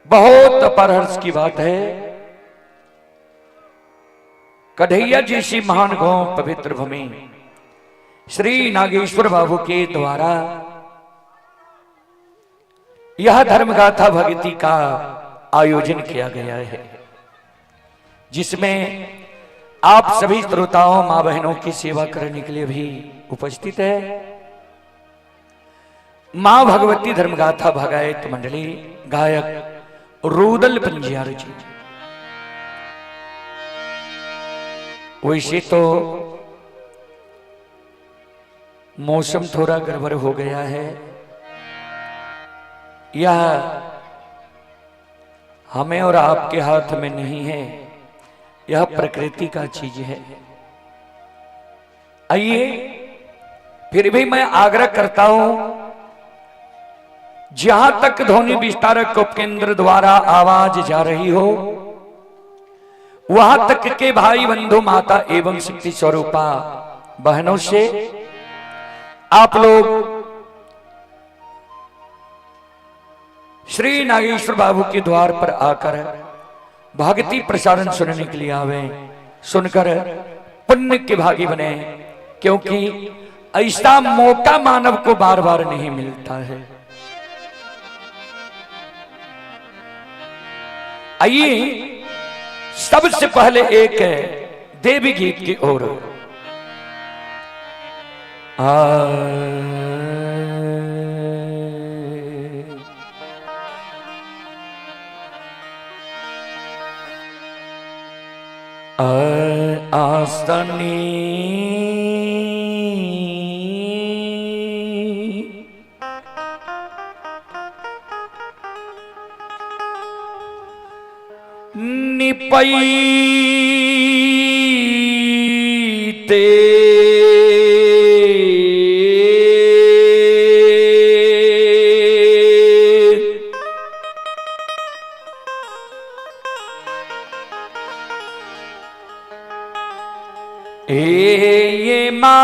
बहुत अपार हर्ष की बात है। कढ़ैया जैसी महान गांव पवित्र भूमि श्री नागेश्वर बाबू के द्वारा यह धर्मगाथा भक्ति का आयोजन किया गया है, जिसमें आप सभी श्रोताओं मां बहनों की सेवा करने के लिए भी उपस्थित है। मां भगवती धर्मगाथा भगायत मंडली, गायक रूदल पंजियार जी। वैसे तो मौसम थोड़ा गड़बड़ हो गया है, यह हमें और आपके हाथ में नहीं है, यह प्रकृति का चीज है। आइए, फिर भी मैं आग्रह करता हूं, जहां तक ध्वनि विस्तारक उपकेंद्र द्वारा आवाज जा रही हो, वहां तक के भाई बंधु माता एवं शक्ति स्वरूपा बहनों से आप लोग श्री नागेश्वर बाबू के द्वार पर आकर भक्ति प्रसारण सुनने के लिए आवे, सुनकर पुण्य के भागी बने, क्योंकि ऐसा मौका मानव को बार बार नहीं मिलता है। आइए सबसे पहले एक देवी गीत की ओर। आसनी निपई ते ये मां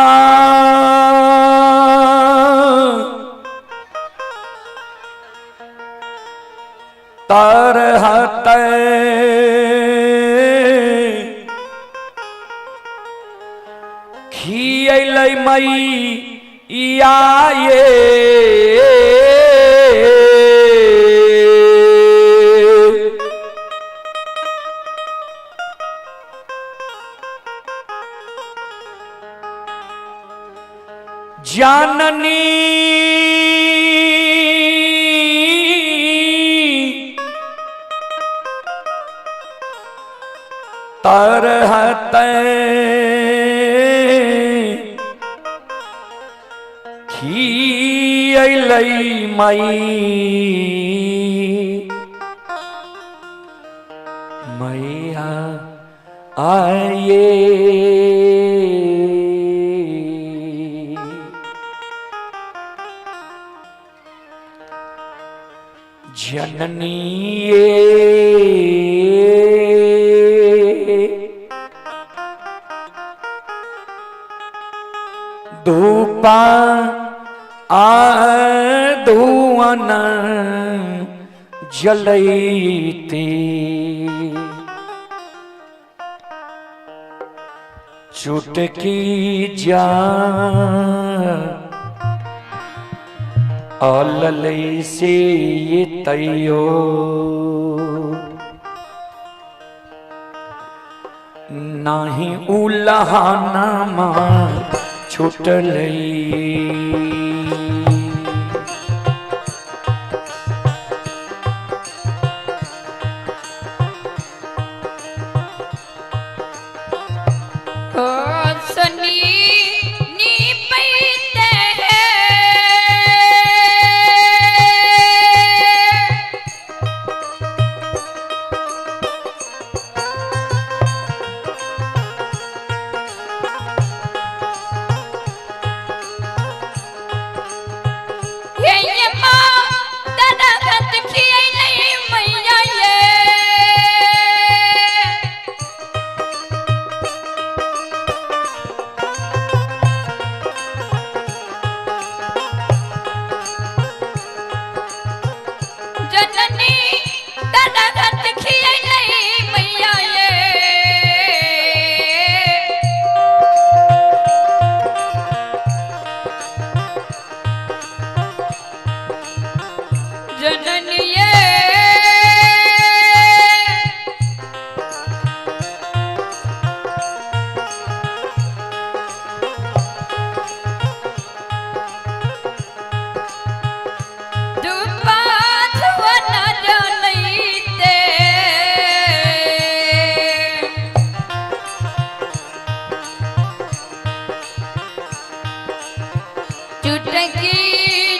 तरहत खियलै मैया ये जाननी तरहत खियलै मई मैया आये। जननी ये धूपा आ धुअन जलैती चुटकी जा अललै से ये तैयो नाही उलहाना मां छुटलै। सनी निपैते है तरहत खियलै मैया ये। जननिये दुपाधवन जनैते। चुटकी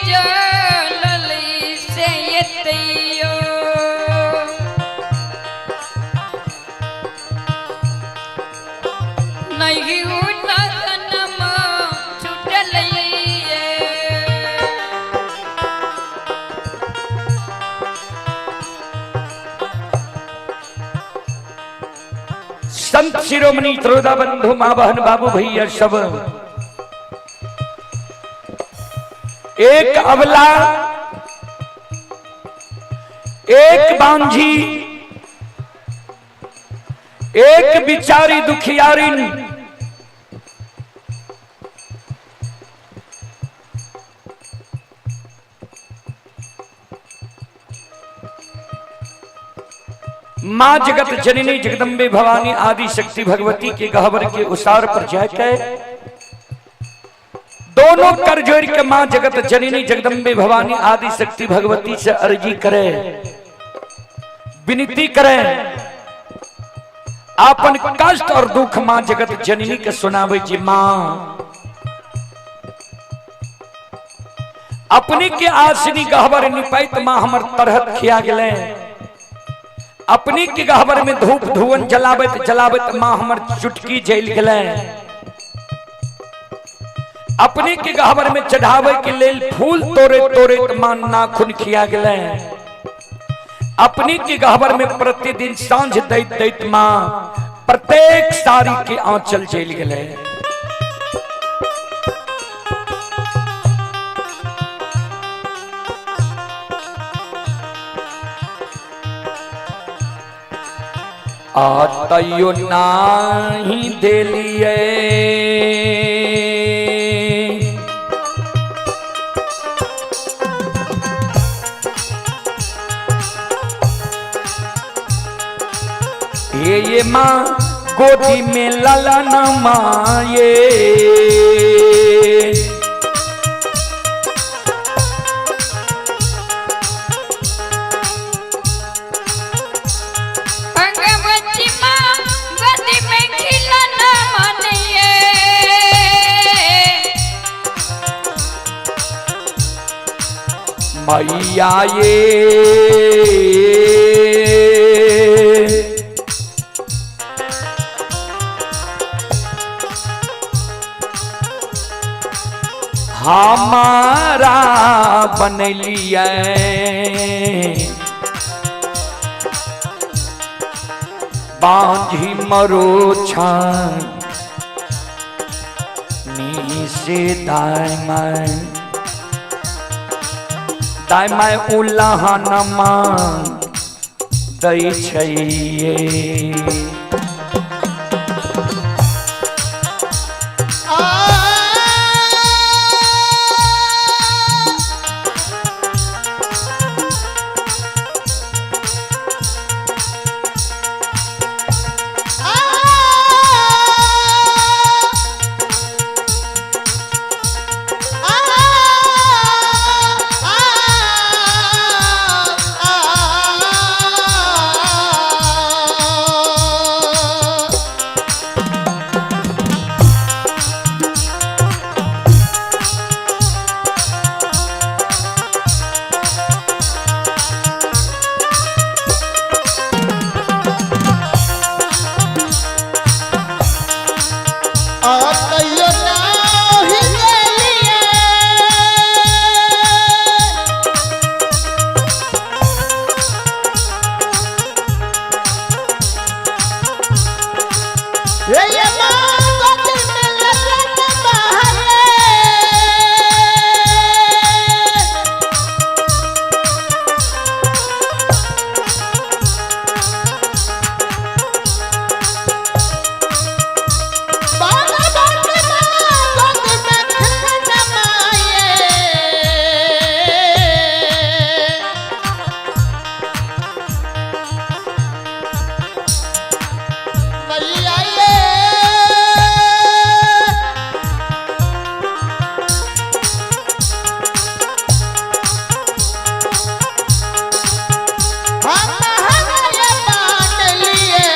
जललै से एतैयो। नहीं उलगनमा छुटलैये। संत शिरोमणि त्रोदा बंधु माँ बहन बाबू भैया सब, एक अबला, एक बांझी, एक बिचारी दुखियारिन, मां जगत जननी जगदम्बे भवानी आदि शक्ति भगवती के गहवर के उसार पर जाकर दोनों कर जोड़ के मां जगत जननी जगदम्बे भवानी आदि शक्ति भगवती से अर्जी करे, विनती करे, आपन कष्ट और दुख मां जगत जननी के सुनावे जी। मां अपने के आसनी गहवर निपैत मां हमर तरहत खिया गेले, अपने के गहवर में धूप धुअन जलाबत जलाबत मां हमर चुटकी जल गेले, अपने के गहवर में चढ़ावे के लेल फूल तोड़े तोड़े मां नाखून खिया गेले, अपने के गहवर में प्रतिदिन सांझ दैत दैत मां प्रत्येक साड़ी के आंचल जल गेले। आ तैयो नाही देलिए ये माँ गोदी में लाला न माये। भगवती माँ गोदी में खिलना मानिए। मैया ये हमारा बनलिए बांझी मरो छान नीसे दाय माय दाय माय उलाहन मां दै छैये। आ हम हमारे मान लिए।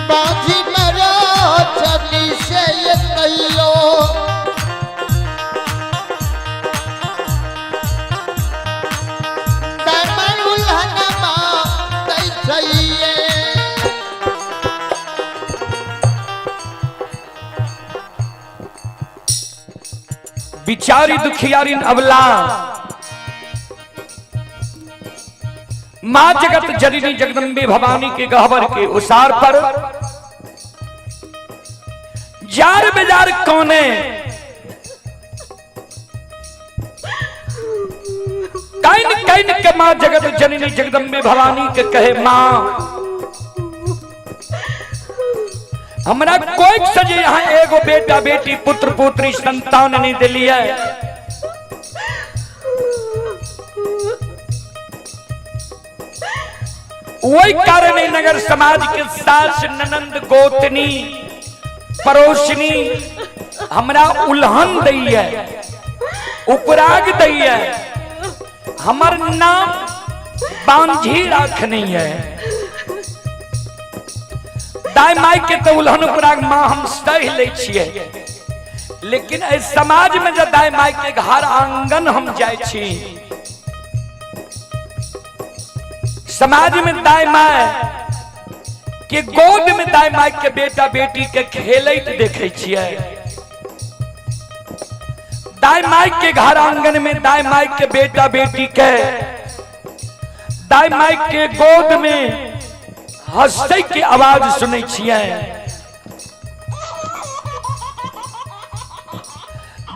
बाजी मरो चली से ये तैयो। तमन उल्हनमा तै चाहिए। बिचारी दुखियारी अबला मां जगत जननी जगदम्बे भवानी के गहबर के उसार पर जार बेजार कौने can can के मां जगत जननी जगदम्बे भवानी के कहे मां हमरा कोई सजे यहाँ एगो बेटा बेटी पुत्र पुत्री संतान नहीं दिलिए। वही कारण है नगर समाज के सास ननंद गोतनी पड़ोसनी हमरा उल्हन दैया उपराग दैया, हमर नाम बांझी राखनी है। दाई माई के तो उल्हन उपराग मां हम सह लै छियै, लेकिन एहि समाज में जब दाई माई के घर आंगन हम जाइ छी, समाज में दाई माई के गोद में दाई माई के बेटा बेटी के खेलैत देखै छियै, दाई माई के घर आंगन में दाई माई के बेटा बेटी के दाई माई के गोद में हंसै के आवाज सुनै छियै,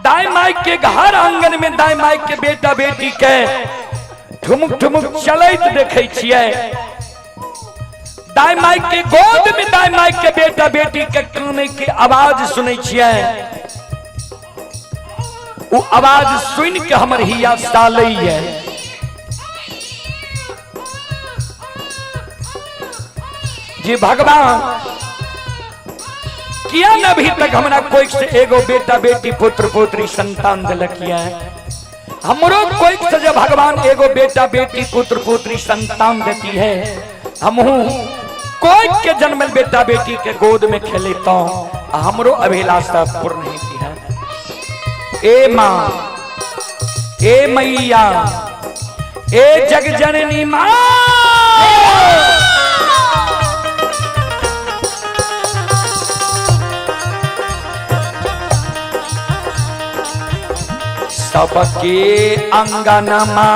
दाई माई के घर आंगन में दाई माई के बेटा बेटी के ठुमुक ठुमुक चलैत देखै छियै, दाई माई के गोद में दाई माई के बेटा बेटी के कानै के आवाज सुनै छियै। वो आवाज सुन के हमर हिया सालैया जी भगवान किया न अभी तक हमरा कोई से एगो बेटा बेटी पुत्र पुत्री संतान दिलकिया। हमरो कोई से जब भगवान एगो बेटा बेटी पुत्र पुत्री संतान देती है, हमहू कोई के जन्मल बेटा बेटी के गोद में खेलेता हमरो अभिलाषा पूर्ण होती है। ए माँ, ए मैया, ए जग जननी माँ, सबके अंगनमा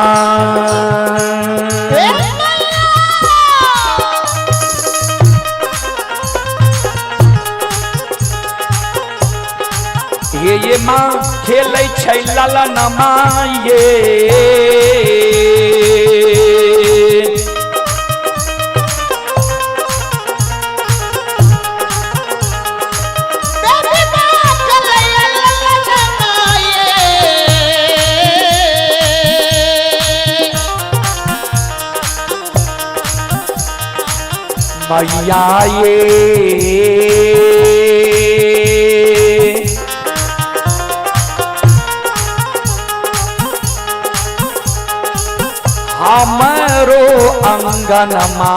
ये माँ खेलै छै ललनमा ये मैया ये हमरो अंगनमा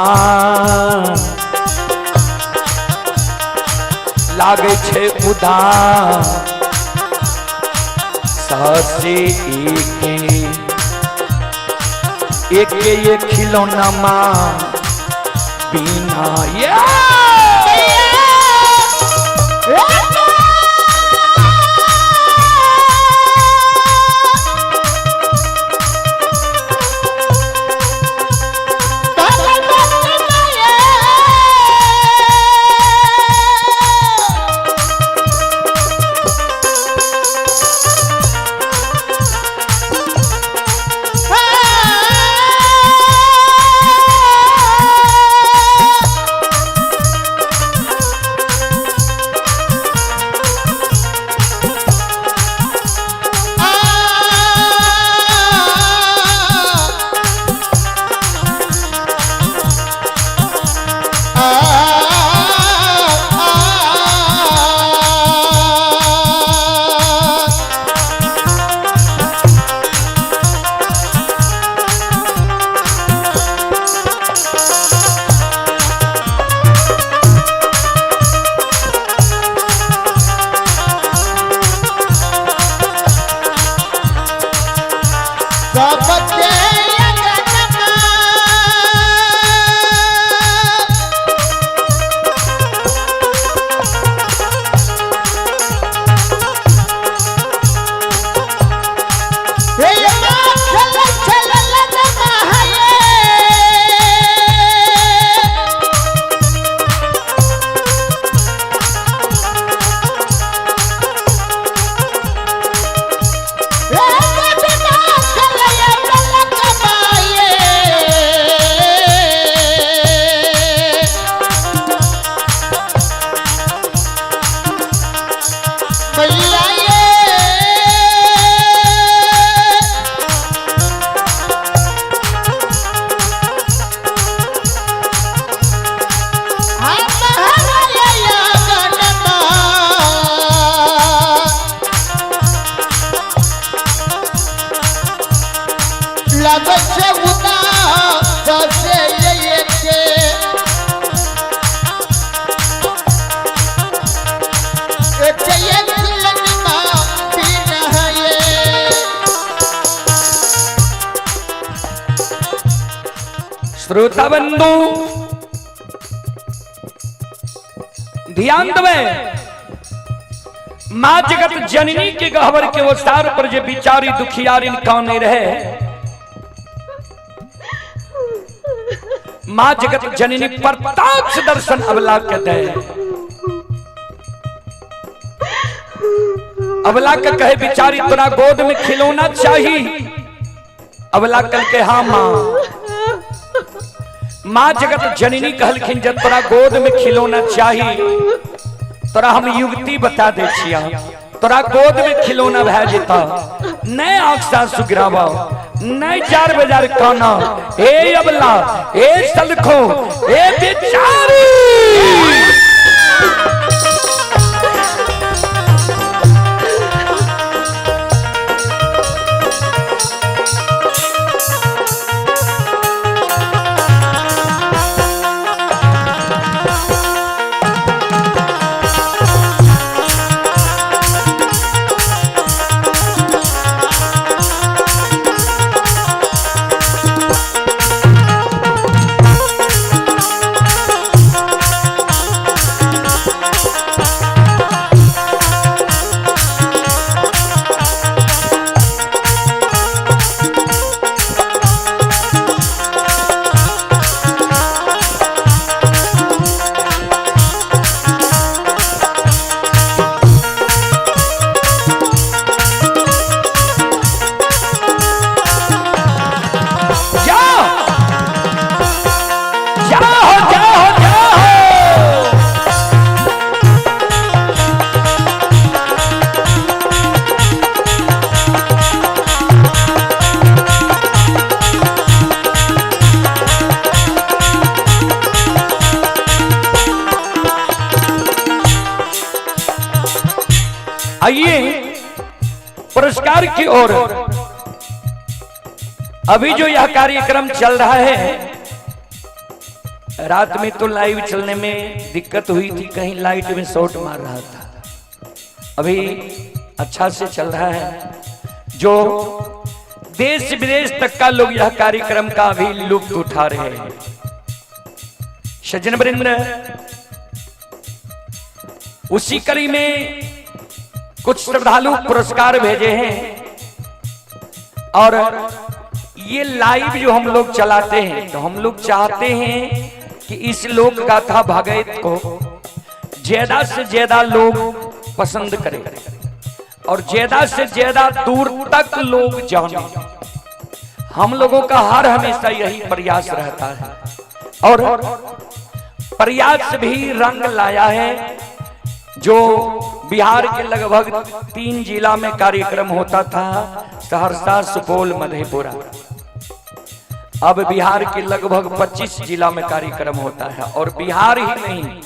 लागै छै उदास ससे एके एके ये खिलौना बिना ये श्रोता बंधु ध्यान देवे, माँ जगत जननी के गहवर के ओसार पर जे बिचारी दुखियारिन काने रहे, माँ जगत जननी प्रत्यक्ष दर्शन अबला के दे। अबला के कहे बिचारी तोरा गोद में खिलौना चाहिए। अबला कल के हाँ माँ। माँ जगत जननी कहलखिन जब तोरा गोद में खिलौना चाहिए तोरा हम युवती बता दे छिया, तोरा गोद में खिलौना भए जेता, नहीं आंख सासु गिरावा, नहीं चार बाजार काना। हे अबला, हे सलखो, हे बिचारी, जाओ जाओ जाओ जाओ। आइए पुरस्कार की ओर। अभी जो यह कार्यक्रम चल रहा है, रात में तो लाइव चलने में दिक्कत हुई थी, कहीं लाइट में शॉर्ट मार रहा था। अभी अच्छा से चल रहा है। जो देश विदेश तक का लोग यह कार्यक्रम का अभी लुत्फ उठा रहे हैं। सज्जन वृंद, उसी कड़ी में कुछ श्रद्धालु पुरस्कार भेजे हैं और ये लाइव जो हम लोग चलाते हैं, तो हम लोग चाहते हैं कि इस लोक गाथा भागवत को ज्यादा से ज्यादा लोग पसंद करें और ज्यादा से ज्यादा दूर तक लोग जाने। हम लोगों का हर हमेशा यही प्रयास रहता है और प्रयास भी रंग लाया है। जो बिहार के लगभग 3 जिला में कार्यक्रम होता था, सहरसा, सुपौल, मधेपुरा, अब बिहार के लगभग 25 जिला में कार्यक्रम होता है और बिहार ही नहीं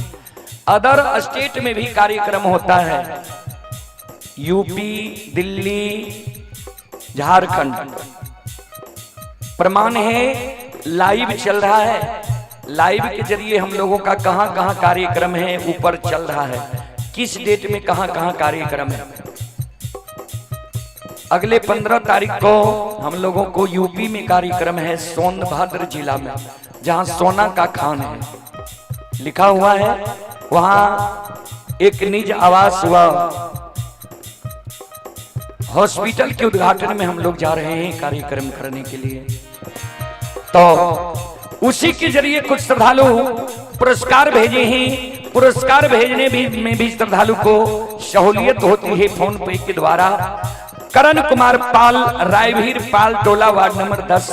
अदर स्टेट में भी कार्यक्रम होता है, यूपी, दिल्ली, झारखंड। प्रमाण है लाइव चल रहा है। लाइव के जरिए हम लोगों का कहां कहां कार्यक्रम है ऊपर चल रहा है, किस डेट में कहां कहां कार्यक्रम है। अगले 15 तारीख को हम लोगों को यूपी में कार्यक्रम है, सोनभद्र जिला में, जहां सोना का खान है लिखा हुआ है, वहां एक निज आवास हुआ हॉस्पिटल के उद्घाटन में हम लोग जा रहे हैं कार्यक्रम करने के लिए। तो उसी के जरिए कुछ श्रद्धालु पुरस्कार भेजे हैं। पुरस्कार भेजने भी में भी श्रद्धालु को सहूलियत होती है फोन पे के द्वारा। करण कुमार पाल, रायवीर पाल टोला, वार्ड नंबर 10,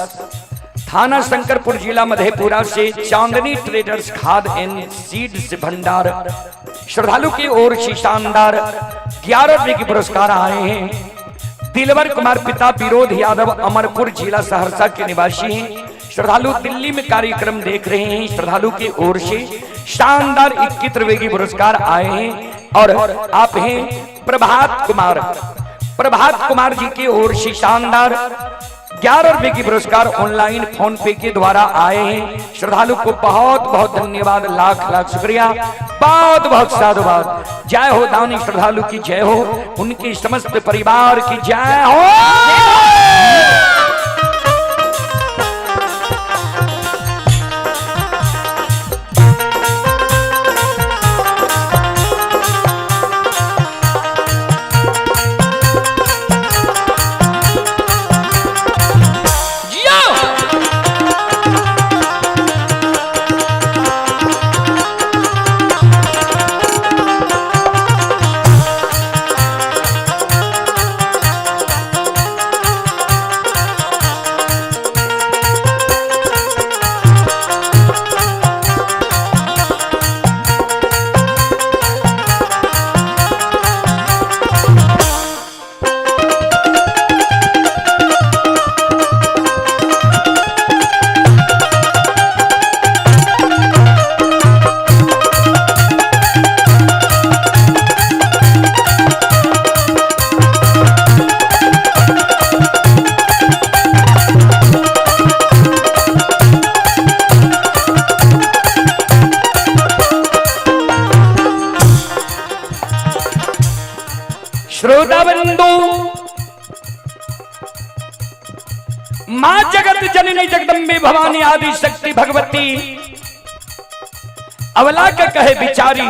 थाना शंकरपुर, जिला मधेपुरा से चांदनी ट्रेडर्स खाद एंड सीड्स भंडार श्रद्धालु की ओर से शानदार 11 रुपए के पुरस्कार आए हैं। दिलवर कुमार पिता विरोध यादव, अमरपुर, जिला सहरसा के निवासी हैं। श्रद्धालु दिल्ली में कार्यक्रम देख रहे हैं। श्रद्धालु की ओर से शानदार 21 रुपए के पुरस्कार आए हैं। और आप हैं प्रभात कुमार, प्रभात कुमार जी की ओर से शानदार 11 रुपए की पुरस्कार ऑनलाइन फोन पे के द्वारा आए हैं। श्रद्धालु को बहुत बहुत धन्यवाद, लाख लाख शुक्रिया, बहुत बहुत साधुवाद। जय हो दानी श्रद्धालु की जय हो, उनके समस्त परिवार की जय हो। श्रोता बंधु, मां जगत जननी जगदम्बे भवानी आदि शक्ति भगवती अवला के कहे बिचारी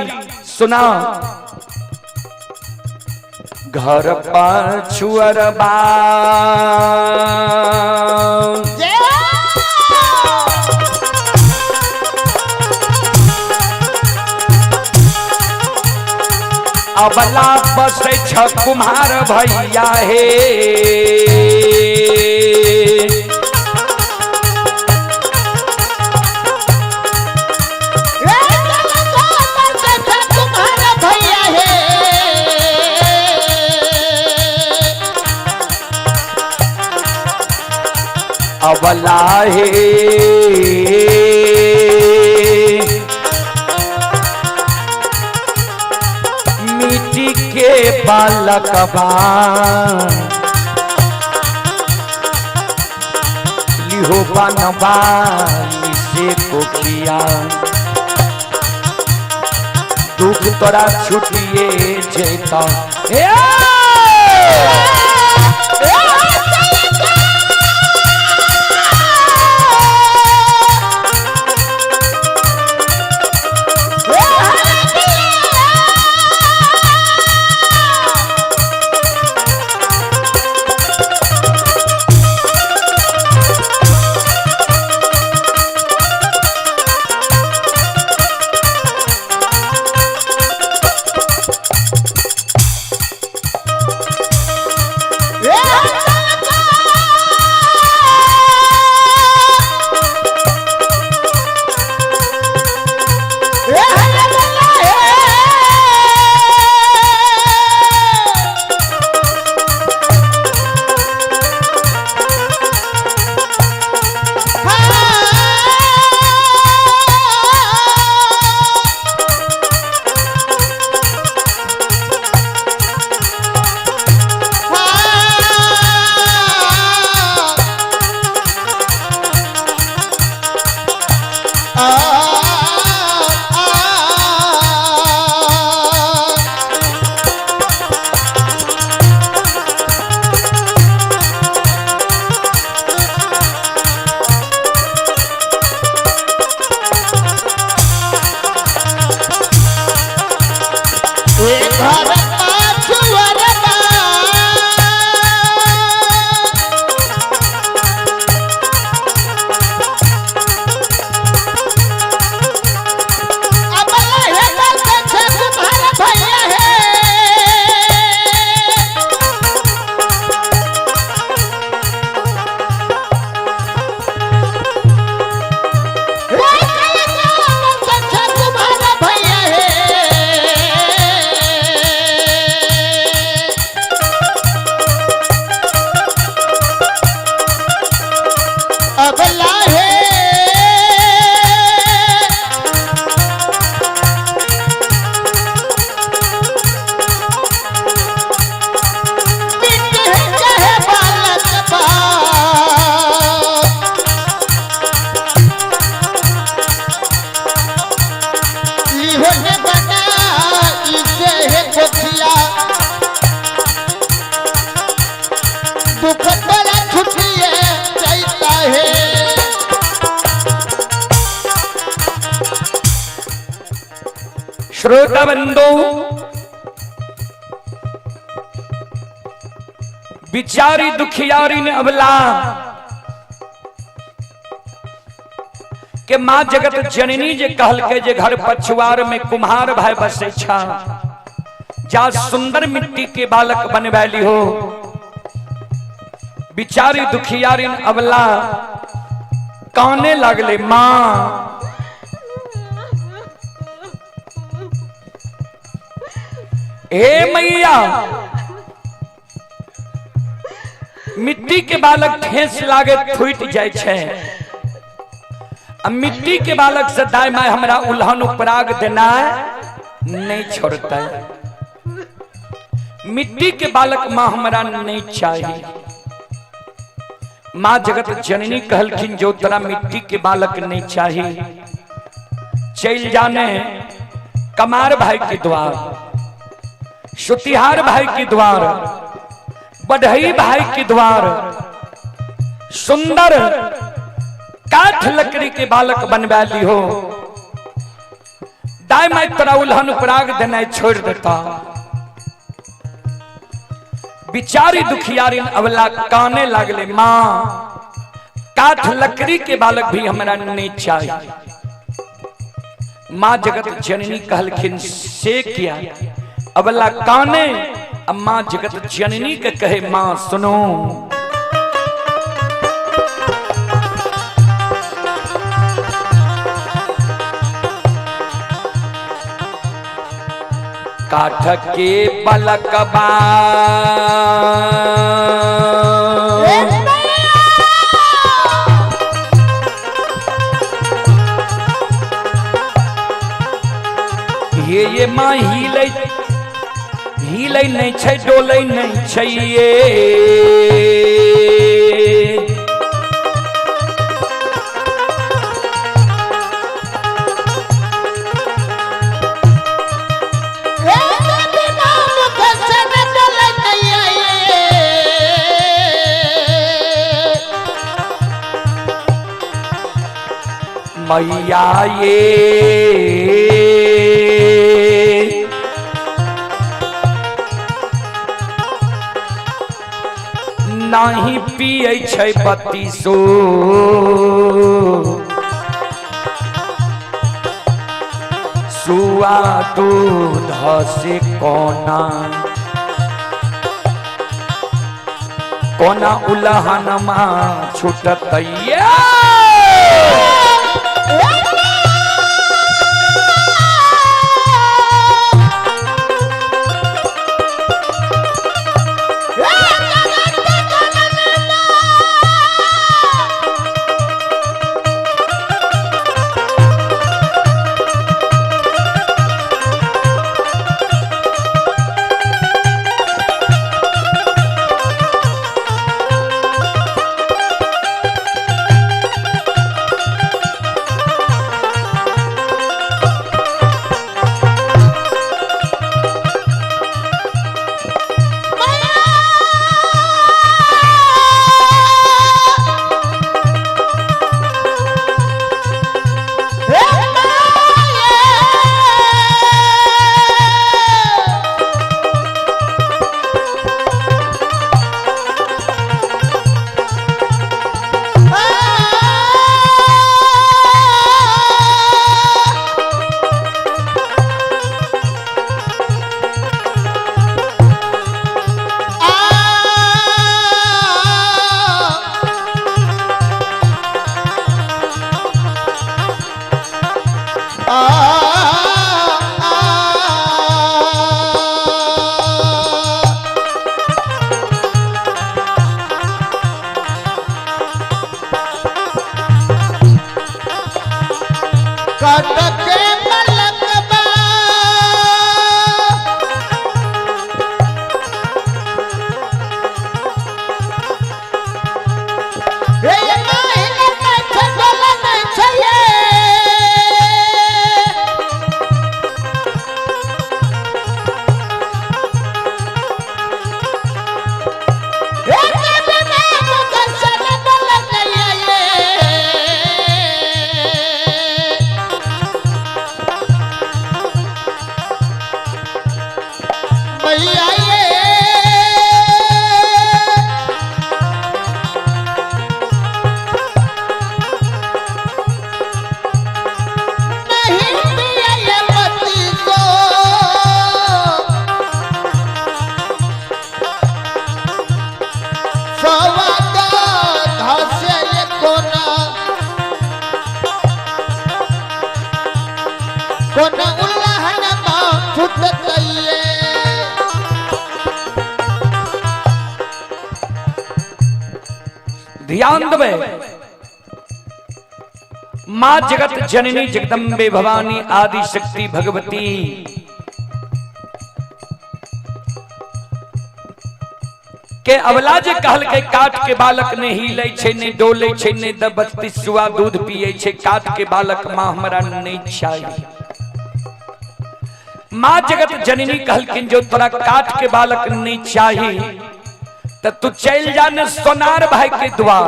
सुना, घर पछुअरबा अबला बस छ कुम्हार भैया हे। तुम्हारा भैया है। अबला हे मिट्टी के बालकबा लिहो बनबा से कोकिया, दुख तोरा छुटिए जेता। हे अबला है। मिट्टी है बालक बाप, लिहो बना इसे है कोठिया, दुख बड़ा छुटिए जाता है। श्रोता बंधु, बिचारी दुखियारी ने अबला के मां जगत जननी जे कहल के जे घर पछुआर में कुम्हार भाई बसे छा, जा सुंदर मिट्टी के बालक बनवैली हो। बिचारी दुखियारी ने अबला काने लागले, मां हे मैया, मिट्टी के बालक ठेस लागे फूट जाय छै, आ मिट्टी के बालक से दाय my हमरा उल्हन उपराग देना नहीं छोड़ता। मिट्टी के बालक मां हमरा नहीं चाहिए। मां जगत जननी कहलखिन जो तोरा मिट्टी के बालक नहीं चाहिए, चल जाने कमार भाई के द्वार। सुतिहार भाई के द्वार, बढ़ई भाई के द्वार सुंदर काठ लकड़ी के बालक बनवा ली हो। दाई माई तोरा उल्हन उपराग देना छोड़ देता। बिचारी दुखियारी अवला काने लागले, मां काठ लकड़ी के बालक भी हमरा नहीं चाहिए। मां जगत जननी कहलखिन से किया? अवला काने, अब मां जगत जननी के कहे, मां सुनो, काठ के बलकबा ये मां हिले हिले नहीं छै, डोले नहीं छै ये। मैया ये नाही पिए छै बत्तीसो सुआ दूध से कोना कोना उलहनमा छूटतैया। ध्यान देवे, मां जगत जननी जगदम्बे भवानी आदि शक्ति भगवती के अवला जे कहल के काट के बालक ने हिले छे ने डोले छे ने दबत्ती सुआ दूध पिए छे, काट के बालक मां हमरा नहीं चाहिए। माँ जगत जननी कहलखिन जो तोरा काठ के बालक नहीं चाही तो तू चल जा ने सोनार भाई के द्वार,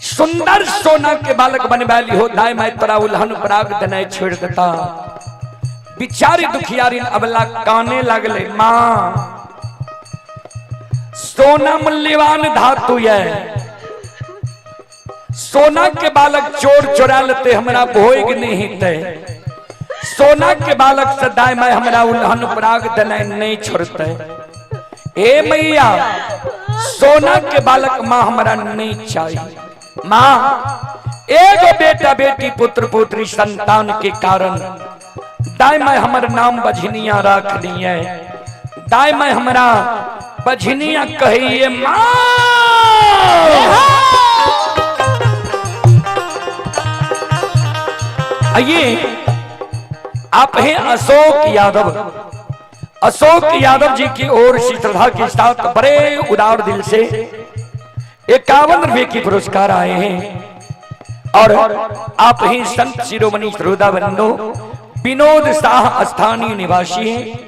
सुंदर सोना के बालक बनवाली हो, दाई माई तोरा उल्हन पराग देने छोड़ देता। बिचारी दुखियारी अबला काने लगले, माँ सोना मूल्यवान धातु है, सोना के बालक चोर चोरा लेते हमरा भोग नहीं ते, सोना के बालक से दाई माई हमरा उल्हन पराग देने नहीं छोड़ते। हे मैया सोना के बालक माँ हमरा नहीं चाहिए। माँ एगो बेटा बेटी पुत्र पुत्री संतान के कारण दाई माई हमर नाम बझनिया रख लिए, दाई माई हमरा बझनिया कहिए माँ। आइए आप हैं अशोक यादव, अशोक यादव जी की ओर से श्रद्धा के साथ बड़े उदार दिल से 51 रुपए की पुरस्कार आए हैं। और आप ही संत शिरोमणि श्रोता बंधु विनोद शाह स्थानीय निवासी हैं,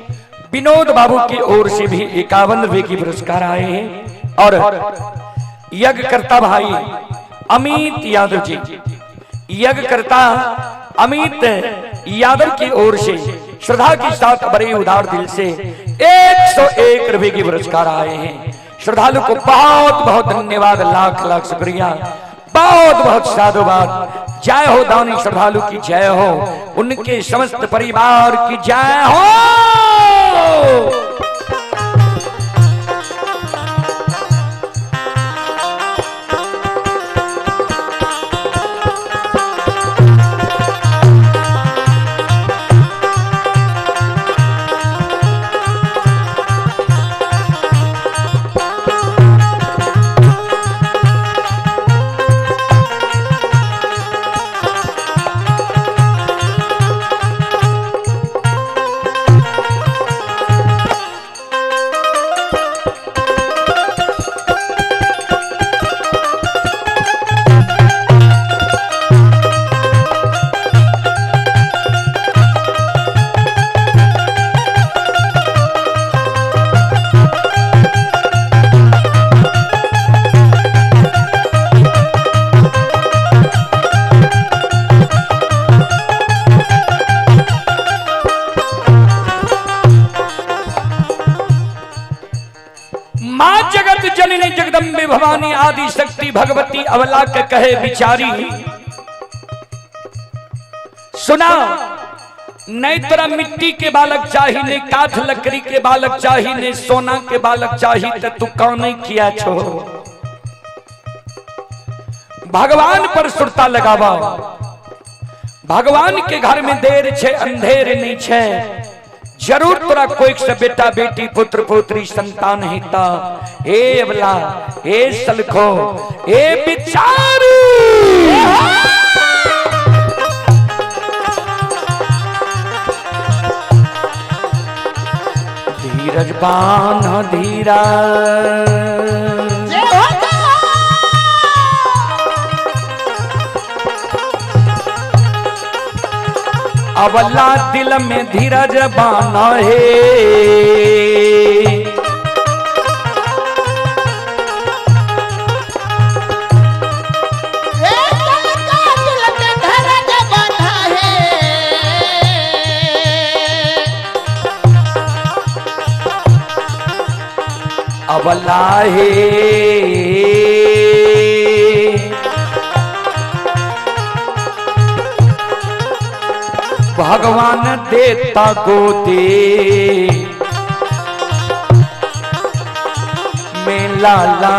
विनोद बाबू की ओर से भी 51 रुपए की पुरस्कार आए हैं। और यज्ञकर्ता भाई अमित यादव जी, यज्ञकर्ता अमित यादव की ओर से श्रद्धा के साथ बड़े उदार दिल से 101 रुपए की पुरस्कार आए हैं। श्रद्धालु को बहुत बहुत धन्यवाद, लाख लाख शुक्रिया, बहुत बहुत साधुवाद। जय हो दानी श्रद्धालु की जय हो, उनके समस्त परिवार की जय हो। जननी जगदम्बे भवानी आदि शक्ति भगवती अवला के कहे बिचारी, सुना नहीं तोरा मिट्टी के बालक चाही, ने काठ लकड़ी के बालक चाही, ने सोना के बालक चाही, तो तू काने किया छो। भगवान पर सुरता लगावा, भगवान के घर में देर छे अंधेर नहीं छे, जरूर तोरा कोई से बेटा बेटी पुत्र पुत्री संतान हिता। हे अबला, हे सलखो, हे बिचारी, धीरज बान धीरा अबला दिल में धीरज बाना है। दिल में धीरज बाना है। अबला है भगवान देता गोदी में लाला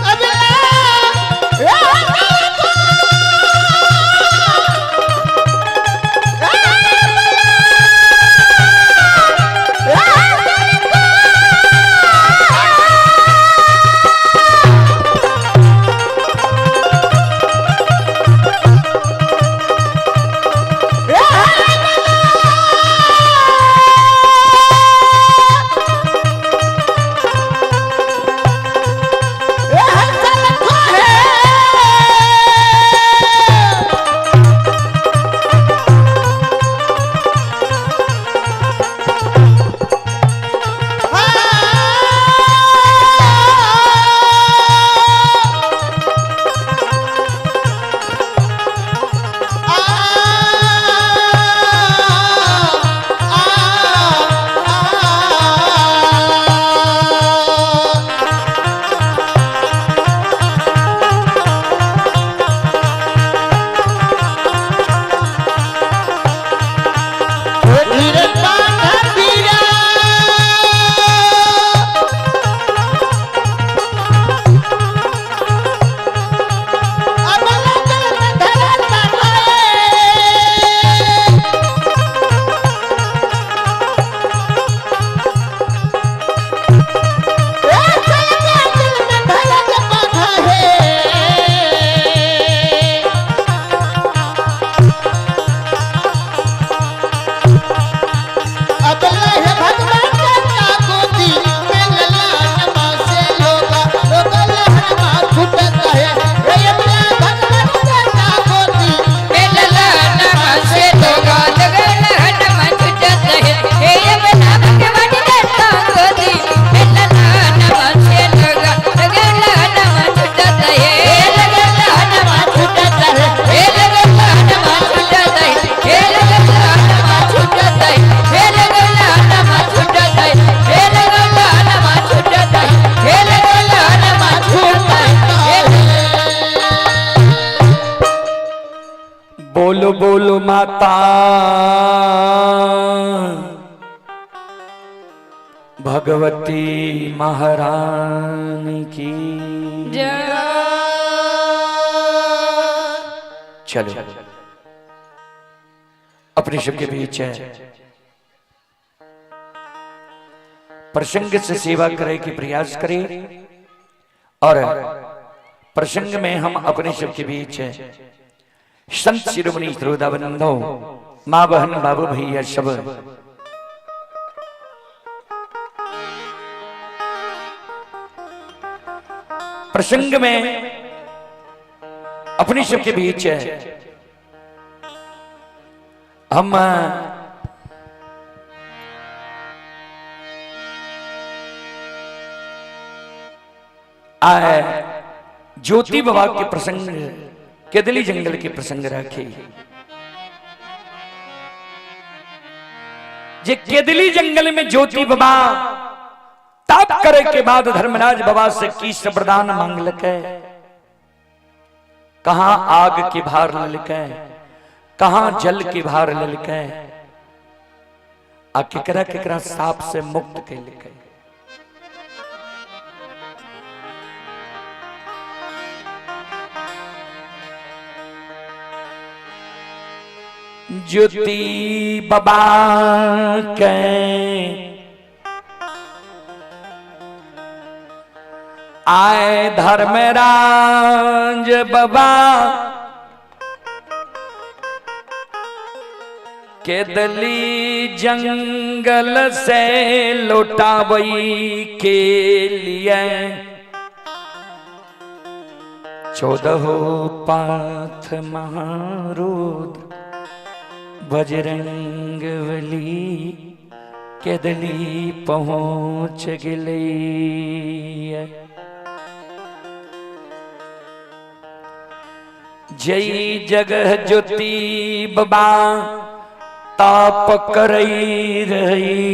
अबला बोलो बोलो माता भगवती महारानी की जय। चलो अपने सबके बीच है प्रसंग से सेवा करे की प्रयास करें और प्रसंग में हम अपने सबके बीच है संत शिरोमणि श्रोता बंधो माँ बहन बाबू भैया सब प्रसंग में अपने सबके बीच है हम आए ज्योति बाबा के प्रसंग केदली जंगल के प्रसंग रखे जे केदली जंगल में ज्योति बाबा तप करे के बाद धर्मराज बाबा से की वरदान मांगलक कहा आग के भार ललकै, कहा जल के भार ललकै, आ केकरा केकरा साप से मुक्त कैलकै। ज्योति बाबा के आए धर्मराज बाबा केदली जंगल से लौटावई के लिए 14 पाथ महारुद्र बजरंगबली केदली पहुँच गए। जई जगह ज्योति बाबा ताप करई रही,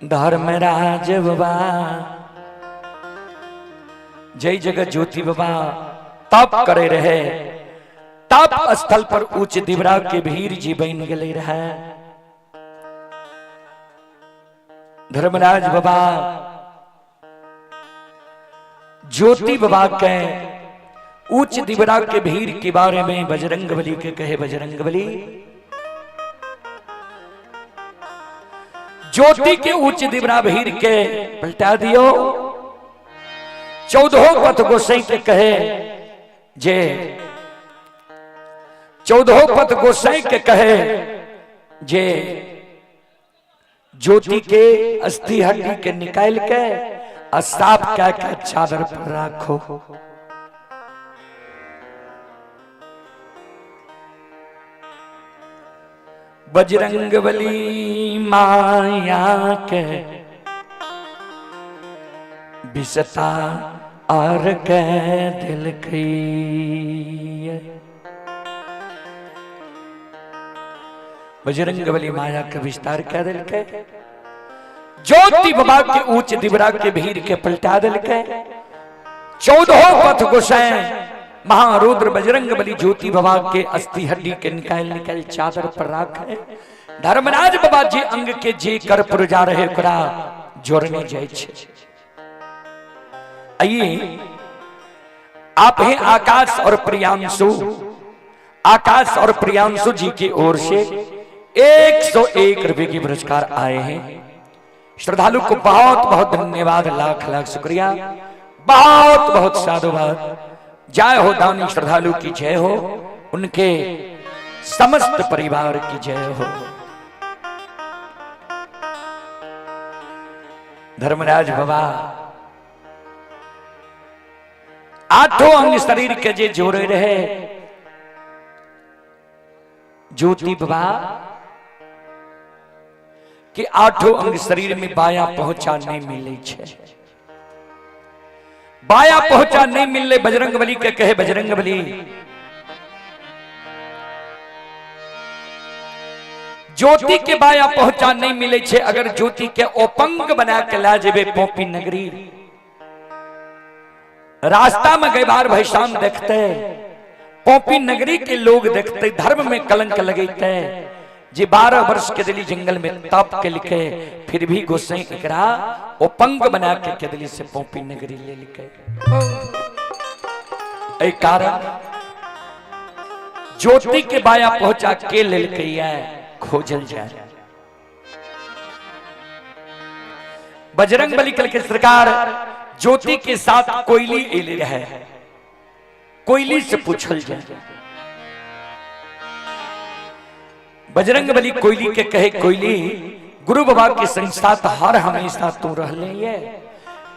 धर्मराज बाबा जई जगह ज्योति बाबा तप करे रहे, तप स्थल पर उच्च दिवरा के भीड़ जी बन गए रहे। धर्मराज बाबा ज्योति बाबा के उच्च दिवरा के भीड़ के बारे में बजरंगबली के कहे, बजरंगबली ज्योति के उच्च दिवरा भीड़ के पलटा दियो। 14 पथ गोसाई के कहे जे 14 पथ गोसाई के कहे जे ज्योति के अस्थि हड्डी के निकाल के और साफ क्या के चादर पर रखो। बजरंगबली माया के बिसता और के दिल की बजरंगबली माया के विस्तार कर दिल के, ज्योति बाबा के ऊंच दिवरा के भीड़ के पलटा दिल के। 14 पथ गोसाई महारुद्र बजरंगबली ज्योति बाबा के अस्थि हड्डी के निकाल निकाल चादर पर राखे। धर्मराज बाबा जे अंग के जे कर पर जा रहे ओकरा जोड़ने जाय छे। आइए आप हैं आकाश और प्रियांशु, आकाश और प्रियांशु जी की ओर से 101 रुपए के पुरस्कार आए हैं। श्रद्धालु को बहुत बहुत धन्यवाद, लाख लाख शुक्रिया, बहुत बहुत साधुवाद। जय हो दानी श्रद्धालु की जय हो, उनके समस्त परिवार की जय हो। धर्मराज बाबा आठों अंग शरीर के जे जोड़े रहे ज्योति बाबा कि आठों अंग शरीर में बाया पहुंचा नहीं मिले छे, बाया पहुंचा नहीं मिले। बजरंगबली के कहे बजरंगबली ज्योति के बाया पहुंचा नहीं मिले छे, अगर ज्योति के ओपंग बना के ला जेबे पोपी नगरी रास्ता में गैबार भैसान देखते, पोपी नगरी के लोग देखते, धर्म में कलंक लगेते, जे 12 वर्ष के दिली जंगल में तप के लिखे, फिर भी गोसाई एकरा उपंग बना के केदली से पोपी नगरी ले लिखे। एहि कारण ज्योति के बाया पहुंचा के लेलकै खोजल जाए। बजरंग बली कल के सरकार ज्योति के साथ कोयली एले रहे, कोयली से पूछल जाए। बजरंग बली कोयली के कहे, कोयली गुरु बाबा के संग साथ हर हमेशा तू रहले ये,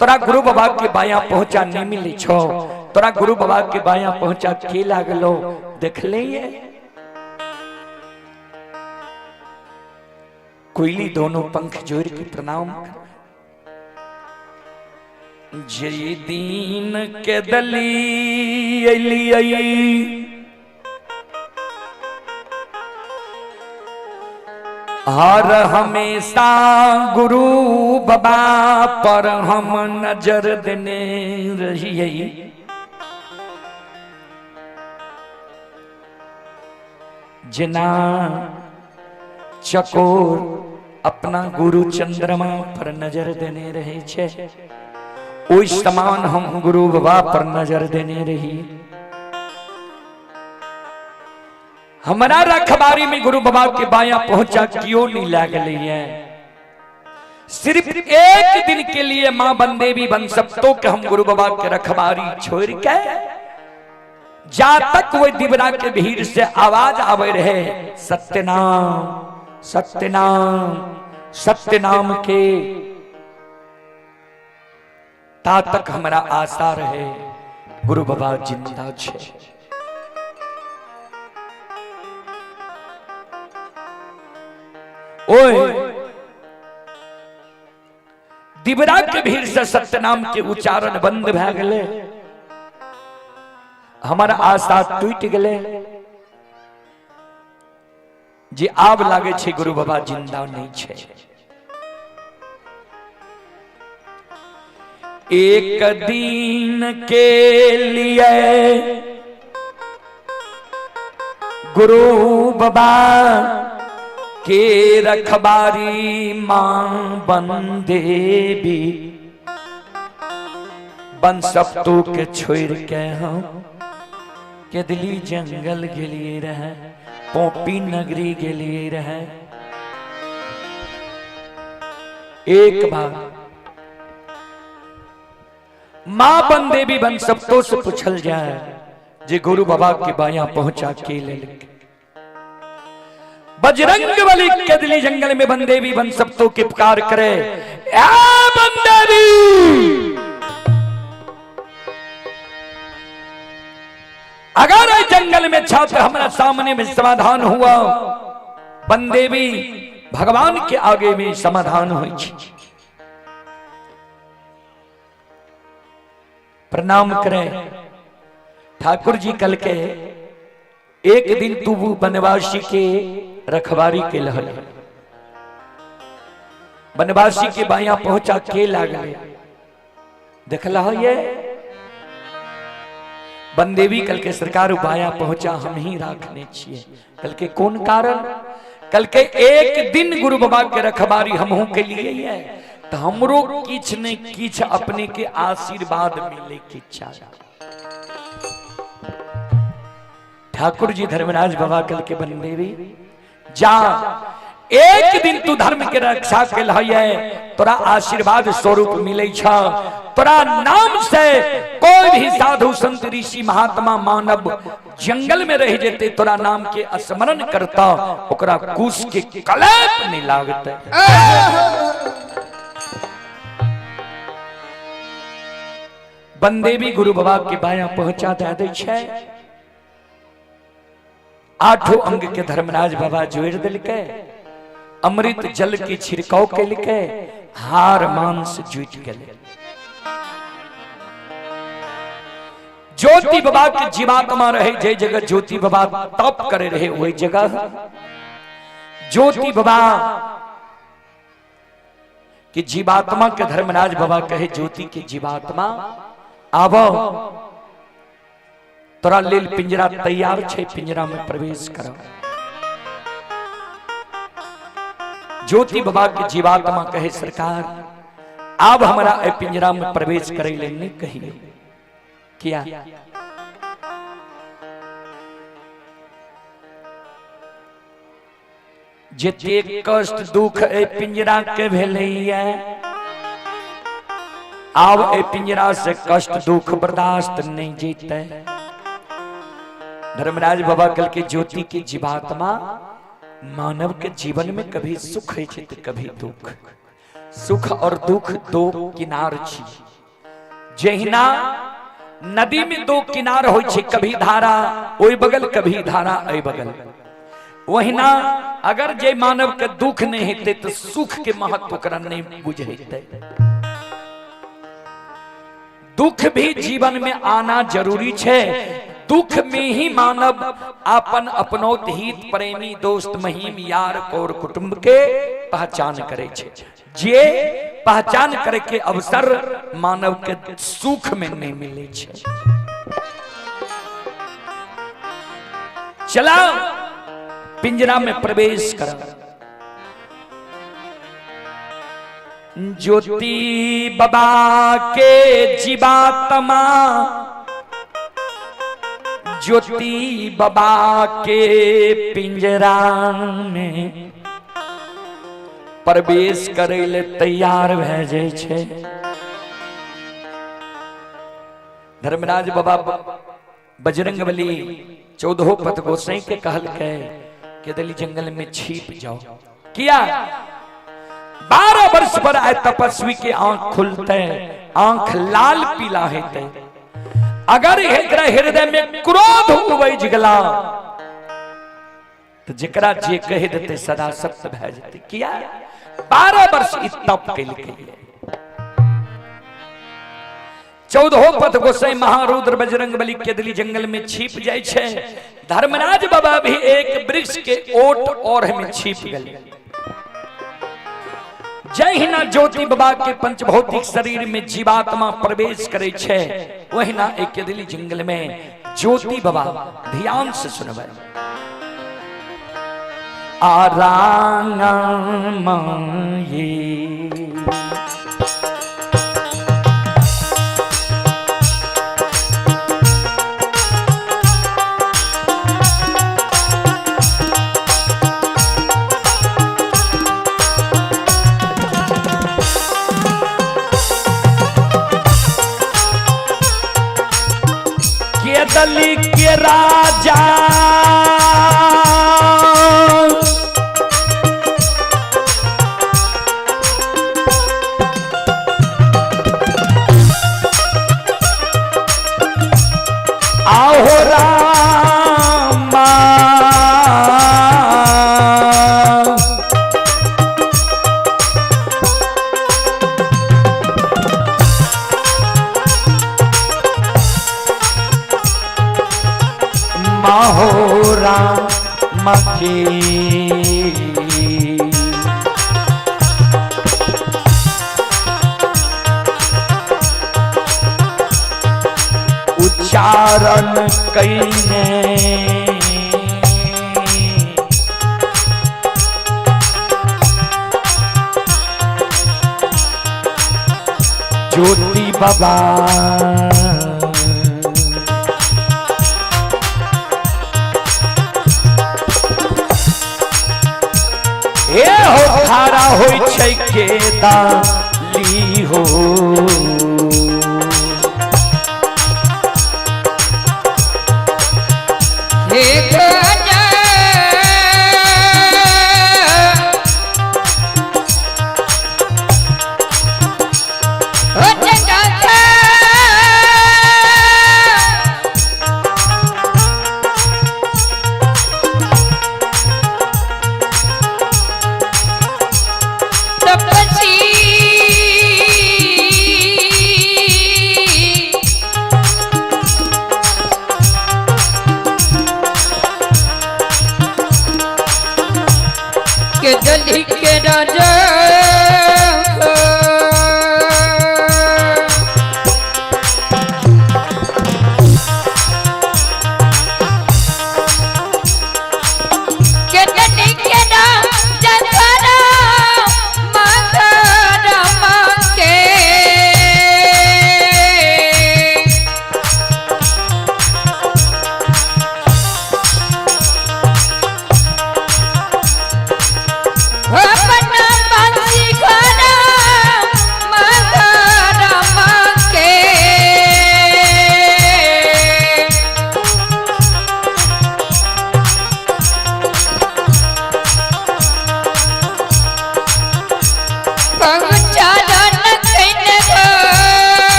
तोरा गुरु बाबा के बाया पहुंचा नहीं मिले छो, तोरा गुरु बाबा के बाया पहुंचा के लागलो देख ले ये। कोयली दोनों पंख जोड़ के प्रणाम कर, जे दीन के दली अली हर हमेशा गुरु बाबा पर हम नजर देने रहिए। जना चकोर अपना गुरु चंद्रमा पर नजर देने रहे छे, ओहि समान हम गुरु बाबा पर नजर देने रही। हमारा रखबारी में गुरु बाबा के बाया पहुंचा क्यों नहीं लागल है? सिर्फ एक दिन के लिए मां बनदेवी बन सकतो के हम गुरु बाबा के रखबारी छोड़ के जा तक वो दिवरा के भीड़ से आवाज आवे रहे सत्यनाम सत्यनाम सत्यनाम के, ता तक हमारा आशा रहे गुरु बाबा जिंदा छे। ओए दिवरा के भीड़ से सत्यनाम के उच्चारण बंद भए गेले, हमारा आशा टूट गेले जे आब लागे छे गुरु बाबा जिंदा नहीं छे। एक दिन के लिए गुरु बाबा के रखबारी मां बन देवी बन सब तो के छोड़ के हम केदली जंगल गेलिए रहे, पोपी नगरी गेलिए रहे। एक बार मां बन देवी बन सब तो से पूछल जाए जे गुरु बाबा के बाया पहुंचा के ले। बजरंग बली केदली जंगल में बन देवी बन सब तो के पुकार करे, ए बन देवी अगर जंगल में छात्र हमारा सामने में समाधान हुआ, बन देवी भगवान के आगे में समाधान हो। प्रणाम करें ठाकुर जी कल के एक दिन तू बनवासी के रखवारी के लहल, बनवासी के बाया पहुंचा के लागले देखला हो ये बनदेवी कल के सरकार बाया पहुंचा हम ही राखने छिए। कल के कौन कारण? कल के एक दिन गुरु बाबा के रखवारी हमहू के लिए है, तो हमरो किछ ने किछ अपने के आशीर्वाद मिले के चाहे। ठाकुर जी धर्मराज बाबा कल के बनदेवी जा एक दिन तू धर्म के रक्षा के लिए तोरा आशीर्वाद स्वरूप मिले छ, तोरा नाम से कोई भी साधु संत ऋषि महात्मा मानव जंगल में रह जेते तोरा नाम के स्मरण करता ओकरा कुश के कलेप नहीं लागते। बनदेवी गुरु बाबा के बाया पहुंचा दे दै छै, आठों अंग के धर्मराज बाबा जोड़ दिलके, अमृत जल के छिड़काव केलके, हार मांस जुट गेले। ज्योति बाबा के जीवात्मा रहे जे जगह ज्योति बाबा तप करे रहे वही जगह ज्योति बाबा के जीवात्मा के धर्मराज बाबा कहे ज्योति के जीवात्मा आबो तोरा लेल पिंजरा तैयार छै, पिंजरा में प्रवेश करो। ज्योति बाबा के जीवात्मा कहे सरकार आब हमरा ए पिंजरा में प्रवेश करे ले नहीं कहियो। किया? जते कष्ट दुख ए पिंजरा के भेलैया, आब ए पिंजरा से कष्ट दुख बर्दाश्त नहीं जीते। धर्मराज बाबा कल के ज्योति के जीवात्मा मानव के जीवन में कभी सुख है तो कभी दुख, सुख और दुख दो किनार छी। जहिना नदी में दो किनार होइ छै, कभी धारा ओई बगल कभी धारा एहि बगल, वहिना अगर जे मानव के दुख नहीं हेतै तो सुख के महत्व ओकरा नहीं बुझेतै। दुख भी जीवन में आना जरूरी छै। दुख में ही मानव अपन अपनौत हित प्रेमी दोस्त महीम यार कौर कुटुंब के पहचान करे छै। जे पहचान करे के अवसर मानव के सुख में नहीं मिले छै। चला पिंजरा में प्रवेश कर। ज्योति बाबा के जीवात्मा, ज्योति बाबा के पिंजरा में प्रवेश करे ले तैयार भए जाइ छै। धर्मराज बाबा बजरंग बली चौदहो पथ गोसाई के कहलकै के दली जंगल में छिप जाओ। किया? 12 वर्ष पर आए तपस्वी के आंख खुलते, आंख लाल पीला हेतै। अगर एकरा हृदय में क्रोध उपज गला तो जकरा जे कह देते सदा सत्य भए जेतै। किया? 12 वर्ष ई तप केलकै। चौदहो पथ गोसाई महारुद्र बजरंग बली केदली जंगल में छिप जाय छै। धर्मराज बाबा भी एक वृक्ष के ओट और में छिप गए। जहिना ज्योति बाबा के पंचभौतिक शरीर में जीवात्मा प्रवेश करे छै, वहिना एक केदली जंगल में ज्योति बाबा ध्यान से सुनबै। आराम ये केदली के राजा आहो रामा, माहो राम के उच्चारण कईने ज्योति बाबा ए हो खारा होई छै के दाली हो। हे गजा ओ चंगा तपसी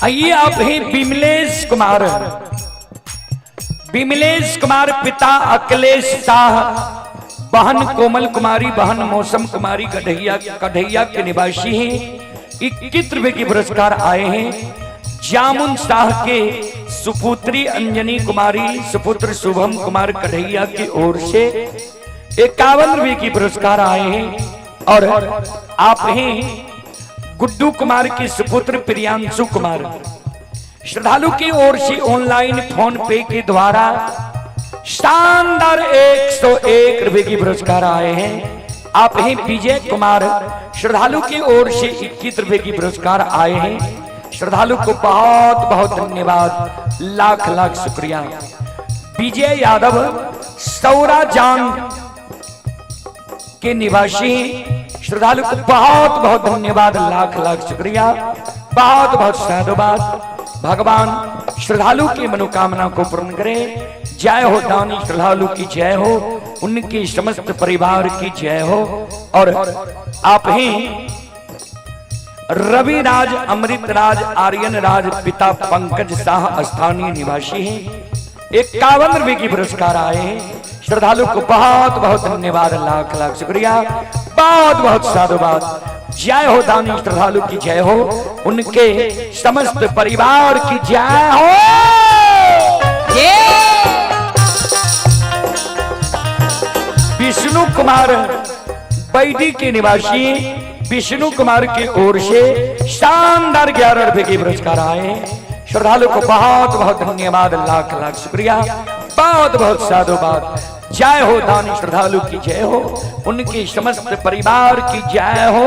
आइए आप ही विमलेश कुमार, विमलेश कुमार पिता अखिलेश शाह, बहन कोमल कुमारी, बहन मौसम कुमारी, कढ़ैया कढ़ैया के निवासी हैं। 21 रुपए के पुरस्कार आए हैं। जामुन शाह के सुपुत्री अंजनी कुमारी, सुपुत्र शुभम कुमार कढ़ैया की ओर से 51 रुपए की पुरस्कार आए हैं। और आप ही गुड्डू कुमार के सुपुत्र प्रियांशु कुमार, श्रद्धालु की ओर से ऑनलाइन फोन पे के द्वारा शानदार 101 रुपए की पुरस्कार आए हैं। आप ही विजय कुमार, श्रद्धालु की ओर से 21 रुपए की पुरस्कार आए हैं। श्रद्धालु को बहुत बहुत धन्यवाद, लाख लाख शुक्रिया। विजय यादव सौरा जान के निवासी, श्रद्धालु को बहुत बहुत धन्यवाद, लाख लाख शुक्रिया, बहुत बहुत साधुवाद। भगवान श्रद्धालु की मनोकामना को पूर्ण करे। जय हो दानी श्रद्धालु की जय हो, उनके समस्त परिवार की जय हो। और आप ही रवि राज, अमृत राज, आर्यन राज, पिता पंकज शाह, स्थानीय निवासी हैं। 51 रुपए की पुरस्कार आए हैं। श्रद्धालु को बहुत बहुत धन्यवाद, लाख लाख शुक्रिया, बहुत बहुत साधुवाद। जय हो दानी श्रद्धालु की जय हो, उनके समस्त परिवार की जय हो। विष्णु कुमार बैदी के निवासी विष्णु कुमार की ओर से शानदार 11 रुपए के पुरस्कार आए। श्रद्धालु को बहुत बहुत धन्यवाद, लाख लाख शुक्रिया, बहुत बहुत साधुवाद। जय हो दानी श्रद्धालु की जय हो, उनके समस्त परिवार की जय हो।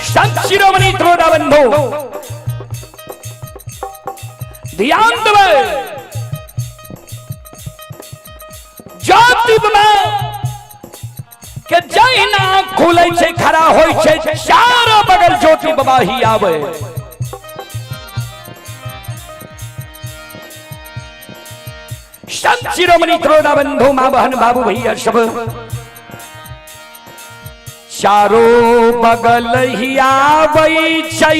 संत शिरोमणि त्रोड़ा बंधु ध्यान देवे, जाति में के जहिना खुले छे खड़ा होय छे, चारों बगल ज्योति बाबा ही आवे। संत शिरोमणि त्रोड़ा बंधु माँ बहन बाबू भैया सब चारों बगल ही आबै छै।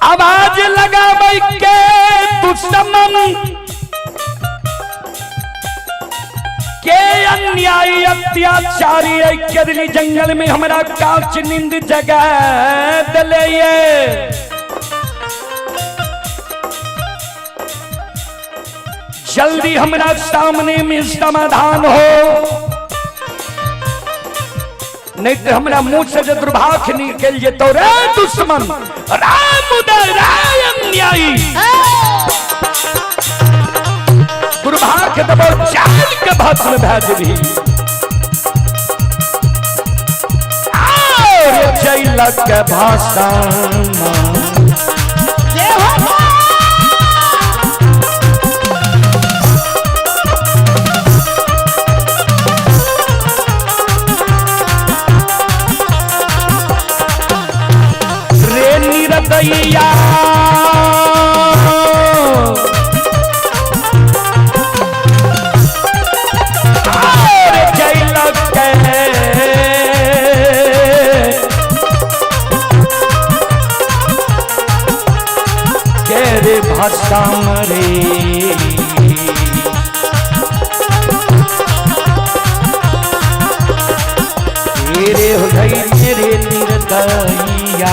आवाज लगाबै के दुश्मन के अन्यायी अत्याचारी केरली जंगल में हमरा कांच नींद जगा दिले। जल्दी हमरा सामने में समाधान हो, नहीं तो हमरा मुंह से जे दुर्भाग्य निकल जेतो रे दुश्मन, रे मुदय, रे अन्यायी, दुर्भाग्य दबो चाल के भस्म भए जेबही। और चैलक के भाषा रे निरदैया, और चैलक के तेरे हो गई मेरे निर्दयिया।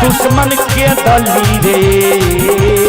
दुश्मन के दली रे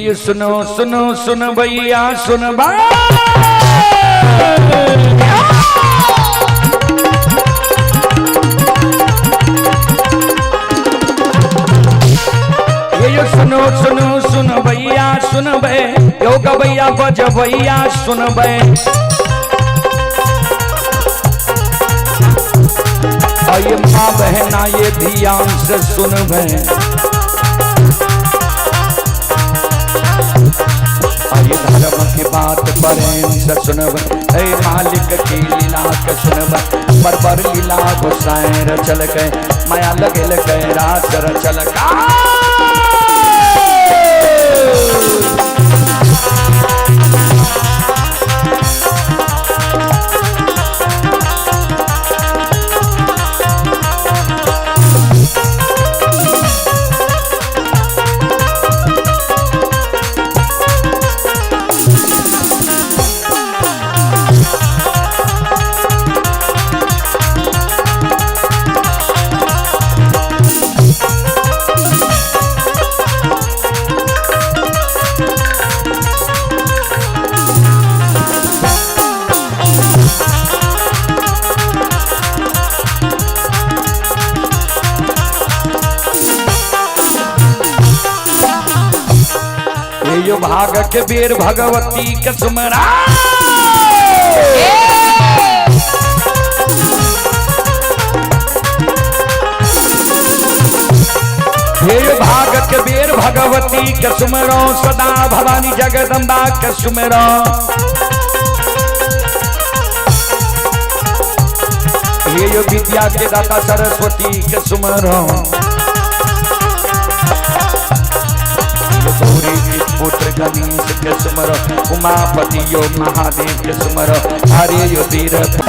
ये सुनो सुनो सुन भैया सुन बा। ये सुनो सुनो सुन भैया सुन बे, यो गवैया बजबैया सुन बे। ये माँ बहना ये ध्यान से सुन बे। ये धर्म की बात प्रेम से सुनब, ऐ मालिक की लीला के सुनब। पर पर लीला गोसाई रचल के, माया लगेल के रास रचल का। यो भाग के बेर भगवती के सुमरा। हे भाग के बेर भगवती के सुमरो, सदा भवानी जगदम्बा के सुमरो। हे यो विद्या के दाता सरस्वती के सुमरो। गौरी के पुत्र गणेश के सुमरो, उमापति यो महादेव के सुमरो। हरे यो तीर्थ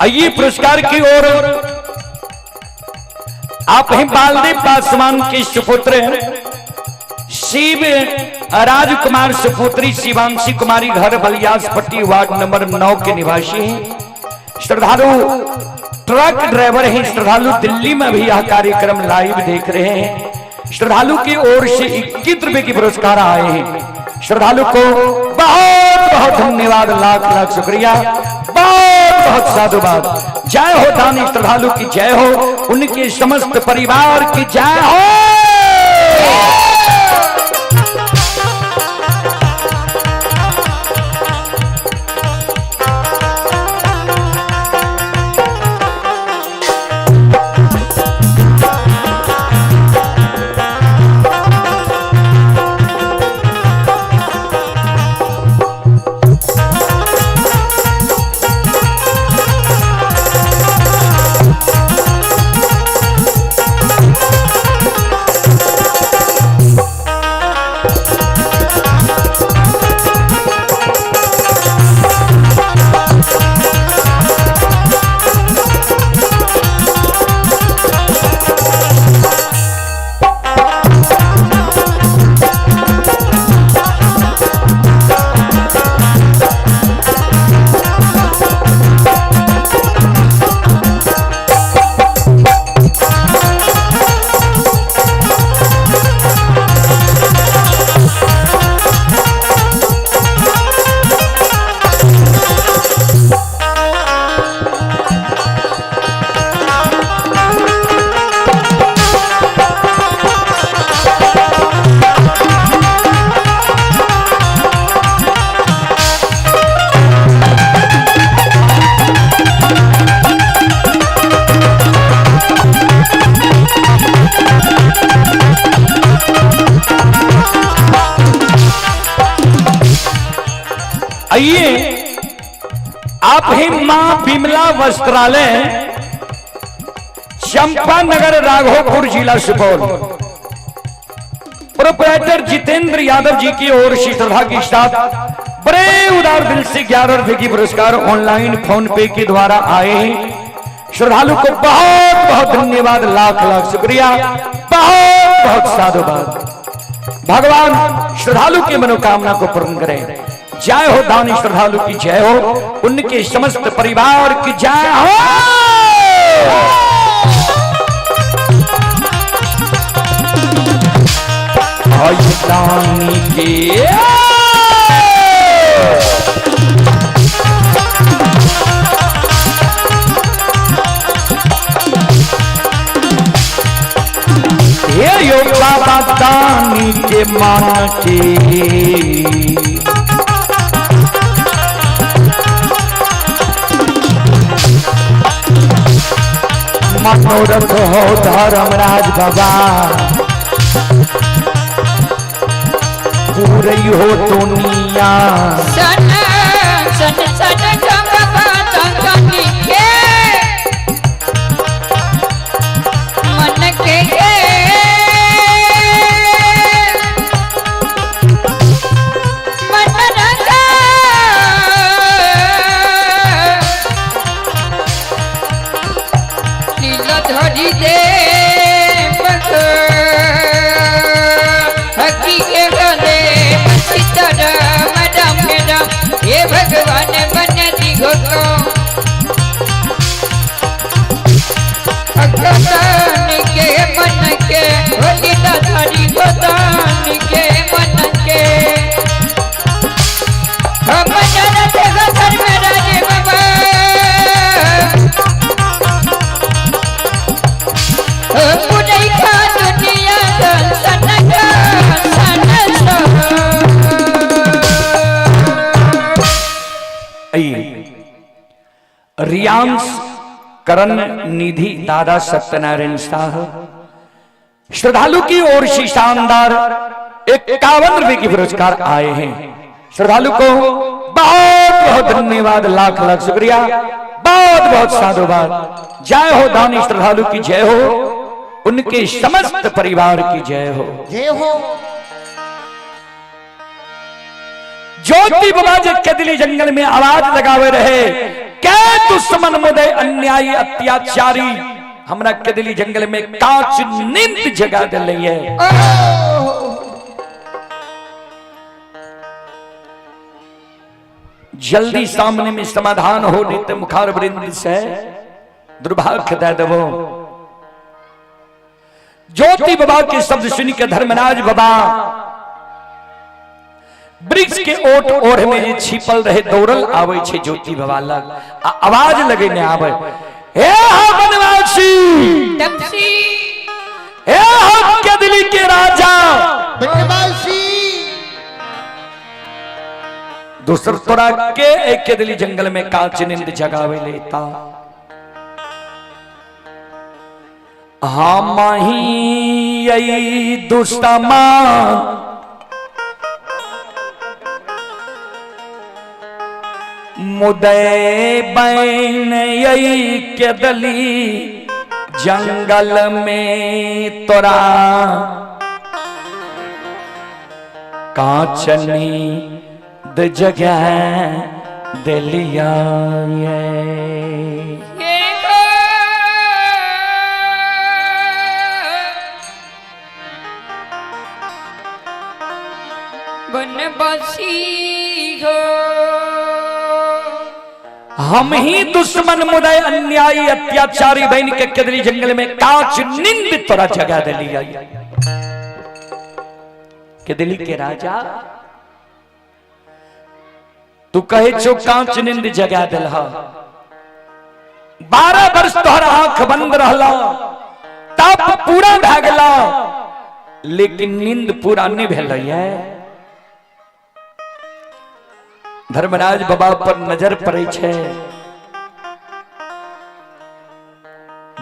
आइए पुरस्कार की ओर। आप हैं बालदेव पासवान के सुपुत्र शिव राजकुमार सुपुत्री शिवांशी कुमारी, घर बलियास पट्टी वार्ड नंबर 9 के निवासी हैं। श्रद्धालु ट्रक ड्राइवर हैं। श्रद्धालु दिल्ली में भी यह कार्यक्रम लाइव देख रहे हैं। श्रद्धालु की ओर से 21 रुपए की पुरस्कार आए हैं। श्रद्धालु को बहुत बहुत धन्यवाद, लाख लाख शुक्रिया, बहुत बहुत साधुवाद। जय हो दानी श्रद्धालु की जय हो, उनके समस्त परिवार की जय हो। आप ही मां बिमला वस्त्रालय, चंपानगर, राघोपुर, जिला सुपौल, प्रोपराइटर जितेंद्र यादव जी की ओर से श्रद्धा के साथ बड़े उदार दिल से 11 रुपए की पुरस्कार ऑनलाइन फोन पे के द्वारा आए हैं। श्रद्धालु को बहुत बहुत धन्यवाद, लाख लाख शुक्रिया, बहुत बहुत साधुवाद। भगवान श्रद्धालु की मनोकामना को पूर्ण करें। जय हो दानी श्रद्धालु की जय हो, उनके समस्त परिवार की जय हो। दानी के हे यो बाबा दानी के मान के मनोरथ हो धर्मराज बाबा, पूरी हो दुनिया। सन सन सन बाबा दानी के मन के, मन रंगा लीला धरी दे हकी के गले सीताराम राम राम, हे भगवान मन दिघो तो भगवान के मन के, हो लीला धरी गोदान के मन के, हम जनत हो धर्मराज बाबा, पुरई खा दुनिया सन सन सन। रियांश करण निधि दादा सत्यनारायण शाह श्रद्धालु की ओर से शानदार 51 रुपए की पुरस्कार आए हैं। श्रद्धालु को बहुत बहुत धन्यवाद, लाख लाख शुक्रिया, बहुत बहुत साधुवाद। जय हो दानी श्रद्धालु की जय हो, उनके समस्त परिवार की जय हो। जय हो। ज्योति बाबा जी कदली जंगल में आवाज लगावे रहे, कै दुश्मन मुदय अन्यायी अत्याचारी हमरा कदली जंगल में कांच नींद जगा दिल है। जल्दी सामने में समाधान हो, नहीं तो मुखार वृंद से दुर्भाग्य दे देवो। ज्योति बाबा के शब्द सुन के धर्मराज बाबा वृक्ष के ओट ओढ़ में जे छिपल रहे दौड़ल आवे छे ज्योति बाबा लग, आ आवाज लगे ने आवे, हे हो बनवासी तपसी, हे हो कदली के राजा बनवासी, दूसर तोरा के एक कदली जंगल में कांच नींद जगावे लेता। हम ही यही दुष्टमा मुदय बैन यही केदली जंगल में तोरा कांचनी the जगह दिलिया ये। बनवासी हो हम ही दुश्मन मुदय अन्यायी अत्याचारी बहन के कदली जंगल में कांच नींद तोरा जगा दिलिया। केदली के राजा तू कहे छो कांच नींद जगा दिलहा, 12 वर्ष तोहर आंख बंद रहला, तप पूरा भए गेला, लेकिन नींद पूरा नहीं भेलै है। धर्मराज बाबा पर नजर पड़े छे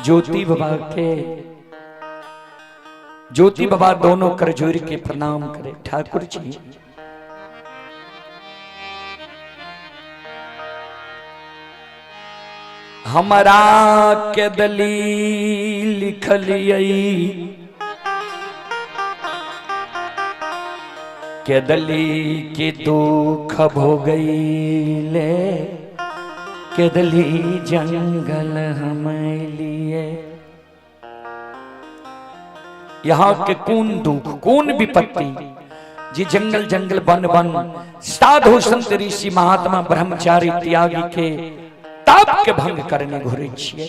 ज्योति बाबा के, ज्योति बाबा दोनों कर जोड़ के प्रणाम करे, ठाकुर जी हमरा के दली लिखलियै के दली के दुख भोगैले केदली जंगल हम लिए। यहाँ के कौन दुख कौन विपत्ति जी जंगल जंगल वन वन साधु संत ऋषि महात्मा ब्रह्मचारी त्यागी के तप के भंग करने घुरे छिए।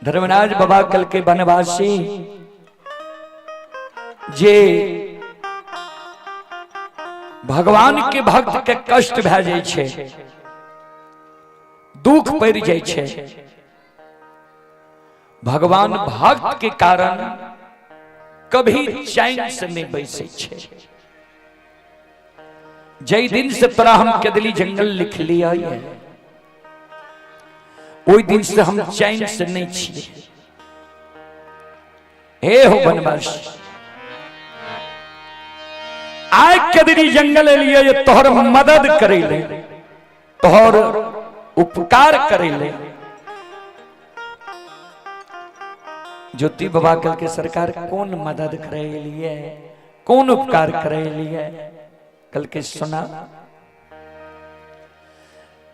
धर्मराज बाबा कल के वनवासी जे भगवान के भक्त के कष्ट भए जाइ छै, दुख पड़ जाइ छै, भगवान भक्त के कारण कभी चैन से नहीं बैसै छै। जै दिन से तोरा हम केदली जंगल लिख लिया है ओहि दिन से हम चैन से नहीं छिए। हे हो बनवासी आय केदली जंगल एलिए ये तोहर मदद करे ले, तोहर उपकार करे ले। ज्योति बाबा कल के सरकार कौन मदद करे लिए, कौन उपकार करे लिए? कल के सुना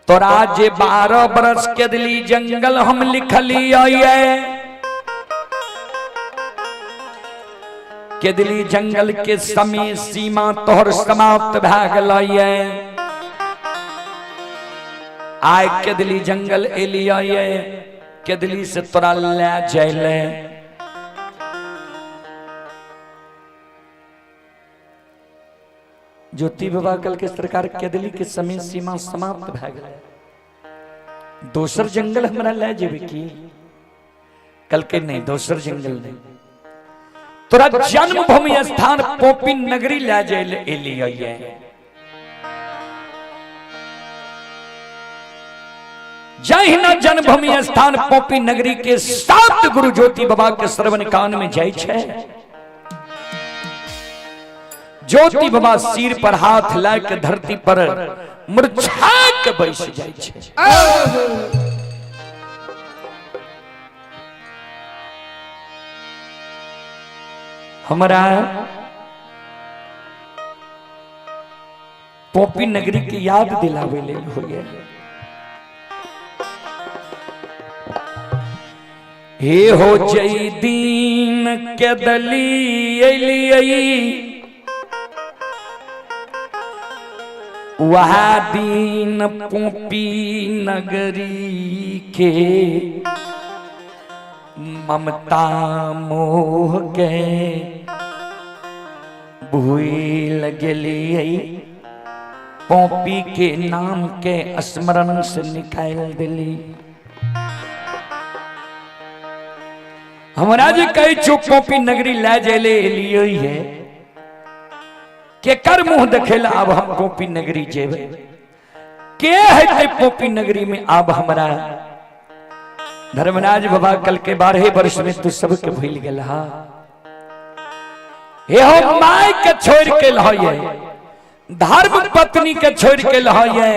तोरा जे 12 बरस के दिली जंगल हम लिखलिए के दिली जंगल के समय सीमा तोहर समाप्त भए गेलैए। आय के दिली जंगल एलिए के दिली से तोरा ले जाइले। ज्योति बाबा कल के सरकार केदली के समय सीमा समाप्त भए गेलै, दोसर जंगल हमरा ले जेबे की? कल के नहीं, दोसर जंगल नहीं, तोरा जन्मभूमि स्थान पोपी नगरी ले जाइले एलिए। जहिना जन्मभूमि स्थान पोपी नगरी के 7 गुरु ज्योति बाबा के श्रवण कान में जाइ छै। ज्योति बाबा सिर पर हाथ लाय के धरती पर मुरझा के बैस जाइ छै। हमरा पोपी नगरी के याद दिलावे लेल होइए। हे हो जय दीन के दली एलियै वह दीन पोपी नगरी के ममता मोह के भूल गेलियै, पोपी के नाम के स्मरण से निकाल दिली। हमरा जे कहै छौ पोपी नगरी ले जाइले एलियै है, केकर मुंह देखेला अब हम पोपी नगरी जेबै? के हेतै पोपी नगरी में अब हमरा? धर्मराज बाबा कल के 12 वर्ष में तू सबके भूल गेल हा। हे हो my के छोड़ के लहये, धर्म पत्नी के छोड़ के लहये,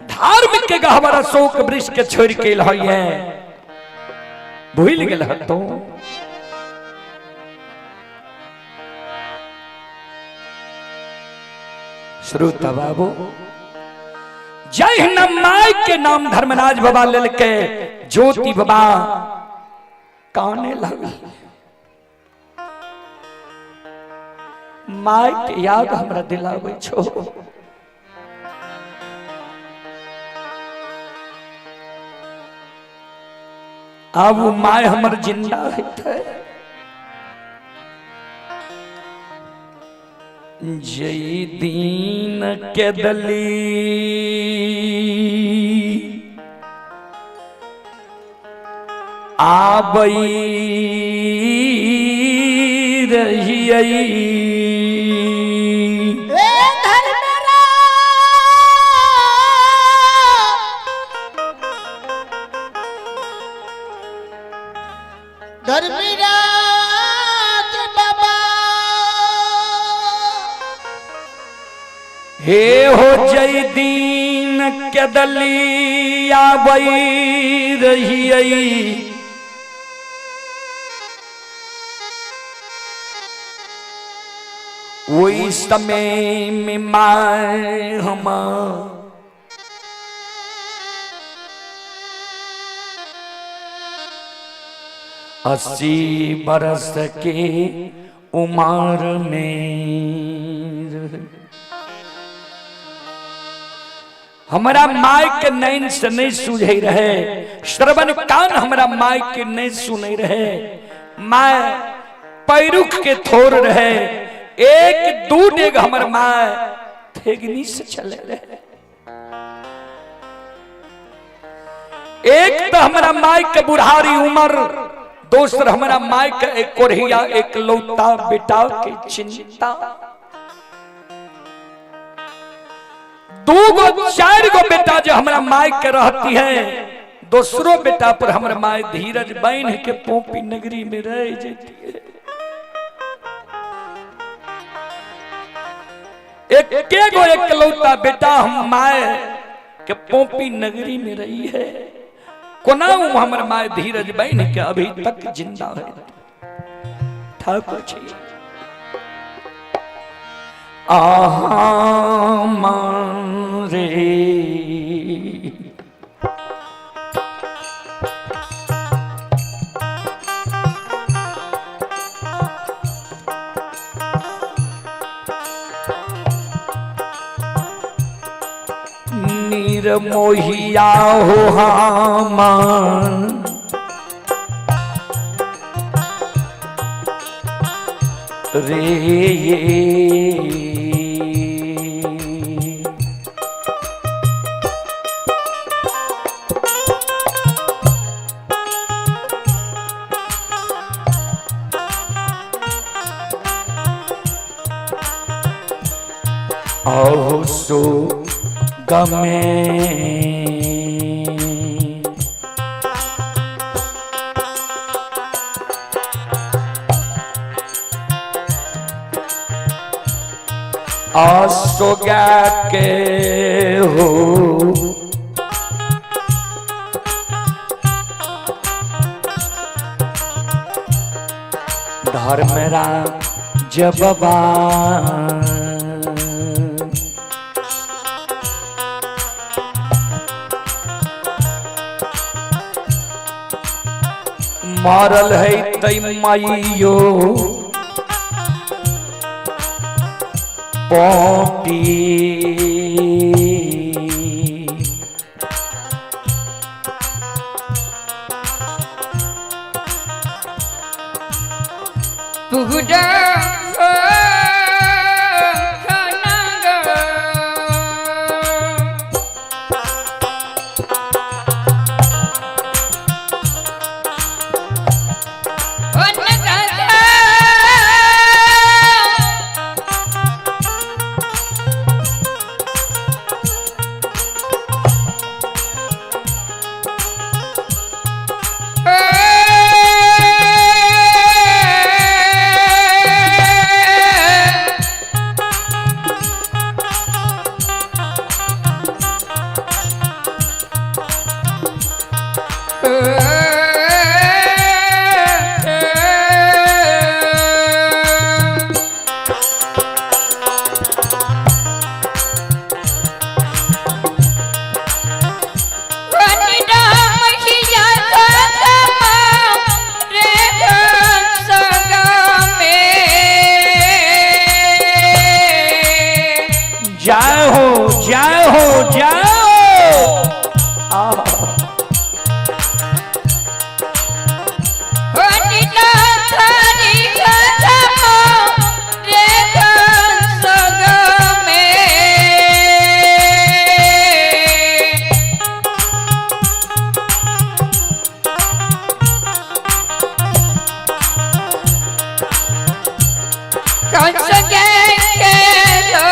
धर्म के गहवर अशोक वृक्ष के छोड़ के लहये, भूल गेल तो। श्रोता बाबू जय my के नाम धर्मराज बाबा लेलके ज्योति बाबा काने लगल। My के याद हमरा दिलाबै छो। आब वो my हमर जिंदा हेतै। जय दीन के दली आबई रहियै धर्मराज बाबा हे हो जय दीन के दलिया बई रही वही समय में माए हम 80 बरस के उम्र में हमरा माय के नैन से नहीं सूझे रहे, श्रवण कान हमरा माय के नहीं सुने रहे, my पैरुख के थोर रहे, एक दू डेग हमर my थेगनी से चले रहे। एक तो हमरा my के बुढ़ारी उम्र, दोसर हमरा my के एक कोढ़िया एक लौता बेटा के चिंता। दू गो चार गो बेटा जो हमरा my के रहती है, दूसरो बेटा पर हमरा my धीरज बन के पोपी नगरी में रह जाती है। एक गो एकलौता बेटा हम my के पोपी नगरी में रही है, कोना हमर my धीरज बन के अभी तक जिंदा है। ठाकुर जी आहा मारे नीर मोहिया हो हमान रे आओ सो गमे आसो के हो धर्मरा जबबा मारल है तई माइयो पॉपी पूरा जय हो जय हो जय हो। कंस के खेलो।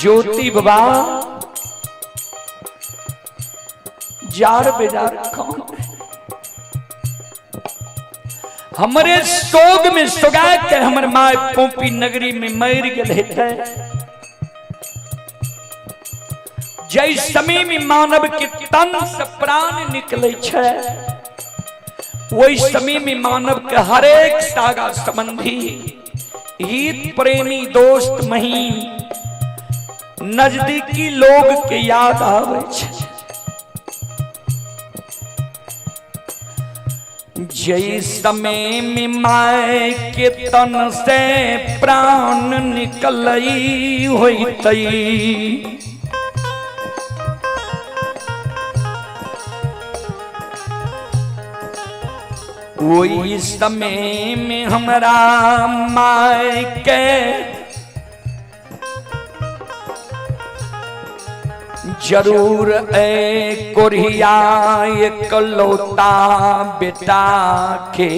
ज्योति बाबा जार बेजार कौन है? हमरे शोग में सोगा के हमर माय पोपी नगरी में मर गेल हेतै। जै समय में मानव के तन से प्राण निकले छै, वही समय में मानव के हरेक सागा संबंधी, हित प्रेमी, दोस्त महीन, नजदीकी लोग के याद आवे छै। जै समय में my के तन से प्राण निकलई होतई, वही समय में हमरा my के जरूर ए कोरिया एकलौता बेटा के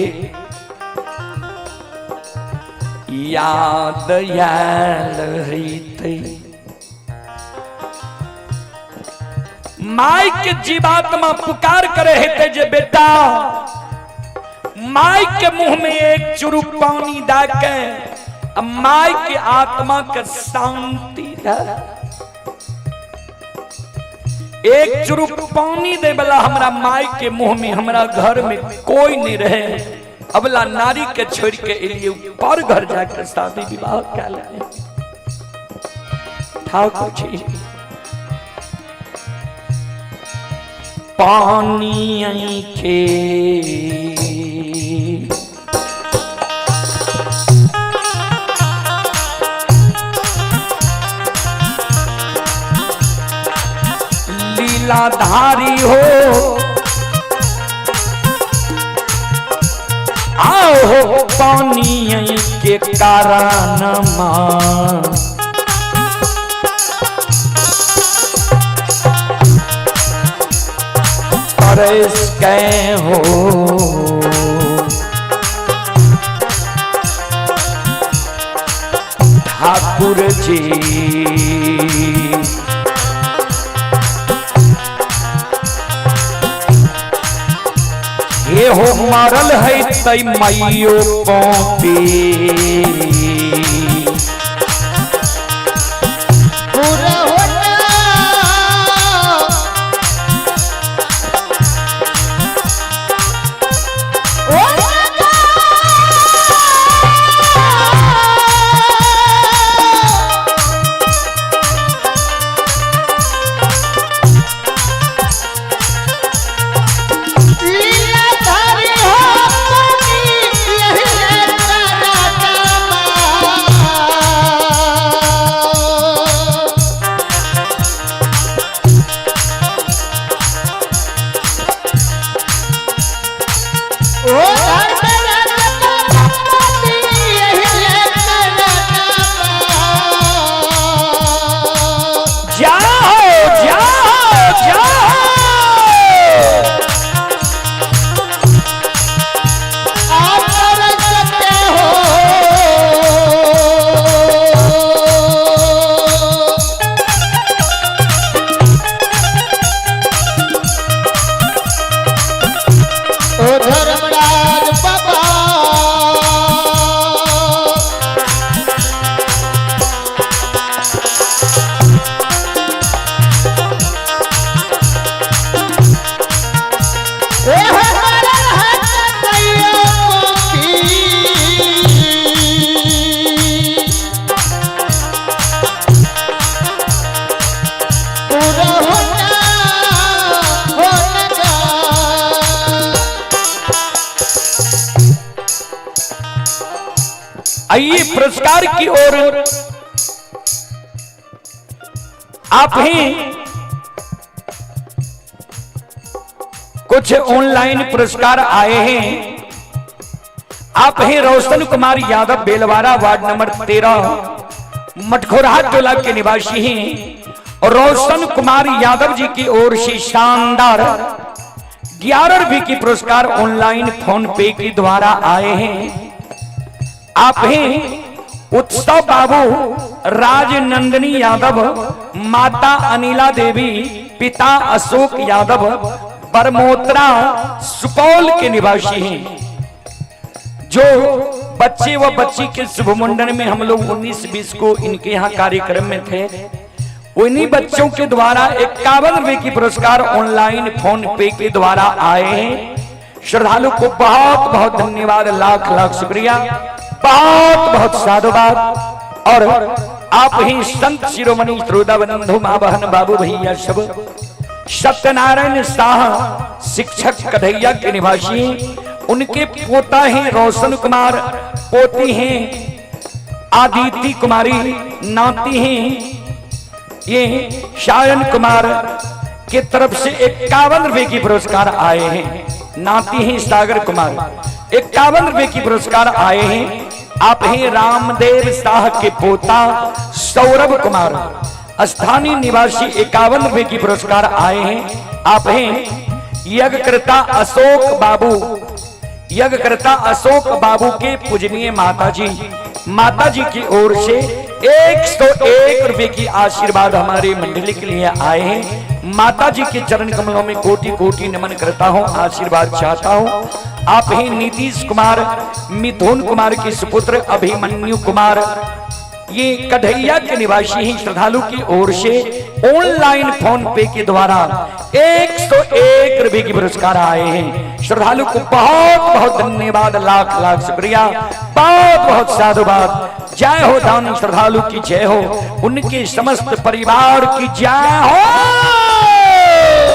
याद आयल होतै। My के जीवात्मा पुकार करे हेतै जे बेटा, my के मुंह में एक चुरुक पानी दा के my के आत्मा के शांति दे। एक चुरुक पानी दे वाला हमरा my के मुंह में, हमरा घर में कोई नहीं रहे। अबला नारी के छोड़ के एलिए पर घर जाकर शादी विवाह कर ले। ठाकुर जी पानी के लीलाधारी हो, आओ हो पानी के कारण मां परस के हो। ठाकुर जी ये हो मरल है तई मैयो पौपी। पूरा होना। ओ लीलाधारी हो पानी, यही कराना। ओ धर्मराज पति, यही कराना। जाओ जाओ जाओ। आप कर सकते हो। ओ धर्मराज बाबा, ए हमारा हाथ दैया पखी। पूरा होना होना जा। आइए पुरस्कार की ओर आप ही कुछ ऑनलाइन पुरस्कार आए हैं। आप ही रोशन कुमार यादव, बेलवारा वार्ड नंबर 13, मटखोरहा टोला के निवासी हैं। और रोशन कुमार यादव जी की ओर से शानदार 11 रुपए की पुरस्कार ऑनलाइन फोन पे के द्वारा आए हैं। आप ही उत्सव बाबू राजनंदिनी यादव, माता अनिला देवी, पिता अशोक यादव, बरमोत्रा सुपौल के निवासी हैं। जो बच्चे व बच्ची के शुभ मुंडन में हम लोग 19-20 को इनके यहाँ कार्यक्रम में थे, उन्हीं बच्चों के द्वारा 51 रुपए की पुरस्कार ऑनलाइन फोन पे के द्वारा आए हैं। श्रद्धालु को बहुत बहुत धन्यवाद, लाख लाख शुक्रिया, बहुत बहुत साधुवाद। और आप ही संत शिरोमणि श्रोता बंधु माँ बहन बाबू भैया सब, सत्यनारायण शाह शिक्षक कन्हैया के निवासी, उनके पोता हैं रोशन कुमार, पोती हैं आदिति कुमारी, नाती हैं ये शायन कुमार के तरफ से 51 रुपए की पुरस्कार आए हैं। नाती हैं सागर कुमार, 51 रुपए की पुरस्कार आए हैं। आप हैं रामदेव शाह के पोता सौरभ कुमार, स्थानीय निवासी, 51 रुपए की पुरस्कार आए हैं। आप हैं यज्ञकर्ता अशोक बाबू, यज्ञकर्ता अशोक बाबू के पूजनीय माताजी, माताजी की ओर से 101 रुपए की आशीर्वाद हमारे मंडली के लिए आए हैं। माताजी के चरण कमलों में कोटि कोटि नमन करता हूं, आशीर्वाद चाहता हूं। आप ही नीतीश कुमार, मिथुन कुमार के सुपुत्र अभिमन्यु कुमार, ये कढ़ैया के निवासी ही, श्रद्धालु की ओर से ऑनलाइन फोन पे के द्वारा 101 रुपए की पुरस्कार आए हैं। श्रद्धालु को बहुत बहुत धन्यवाद, लाख लाख शुक्रिया, बहुत बहुत साधुवाद। जय हो दानी श्रद्धालु की जय हो, उनके समस्त परिवार की जय हो।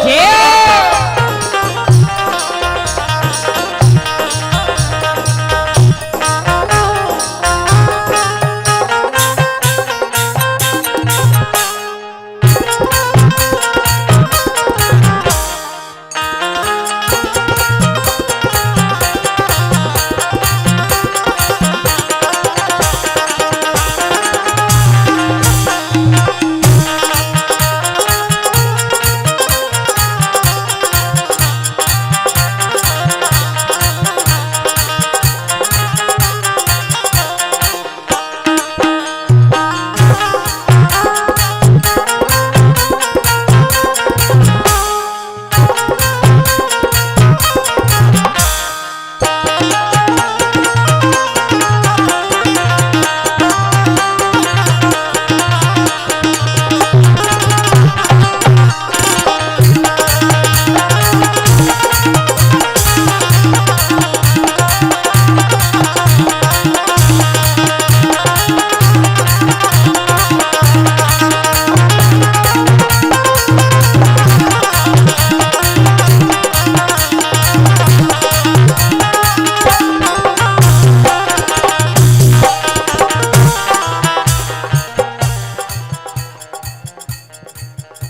जय।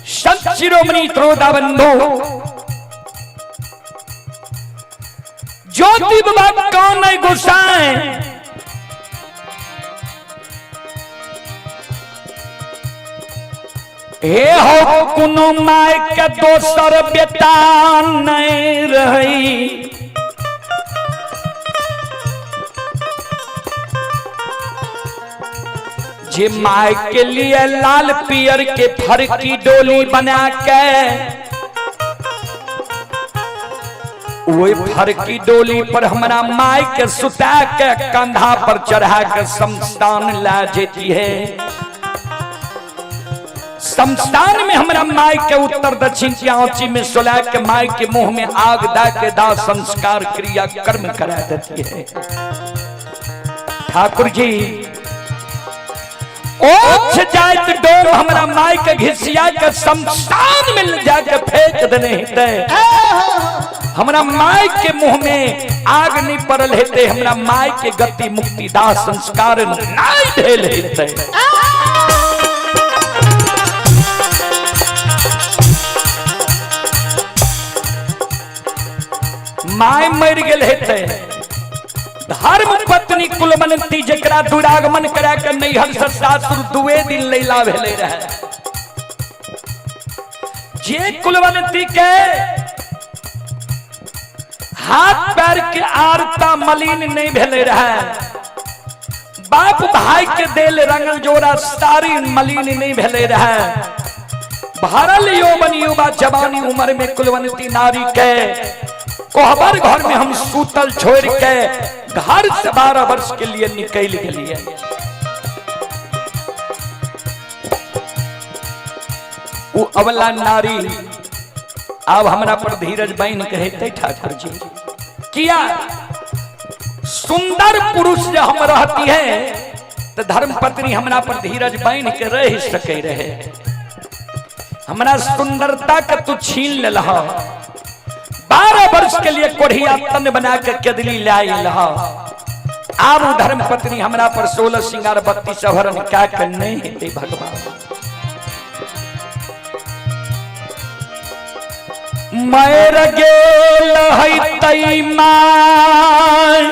संत शिरोमणि त्रोदा बंधु ज्योति बाबा कौन है गोसाई? हे हो कोनो my के दोसर बेटा नहीं रही, जे my के लिए लाल पियर के फर की डोली बना के वही फर की डोली पर हमारा my के सुता के कंधा पर चढ़ा के शमशान ला जेती है। शमशान में हमारा माई के उत्तर दक्षिण की आंची में सुला के माई के मुंह में आग दा के दाह संस्कार क्रिया कर्म करा देती है। ठाकुर जी ओछ जाइत डोम हमरा माई के घिसिया के शमशान में ले जाके फेंक देने हेतै, हमरा माई के मुंह में आग नहीं पड़ल हेतै, हमरा माई के गति मुक्ति दाह संस्कार नहीं भेल हेतै। My मर गेल हेतै, धर्म पत्नी कुलवंती जकरा दुरागमन करा के नैहर से सासुर दुए दिन लैला भेले रहे, जे कुलवंती के हाथ पैर के आरता मलिन नहीं भेले रहे, बाप भाई के देल रंगल जोड़ा सारी मलिन नहीं भेले रहे। भरल यौवन युवा जवानी उम्र में कुलवंती नारी के कोहबर घर में हम सूतल छोड़ के घर से 12 वर्ष के लिए निकल गेलिए। उ अबला नारी अब हमरा पर धीरज बन के हेतै ठाकुर जी, किया सुंदर पुरुष जो हम रहती है तो धर्म पत्नी हमरा पर धीरज बन के रह सके रहे। हमरा सुंदरता के तू छीन लेलह, 12 वर्ष के लिए कोढ़िया तन बना के केदली लाए लह। आब उ धर्म पत्नी हमरा पर 16 श्रृंगार 32 आभरण क्या के नहीं हेतै भगवान। मर गेल है तई माय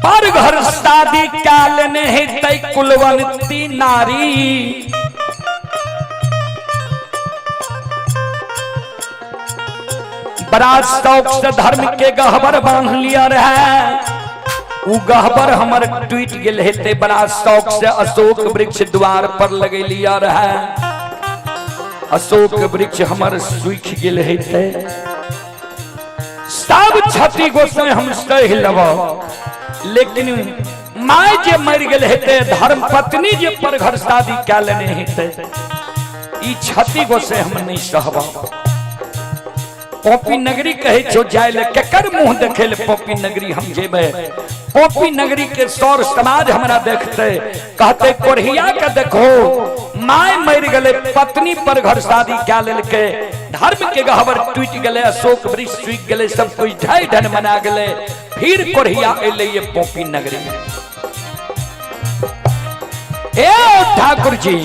पर घर शादी काल नहीं तई कुलवंती नारी। बड़ा शौक से धर्म के गहबर बांध लिया रहे, उ गहबर हमर टूट गेल हेते। बड़ा शौक से अशोक वृक्ष द्वार पर लगेलिया रहे, अशोक वृक्ष हमर सूख गेल हेते। सब क्षति गोसाई हम सह लेब, लेकिन my जे मर गेल हेते, धर्म पत्नी जे पर घर शादी कै लेने हेते, ई क्षति गोसाई हम नहीं सहब। पोपी नगरी कहे छो जाय ले, केकर मुंह देखे ले पोपी नगरी हम जेबे। पोपी नगरी के सौर समाज हमरा देखते, कहते कोढ़िया के देखो my मर गले, पत्नी पर घर शादी क्या लेलके, धर्म के गहबर टूट गले, अशोक वृक्ष सूख गले, सब कुछ ढाई ढन मना गले, फिर कोढ़िया एले ये पोपी नगरी में। ए ठाकुर जी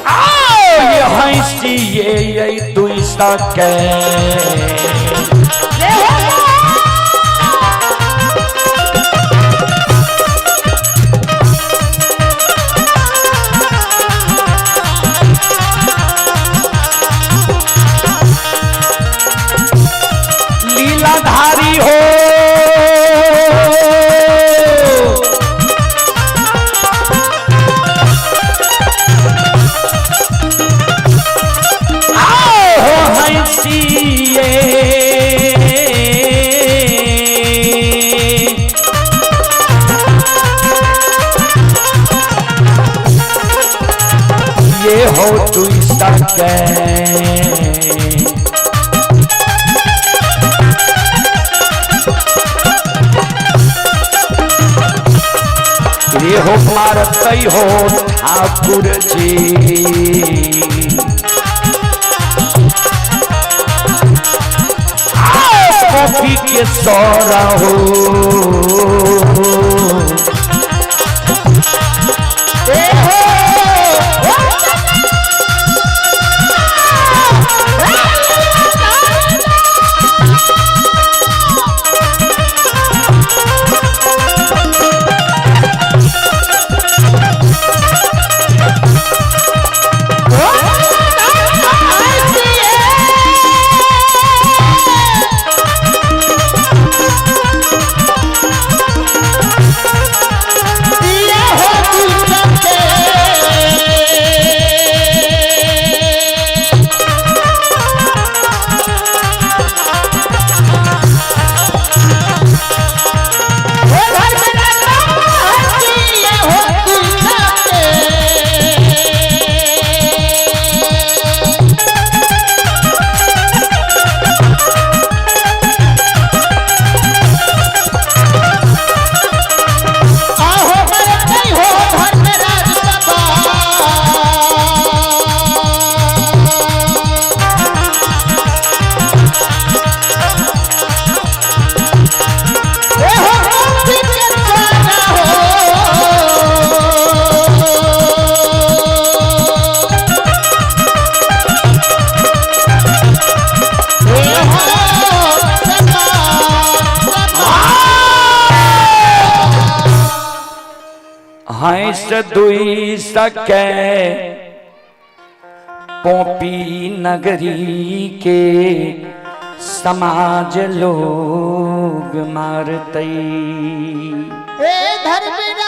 आओ ये हंसी ये दुई सके। लीलाधारी हो आओ हंसिए ये हो तू सके। ये हो मारतई हो ठाकुर जी। कॉफी के सौरा हो हंस दुई सके पोपी नगरी के समाज लोग मारतई। हे धर्मराज,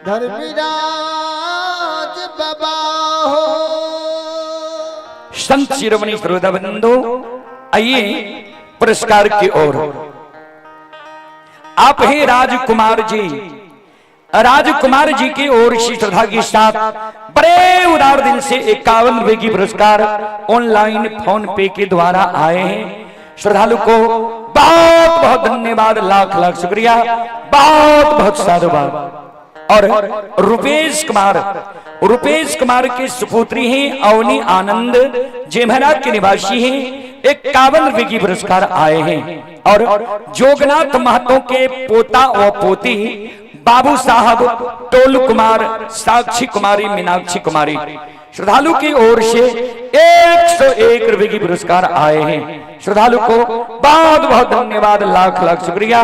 धर्मराज बाबा हो। संत शिरोमणि श्रोता बंधु, आइए पुरस्कार की ओर। आप ही राजकुमार जी, राजकुमार जी की ओर से श्रद्धा के साथ बड़े उदार दिल से 51 रुपए की पुरस्कार ऑनलाइन फोन पे के द्वारा आए हैं। श्रद्धालु को बहुत बहुत धन्यवाद, लाख लाख शुक्रिया, बहुत बहुत साधुवाद। और रुपेश कुमार, रुपेश कुमार के सुपुत्री हैं अवनी आनंद, जेमहरा के निवासी हैं, 51 रुपए की पुरस्कार आए हैं। और जोगनाथ महतो के पोता और पोती बाबू साहब टोल कुमार, साक्षी कुमारी, मीनाक्षी कुमारी, श्रद्धालु की ओर से 101 रुपए की पुरस्कार आए हैं। श्रद्धालु को बहुत बहुत धन्यवाद, लाख लाख शुक्रिया,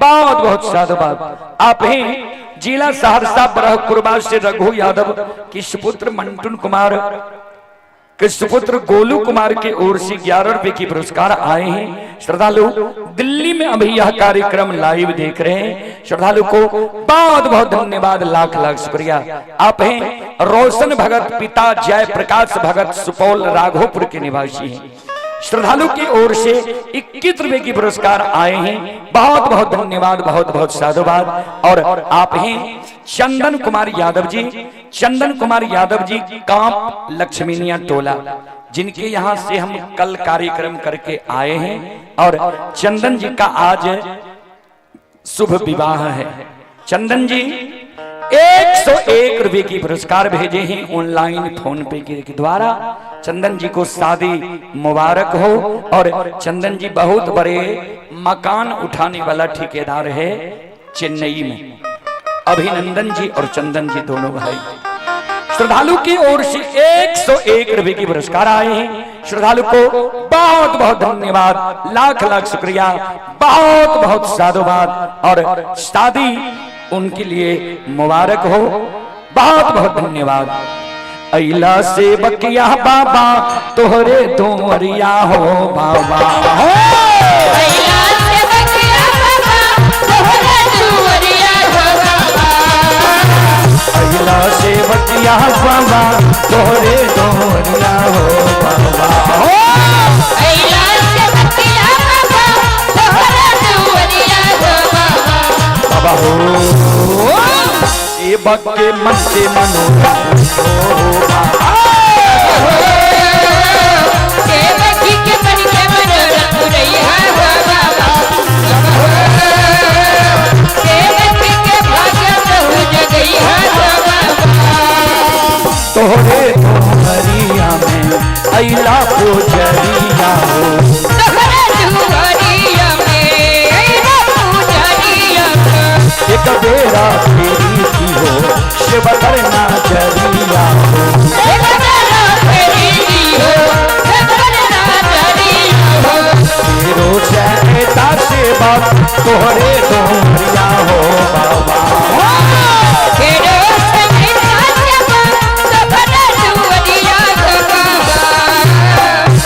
बहुत बहुत साधुवाद। आप हैं जिला सहरसा बरहकुरबा से रघु यादव की सुपुत्र मंटून कुमार के सुपुत्र गोलू कुमार की ओर से 11 रुपए की पुरस्कार आए हैं। श्रद्धालु दिल्ली में अभी यह कार्यक्रम लाइव देख रहे हैं। श्रद्धालु को बहुत बहुत धन्यवाद, लाख लाख शुक्रिया। आप हैं रोशन भगत पिता जय प्रकाश भगत सुपौल राघोपुर के निवासी हैं। श्रद्धालु की ओर से 21 रुपए की पुरस्कार आए हैं। बहुत बहुत धन्यवाद, बहुत बहुत साधुवाद। और आप हैं चंदन कुमार यादव जी, चंदन कुमार यादव जी कांप लक्ष्मीनिया टोला, जिनके यहाँ से हम कल कार्यक्रम करके आए हैं। और चंदन जी का आज शुभ विवाह है। चंदन जी 101 रुपए की पुरस्कार भेजे हैं ऑनलाइन फोन पे के द्वारा। चंदन जी को शादी मुबारक हो। और चंदन जी बहुत बड़े मकान उठाने वाला ठेकेदार है चेन्नई में। अभिनंदन जी और चंदन जी दोनों भाई श्रद्धालु की ओर से 101 रुपए की पुरस्कार आए हैं। श्रद्धालु को बहुत बहुत धन्यवाद, लाख लाख शुक्रिया, बहुत बहुत साधुवाद। और शादी उनके लिए मुबारक हो, बहुत बहुत धन्यवाद। अला से बकिया बाबा तोहरे दोरिया हो बाबा हो। अइला से बकिया बाबा तोहरे दुआरिया हो बाबा। अला से बकिया बाबा तोहरे दोरिया हो बाबा हो। अइला से बकिया बाबा तोहरे दुआरिया हो बाबा। बाबा हो, ए बके मन से मनो हो बाबा। के बकी के मन के मनोरथ पुरैया हो बाबा। के बकी के भाग्य कहू जगैया हो बाबा। तोहरे दोहरिया में अइला पुजरिया हो। तोहरे दुआरिया में अइला पुजरिया हो। एक बेरा फेरी की हो शिव करना जरिया हो। एक बेरा फेरी की हो शिव करना जरिया हो। तेरो सैता सेवा तोहरे दोहरिया हो बाबा। तेरो सैता सेवा तोहरे दुआरिया हो बाबा।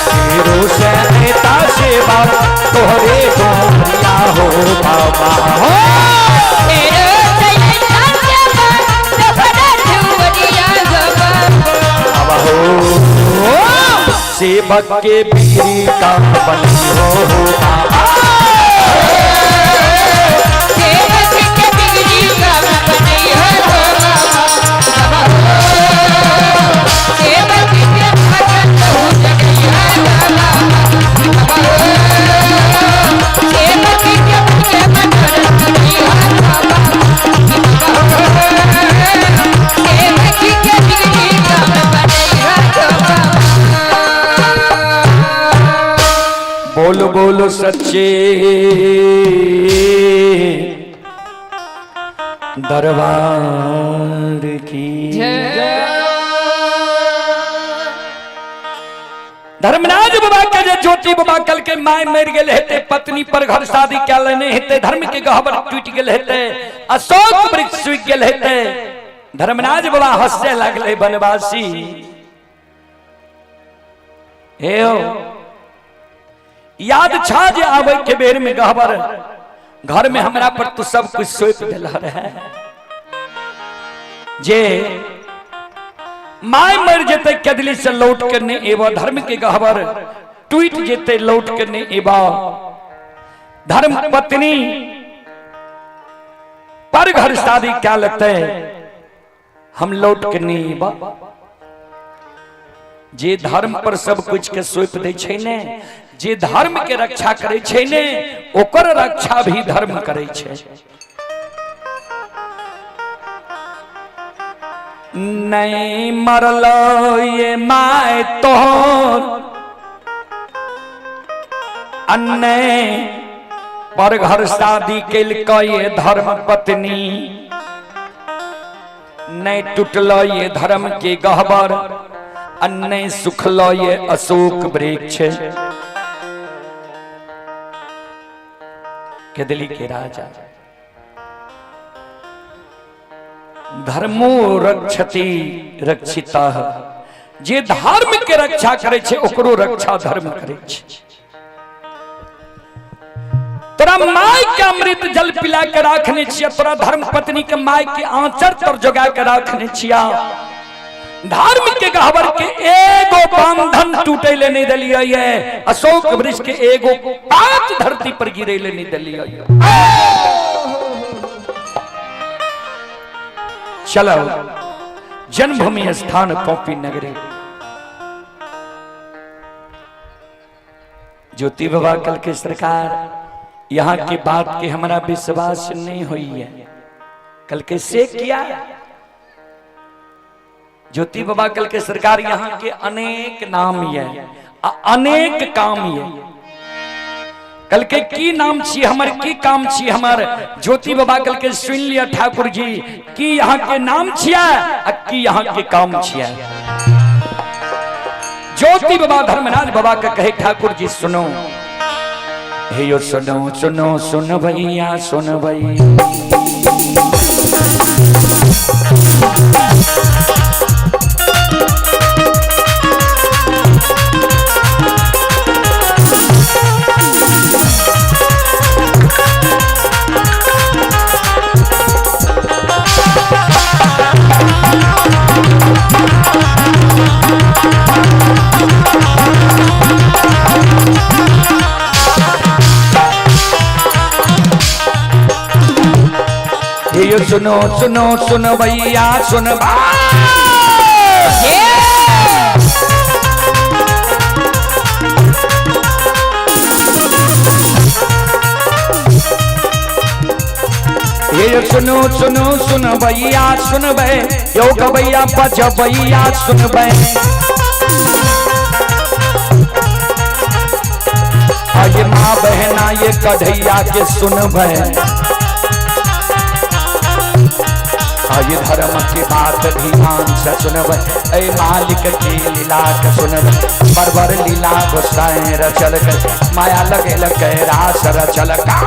तेरो सैता सेवा तोहरे दोहरिया हो बाबा हो। तेरो सैता सेवा तोहरे दुआरिया हो बाबा। बाबा हो, सेवक के बिगड़ी का बनी हो बाबा। सेवक के बिगड़ी का बनैया हो बाबा। बाबा हो, सेवक के भगत हो जगैया हो बाबा। बाबा हो, सेवक के भगत मनोरथ पुरैया हो बाबा। बाबा हो, सेवक के बिगड़ी का बनैया हो बाबा। बोलो बोलो सच्चे दरबार की। धर्मराज बाबा के जे ज्योति बाबा कल के my मर गेल हेते, पत्नी पर घर शादी क्या लेने हेते, धर्म के गहबर टूट गेल हेते, अशोक वृक्ष सूख गेल हेते। धर्मराज बाबा हंसे लगले बनवासी। हे हो याद छा जे आवे के बेर में गहबर घर में हमरा पर तू सब कुछ सौंप दिल रहे। जे my मर जेते कदली से लौट के नहीं एबा, धर्म के गहबर टूट जेते लौट के नहीं एबा, धर्म पत्नी पर घर शादी क्या लगते हम लौट के नहीं एबा। जे धर्म पर सब कुछ के सौंप दे छै ने, जे धर्म के रक्षा करे छै ने, ओकर रक्षा भी धर्म करे छै। नहीं मरलो ये my तोहर अन्य पर घर शादी केलकै ये धर्म पत्नी, नहीं टूटलो ये धर्म के गहबर अन्य सुखलो ये अशोक वृक्ष। केदली के राजा धर्मो रक्षति रक्षिता, जे धर्म के रक्षा करे छे ओकरो रक्षा धर्म करे छे। तोरा my के अमृत जल पिला के राखने छिया, तोरा धर्म पत्नी के my के आंचर तर जोगा के राखने छिया, धर्म के गहबर के एगो बंधन टूटे ले नहीं दिलियै ये, अशोक वृक्ष के एगो पात धरती पर गिरे ले नहीं दिलियै। चलो जन्मभूमि स्थान कॉपी नगरी। ज्योति बाबा कल के सरकार यहाँ की बात के हमारा विश्वास नहीं हुई है, कल के से किया। ज्योति बाबा कल के सरकार यहाँ के अनेक नाम ये अनेक काम ये, कल के की नाम छी हमर की काम छी हमर। ज्योति बाबा कल के सुन लिया ठाकुर जी की यहाँ के नाम छिया आ की यहाँ के काम छिया। ज्योति बाबा धर्मराज बाबा के कहे ठाकुर जी सुनो, हे यो सुनो सुनो सुन भैया सुन भैया, ये सुनो सुनो सुन भैया सुन ये सुनो सुनो सुन भैया सुन बे यो गवैया बज भैया सुन बे। ये माँ बहना ये कढ़ैया के सुन बे, ये धर्म की बात ध्यान से सुनबे, ऐ मालिक की लीला के सुनबे, बरबर लीला गोसाई रचल के माया लगे लगे रास रचल का।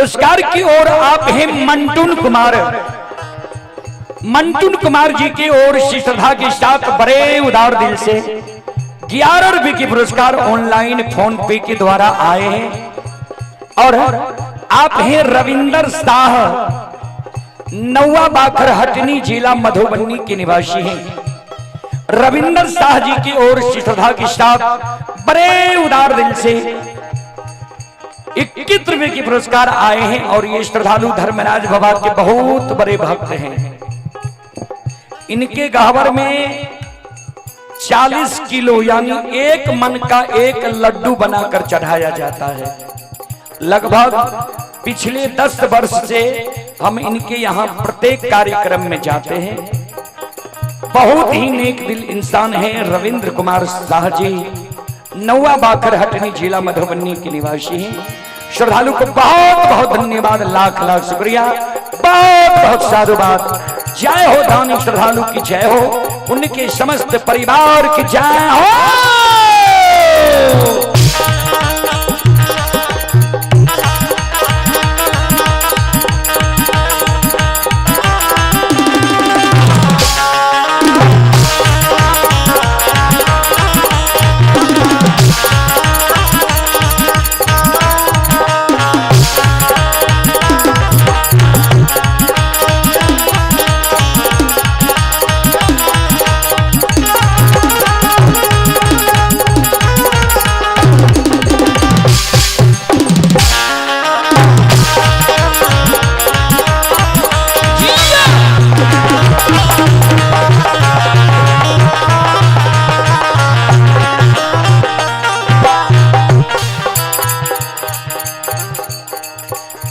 पुरस्कार की ओर आप हैं मंटून कुमार, मंटून कुमार जी की ओर से श्रद्धा के साथ बड़े उदार दिल से 11 रुपए की पुरस्कार ऑनलाइन फोन पे के द्वारा आए हैं। और आप हैं रविंदर शाह, नौवा बाखर हटनी, जिला मधुबनी के निवासी हैं। रविंदर शाह जी की ओर से श्रद्धा के साथ बड़े उदार दिल से 21 रुपए के पुरस्कार आए हैं। और ये श्रद्धालु धर्मराज बाबा के बहुत बड़े भक्त हैं। इनके गहवर में 40 किलो यानी 1 मन का एक लड्डू बनाकर चढ़ाया जाता है। लगभग पिछले 10 वर्ष से हम इनके यहाँ प्रत्येक कार्यक्रम में जाते हैं। बहुत ही नेक दिल इंसान है रविंद्र कुमार शाह जी, नौवा बाखर हटनी, जिला मधुबनी के निवासी हैं। श्रद्धालु को बहुत बहुत धन्यवाद, लाख लाख शुक्रिया, बहुत बहुत साधुवाद। जय हो दानी श्रद्धालु की जय हो, उनके समस्त परिवार की जय हो।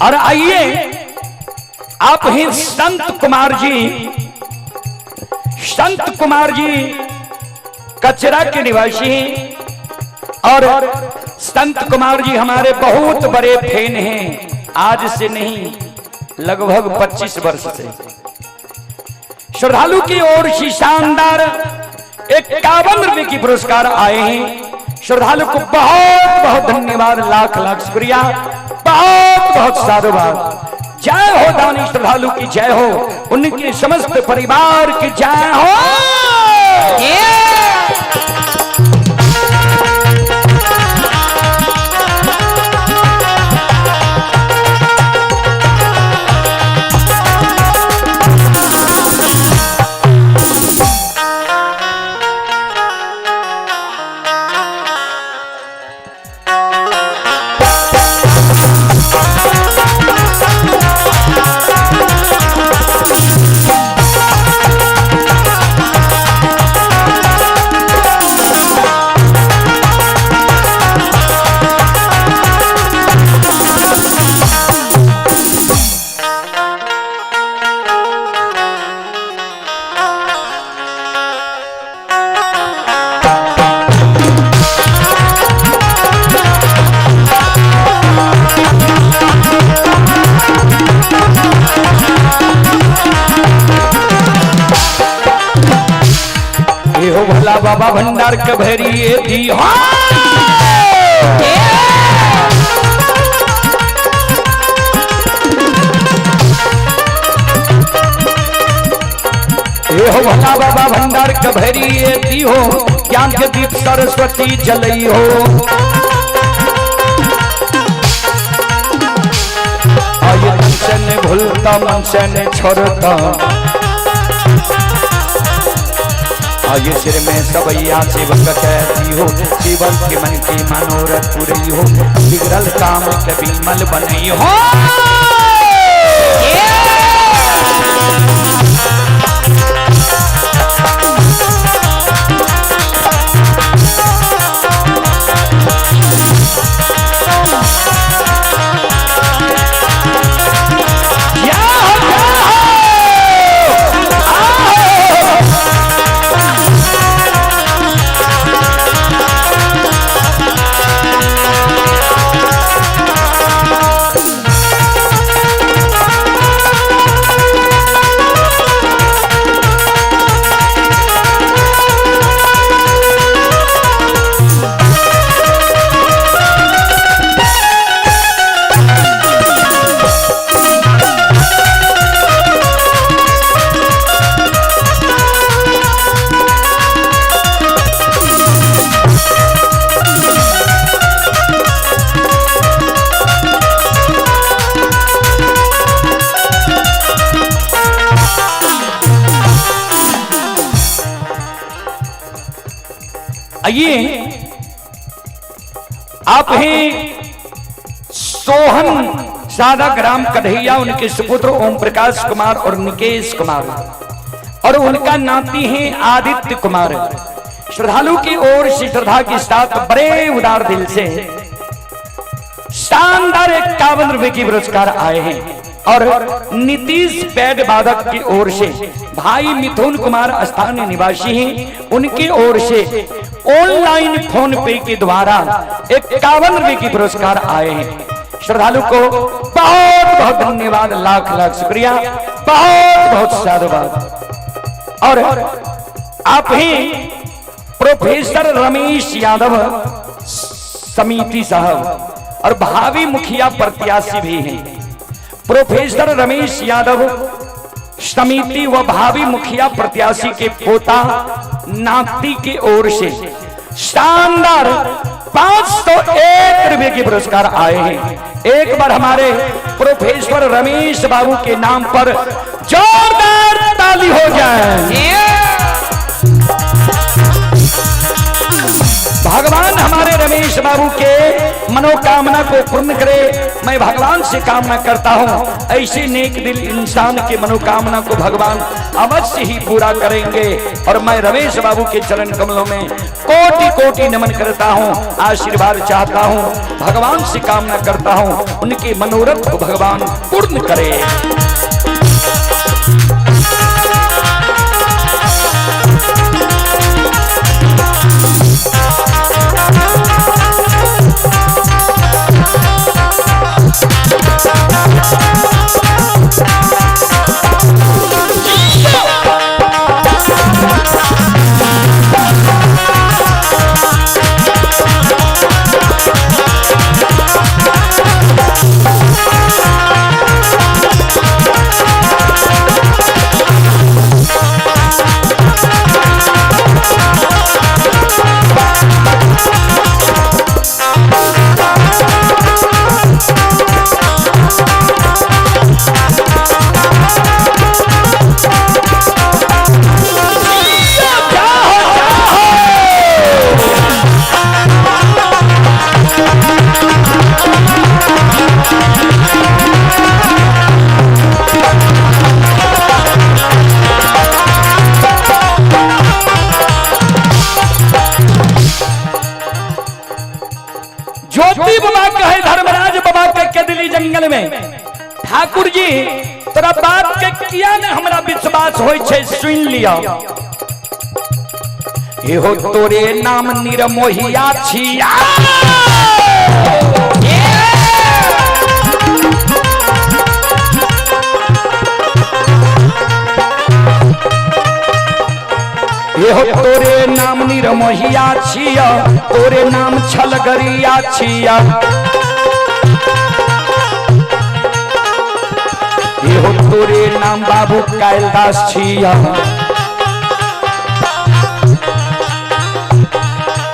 और आइए आप ही संत कुमार जी, संत कुमार जी कचरा के निवासी हैं। और संत कुमार जी हमारे बहुत बड़े फैन हैं, आज से नहीं लगभग 25 वर्ष से। श्रद्धालु की ओर से शानदार 51 रुपए की पुरस्कार आए हैं। श्रद्धालु को बहुत बहुत धन्यवाद, लाख लाख शुक्रिया, बहुत बहुत साधुवाद। जय हो दानी श्रद्धालु की जय हो, उनके समस्त परिवार की जय हो। हो भोला बाबा भंडार के भैरी दी हो। हो भोला बाबा भंडार के भैरी दी हो, ज्ञान के दीप सरस्वती जलई हो। आये मन से न भूलता मन से न छोड़ता, आये सिर में सबैया सेवक कहती हो, सेवक के मन की मनोरथ पुरई हो, बिगड़ल काम के बिमल बनई हो। आइए आप ही सोहन सादा ग्राम कन्हैया, उनके सुपुत्र ओम प्रकाश कुमार और निकेश कुमार और उनका नाती है आदित्य कुमार। श्रद्धालु की ओर से श्रद्धा के साथ बड़े उदार दिल से शानदार 51 रुपए की पुरस्कार आए हैं। और नीतीश पैड बाधक की ओर से भाई मिथुन कुमार स्थानीय निवासी हैं, उनकी ओर से ऑनलाइन फोन पे के द्वारा 51 रुपए की पुरस्कार आए हैं। श्रद्धालु को बहुत बहुत धन्यवाद, लाख लाख शुक्रिया, बहुत बहुत साधुवाद। और आप ही प्रोफेसर रमेश यादव समिति साहब और भावी मुखिया प्रत्याशी भी हैं। प्रोफेसर रमेश यादव समिति व भावी मुखिया प्रत्याशी के पोता नाती की ओर से शानदार 501 रुपए के पुरस्कार आए हैं। एक बार हमारे प्रोफेसर रमेश बाबू के नाम पर जोरदार ताली हो जाए। भगवान हमारे रमेश बाबू के मनोकामना को पूर्ण करे, मैं भगवान से कामना करता हूं। ऐसे नेक दिल इंसान के मनोकामना को भगवान अवश्य ही पूरा करेंगे। और मैं रमेश बाबू के चरण कमलों में कोटि कोटि नमन करता हूं, आशीर्वाद चाहता हूं, भगवान से कामना करता हूं उनके मनोरथ को भगवान पूर्ण करे। ज्योति बाबा कहे धर्मराज बाबा के केदली जंगल में, ठाकुर जी तोरा बात के किया ने हमरा विश्वास होय छै, सुन लिया। हे हो तोरे नाम निरमोहिया छिया। हे हो तोरे नाम निरमोहिया छिया, तोरे नाम छलगरिया छिया। हे हो तोरे नाम बाबू कायलदास छिया।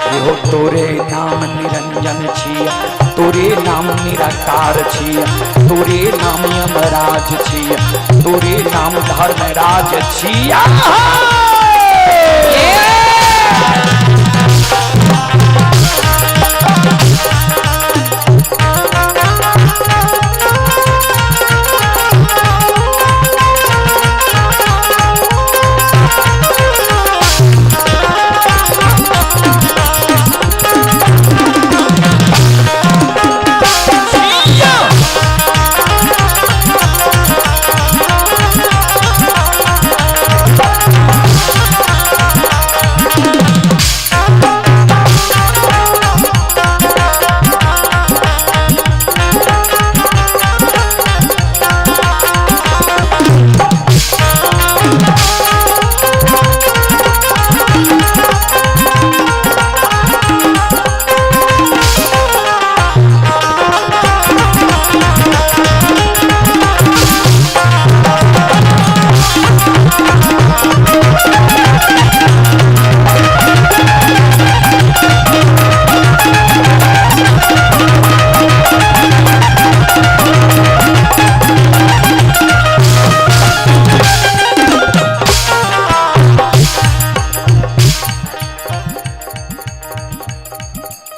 हे हो तोरे नाम निरंजन छिया, तोरे नाम निराकार छिया, तोरे नाम यमराज छिया, तोरे नाम धर्मराज छिया।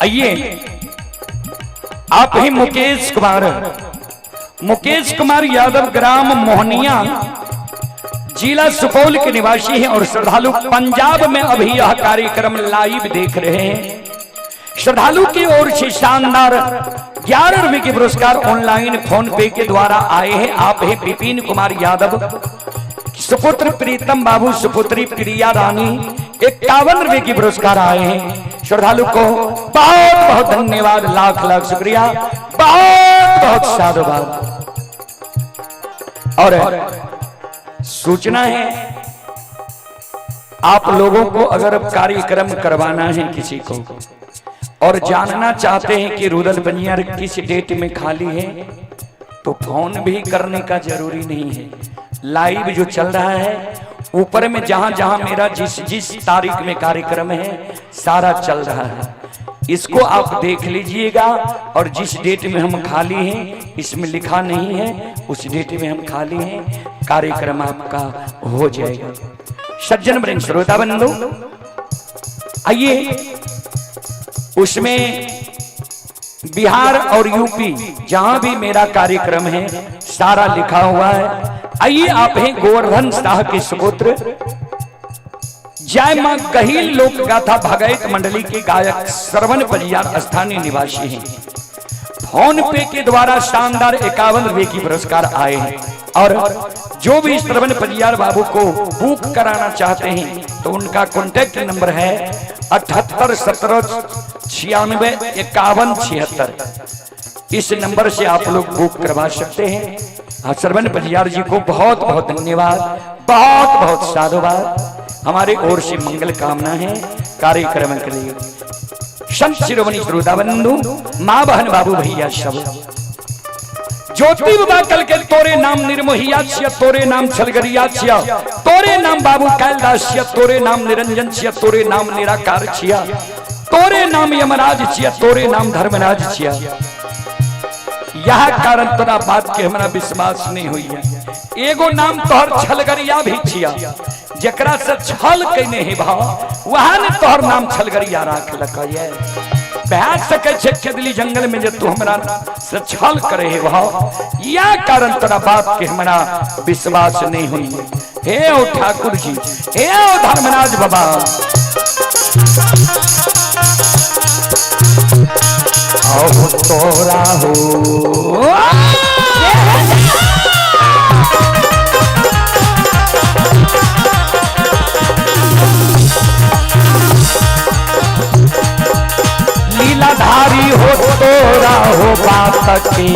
आइए आप ही मुकेश कुमार, मुकेश कुमार यादव ग्राम मोहनिया जिला सुपौल के निवासी हैं और श्रद्धालु पंजाब में अभी यह कार्यक्रम लाइव देख रहे हैं। श्रद्धालु की ओर से शानदार 11 रुपए के पुरस्कार ऑनलाइन फोन पे के द्वारा आए हैं। आप हैं विपिन कुमार यादव, सुपुत्र प्रीतम बाबू, सुपुत्री प्रिया रानी, 51 रुपए के पुरस्कार आए हैं। श्रद्धालु को बहुत बहुत धन्यवाद, लाख लाख शुक्रिया, बहुत बहुत साधुवाद। और सूचना है आप लोगों को, अगर कार्यक्रम करवाना है किसी को और जानना चाहते हैं कि रुदल बनियार किस डेट में खाली है, तो फोन भी करने का जरूरी नहीं है। लाइव जो चल रहा है ऊपर में जहां जहां मेरा जिस जिस तारीख में कार्यक्रम है सारा चल रहा है, इसको आप देख लीजिएगा। और जिस डेट में हम खाली हैं, इसमें लिखा नहीं है, उस डेट में हम खाली हैं, कार्यक्रम आपका हो जाएगा। सज्जन वृंद श्रोता बंधु, आइए उसमें बिहार और यूपी जहां भी मेरा कार्यक्रम है सारा लिखा हुआ है। आइए आप हैं गोवर्धन शाह के सुपुत्र, जय मां गहील लोक गाथा भगैत मंडली के गायक श्रवण परियार स्थानीय निवासी हैं। फोन पे के द्वारा शानदार 51 रुपए की पुरस्कार आए हैं। और जो भी श्रवण परियार बाबू को बुक कराना चाहते हैं तो उनका कॉन्टैक्ट नंबर है 78 17 96 51 76। इस नंबर से आप लोग बुक करवा सकते हैं। हाँ, श्रवण परियार जी को बहुत बहुत धन्यवाद, बहुत बहुत साधुवाद। हमारे ओर से मंगल कामना है कार्यक्रम के लिए। संत शिरोमणि श्रोता बंधु, माँ बहन बाबू भैया सब, ज्योति बाबा कल के तोरे नाम निर्मोहिया छिया, तोरे नाम छलगरिया छिया, तोरे नाम बाबू कैलदास छिया, तोरे नाम निरंजन छिया, तोरे नाम निराकार छिया, तोरे नाम यमराज छिया, तोरे नाम धर्मराज छिया। यह कारण तोरा बात के हमरा विश्वास नहीं हुई है। एगो नाम तोहर छलगरिया भी छिया, जकरा से छल कैने हे भाव वह ने तोहर नाम छलगरिया राख लक। भै सके छे खेदली जंगल में जे तू हमरा से छल करे हे भाव, यह कारण तोरा बात के हमरा विश्वास नहीं हुई है। हे ओ ठाकुर जी, हे ओ धर्मराज बाबा, आओ तोरा हो लीलाधारी हो तोरा हो बात की।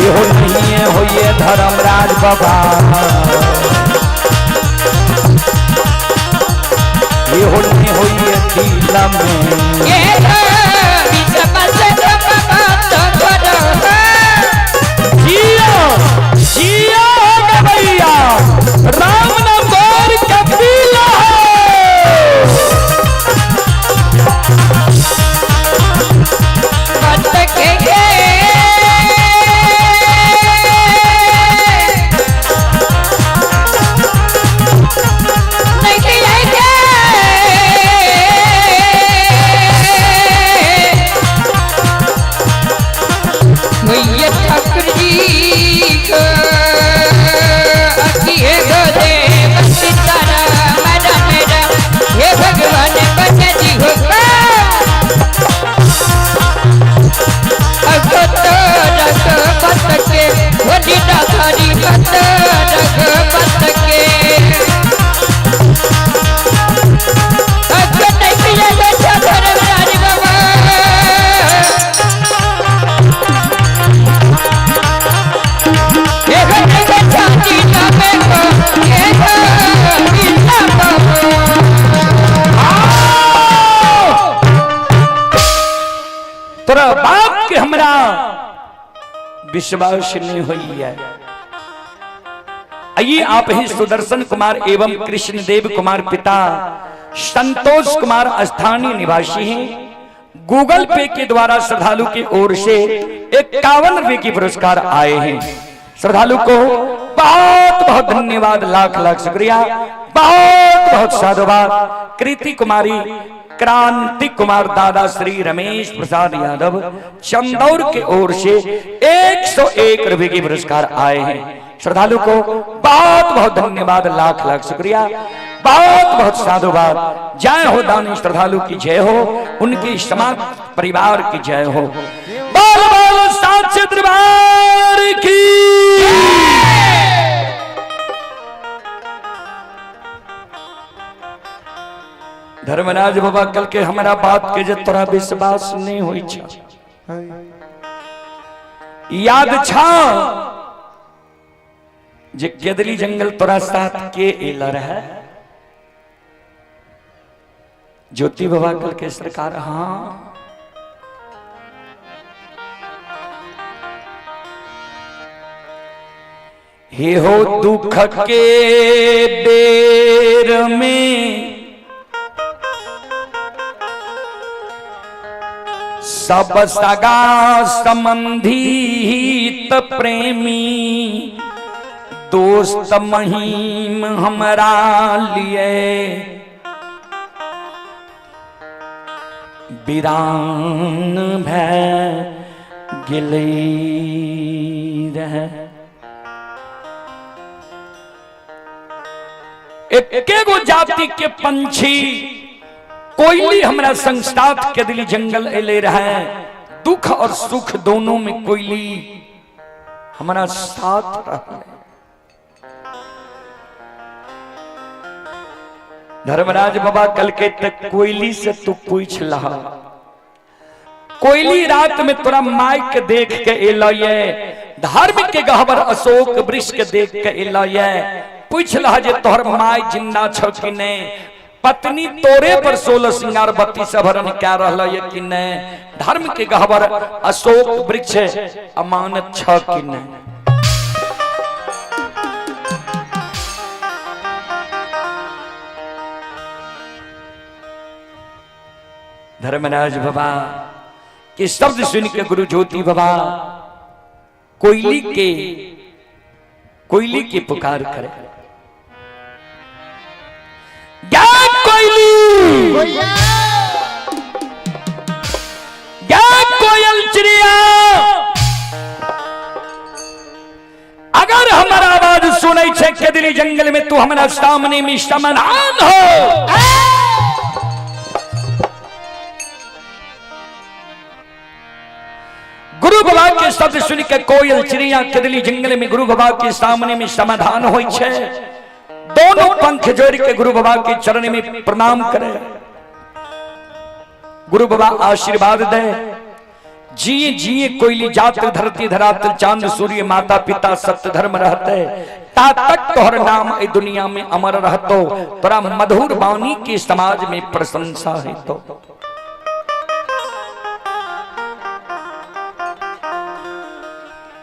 इहो नहीं हो ये धर्मराज बाबा, इहो नहीं हो ये दिल में। जियो जियो गवैया राम नाम गौर कपिला है। तोरा बाप के हमरा विश्वास नहीं हुई है। आइए आप ही सुदर्शन कुमार एवं कृष्णदेव कुमार पिता संतोष कुमार स्थानीय निवासी हैं। गूगल पे के द्वारा श्रद्धालु की ओर से 51 रुपए की पुरस्कार आए हैं। श्रद्धालु को बहुत बहुत धन्यवाद, लाख लाख शुक्रिया, बहुत बहुत साधुवाद। कृति कुमारी, क्रांति कुमार, दादा श्री रमेश प्रसाद यादव चंदौर के ओर से 101 रुपए के पुरस्कार आए हैं। श्रद्धालु को बहुत बहुत धन्यवाद, लाख लाख शुक्रिया, बहुत बहुत साधुवाद। जय हो दानी श्रद्धालु की जय हो, उनकी समाज परिवार की जय हो। बोल बोल साक्षी दरबार की। धर्मराज बाबा कल के हमारा बात के जे तोरा विश्वास नहीं होई छ, याद छा जे केदली जंगल तोरा साथ के एल रहे? ज्योति बाबा कल के सरकार हाँ। हे हो दुख के बेर में सब सगा संबंधी हित प्रेमी दोस्त महीम हमरा लिए वीरान भै गेलै रहे। एके गो जाति के पंछी कोयली हमरा संसाथ के दिली जंगल एले रहे। दुख और सुख दोनों में कोयली हमारा साथ रहे। धर्मराज बाबा कल के तक कोयली से तू पूछ लहा, कोयली रात में तोरा माई के देख के एलये, धर्म के गहबर अशोक वृक्ष के देख के एलये, पूछ लहा जे तोहर माई जिंदा छ कि नहीं, पत्नी तोरे पर 16 श्रृंगार 32 आभरण क्या रहल ये कि नहीं, धर्म के गहबर अशोक वृक्ष अमानत छ कि नहीं। धर्मराज बाबा के शब्द सुन के गुरु ज्योति बाबा कोयली के पुकार करे। क्या कोयली, क्या कोयल चिड़िया, अगर हमारा आवाज सुनै छे केदली जंगल में तू हमारा सामने में समाधान हो। गुरु बाबा के शब्द सुन के कोयल चिड़िया केदली जंगल में गुरु बाबा के सामने में समाधान होई छे। दोनों पंख जोड़ के गुरु बाबा के चरण में प्रणाम करे, गुरु बाबा आशीर्वाद दे। जिए जिए कोयली जात धरती धरातल चांद सूर्य माता पिता सत्य धर्म रहते, ता तक तोहर नाम ए दुनिया में अमर रहतो, तोरा मधुर वाणी के समाज में प्रशंसा है। तो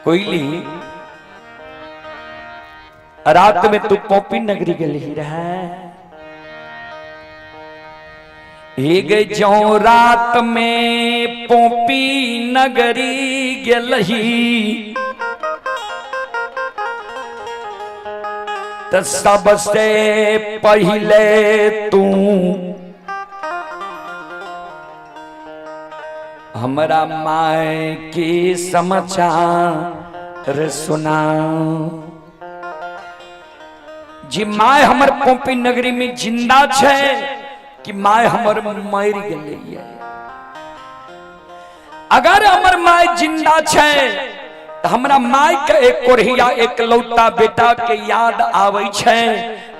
कोयली रात में तू पोपी नगरी गली रहा, हे जो रात में पोपी नगरी गेलही त सबसे पहले तू हमरा माय के समाचार सुना। जी my हमर पोपी नगरी में जिंदा छे कि my हमर मर गेलै। अगर हमर my जिंदा छे तो हमरा my के एक कोढ़िया एक लौता बेटा के याद आवे छे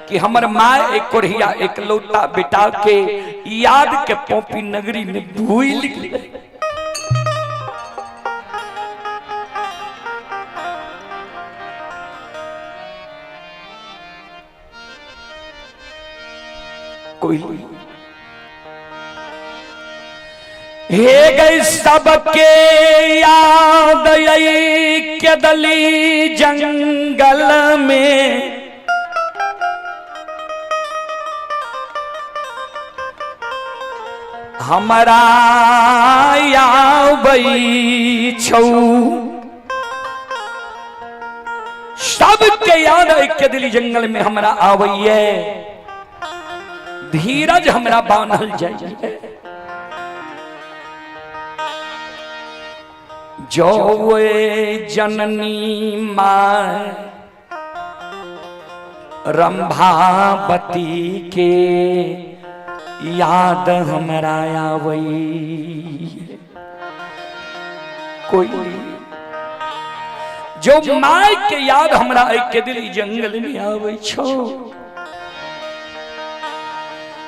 कि हमर my एक कोढ़िया एक लौता बेटा के याद के पोपी नगरी में भूल गेलै। कोई हे गई सबके याद आई केदली जंगल में, हमरा आबै छौ सबके याद के दिली जंगल में हमरा आवैये, धीरज हमरा बान्हल जाइए। जो जननी माँ रंभावती के याद हमरा आवई। कोई जो my के याद हमरा के दिल जंगल में आवे छो,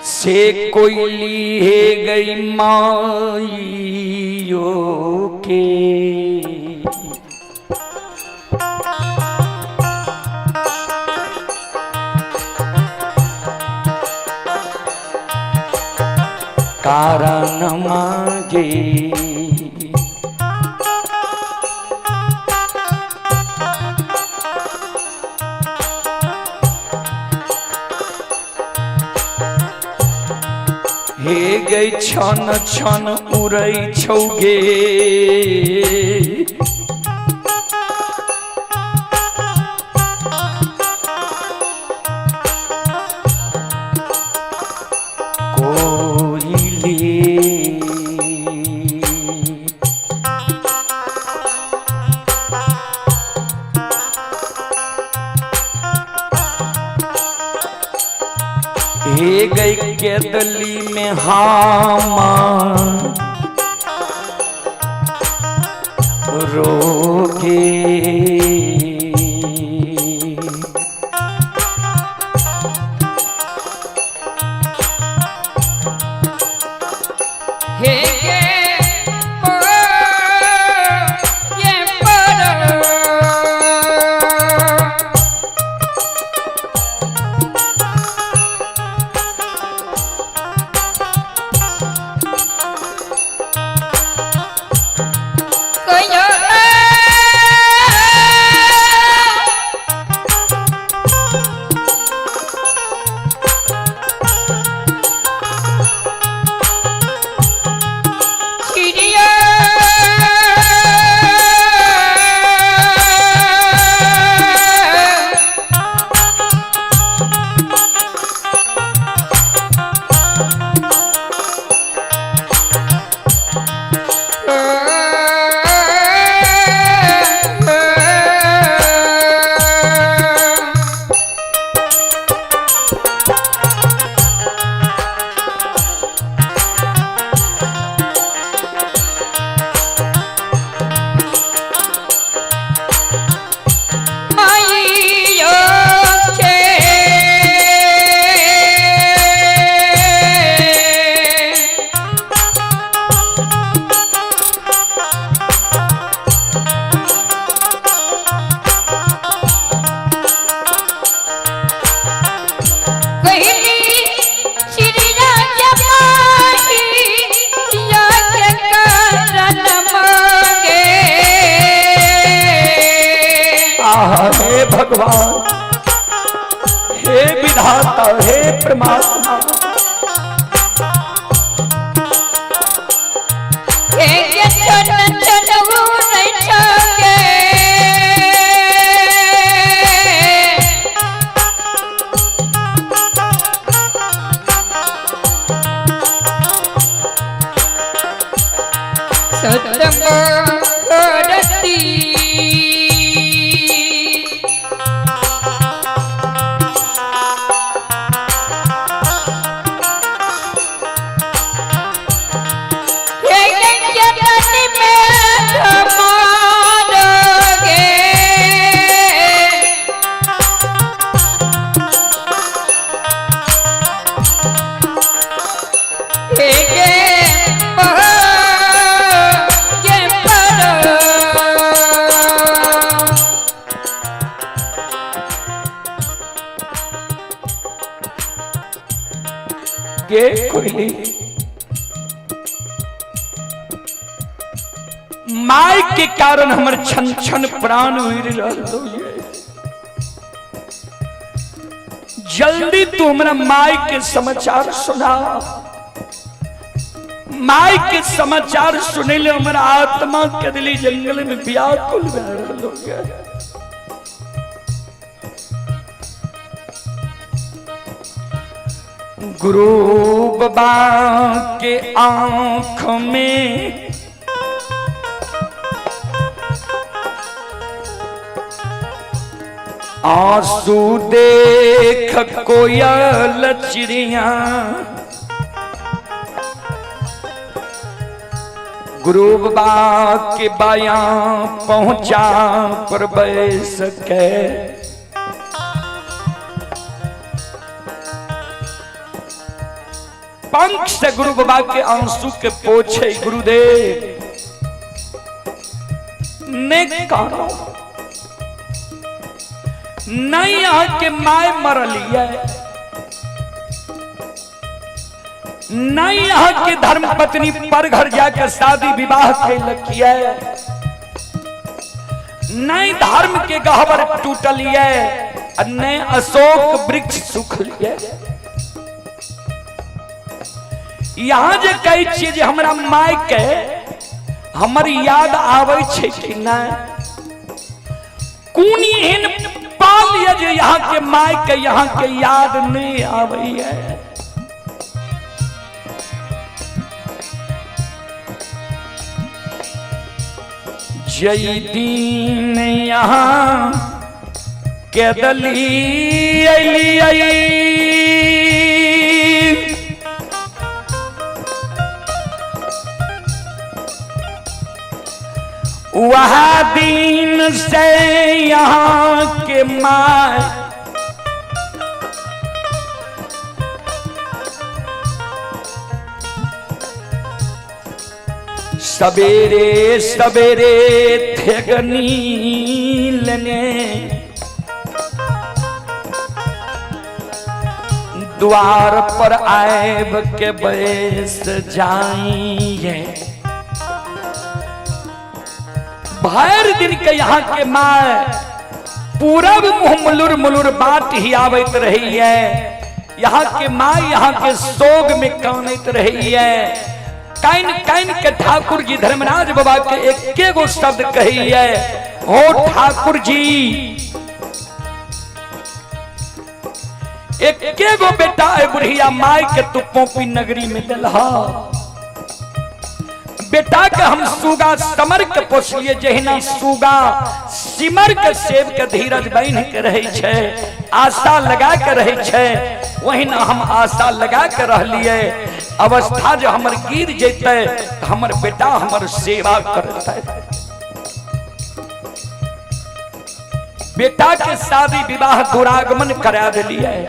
से कोयली हे गई माइयो के। कारण मांगे हे गई छन छन उड़ै छौगे, कोयली। हे गई केदली में हामा रोके। हे गे ओ ये पर कयो चिड़िया माइयो के कहली चिड़िया के माही या के कारण मांगे। आहा हे भगवान, हे विधाता, हे परमात्मा, हे के चरण चरणऊ नहीं छके, सतम करती हे चरण में मारोगे। हे गे पह के पर के कोयली my के कारण हमर छन छन प्राण उड़ रहलो ये। जल्दी तू हमरा माई के समाचार सुना। माई के समाचार सुने ले हमरा आत्मा के दिली जंगल में व्याकुल भए रहलो ये। गुरु बाबा के आंख में आंसू देख कोयल चिड़िया, गुरु बाबा के बाया पहुंचा पर बैस के पंख से गुरु बाबा के आंसू के पोछे गुरुदेव ने कानो नहीं यहाँ के my मरलिए, नहीं यहाँ के धर्म पत्नी पर घर जाकर शादी विवाह कैलकिए, नहीं धर्म के गहबर टूटलिए, नहीं अशोक वृक्ष सुखलिए। यहाँ जे कहै छियै जे हमरा my के हमर याद आबै छै कि नहि, कोन एहन पाल यऽ जे यहाँ के my के यहाँ के याद नहीं आबैया। जय दीन यहाँ के दली अली, वह दिन से यहाँ के my सवेरे सवेरे थेगनी लेने द्वार पर आब के बैस जाइए। भर दिन के यहाँ के my पूरब मुँह मुलुर मुलुर बाट ही आबैत रही है। यहाँ के my यहाँ के सोग में कानैत रही है। काइन काइन के ठाकुर जी धर्मराज बाबा के एके गो शब्द कही है, हो ठाकुर जी एके गो बेटा है बुढ़िया my के तू पोपी नगरी में दिलहा। बेटा के हम सुगा समर के पोसलिए, जहिना सुगा सिमर के सेब के धीरज बन के रहे छै, आशा लगा के रहे छै, वही हम आशा लगा के रहलिए। अवस्था जो हमर गिर जैते तो हमर बेटा हमर सेवा करते। बेटा के शादी विवाह दुरागमन करा दिलिए।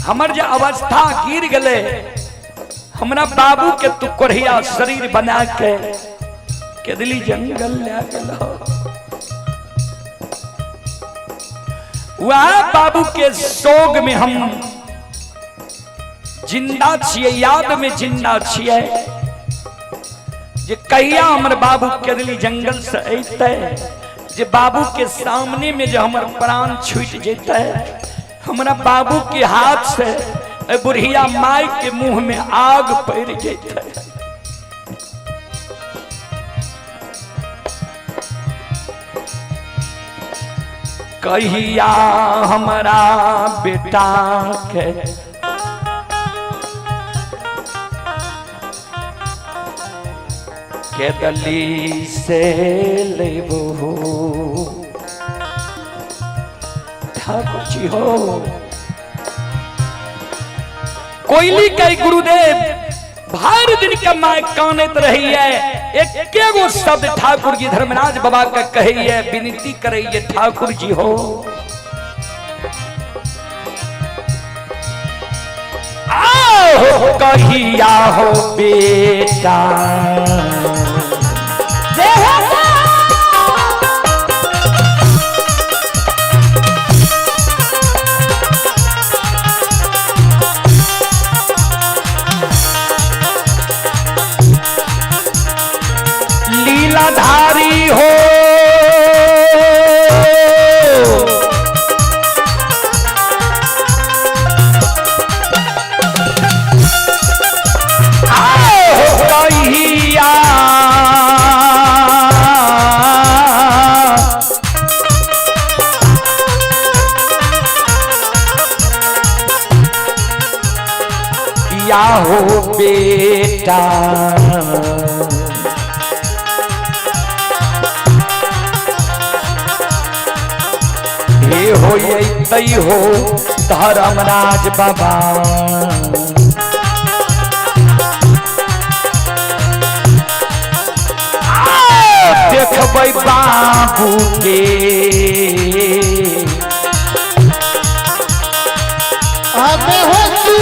हमर जो अवस्था गिर गले, हमरा बाबू के तू कोढ़िया शरीर बना के केदली जंगल ले गेलो। वह बाबू के शोक में हम जिंदा छिए, याद में जिंदा छिए जे कहिया हमर बाबू केदली जंगल से अइते, जे बाबू के सामने में जो हमर प्राण छूट जेते, हमरा बाबू के हाथ से बुढ़िया माय के मुंह में आग पड़ जेते। कहिया हमरा बेटा के केदली से लेबो ठाकुर जी हो। कोयली के गुरुदेव भर दिन के my कानैत रही है, एके गो शब्द ठाकुर जी धर्मराज बाबा के कही है, विनती करे है ठाकुर जी हो। आओ कहिया हो बेटा लीलाधारी हो, आओ कहिया बेटा। हे हो ये हो धर्मराज बाबा। देखबै बाबू के हमें हो तू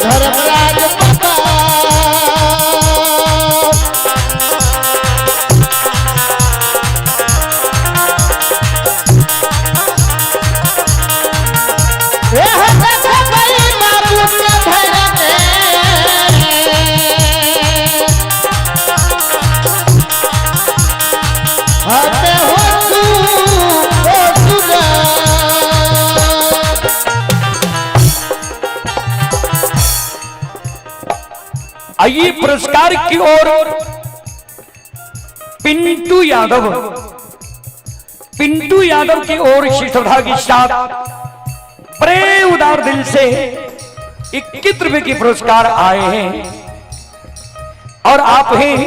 धर्मराज बाबा। आइए पुरस्कार की ओर पिंटू यादव, पिंटू यादव की ओर श्रद्धा के साथ बड़े उदार दिल से 21 रुपए के पुरस्कार आए हैं। और आप हैं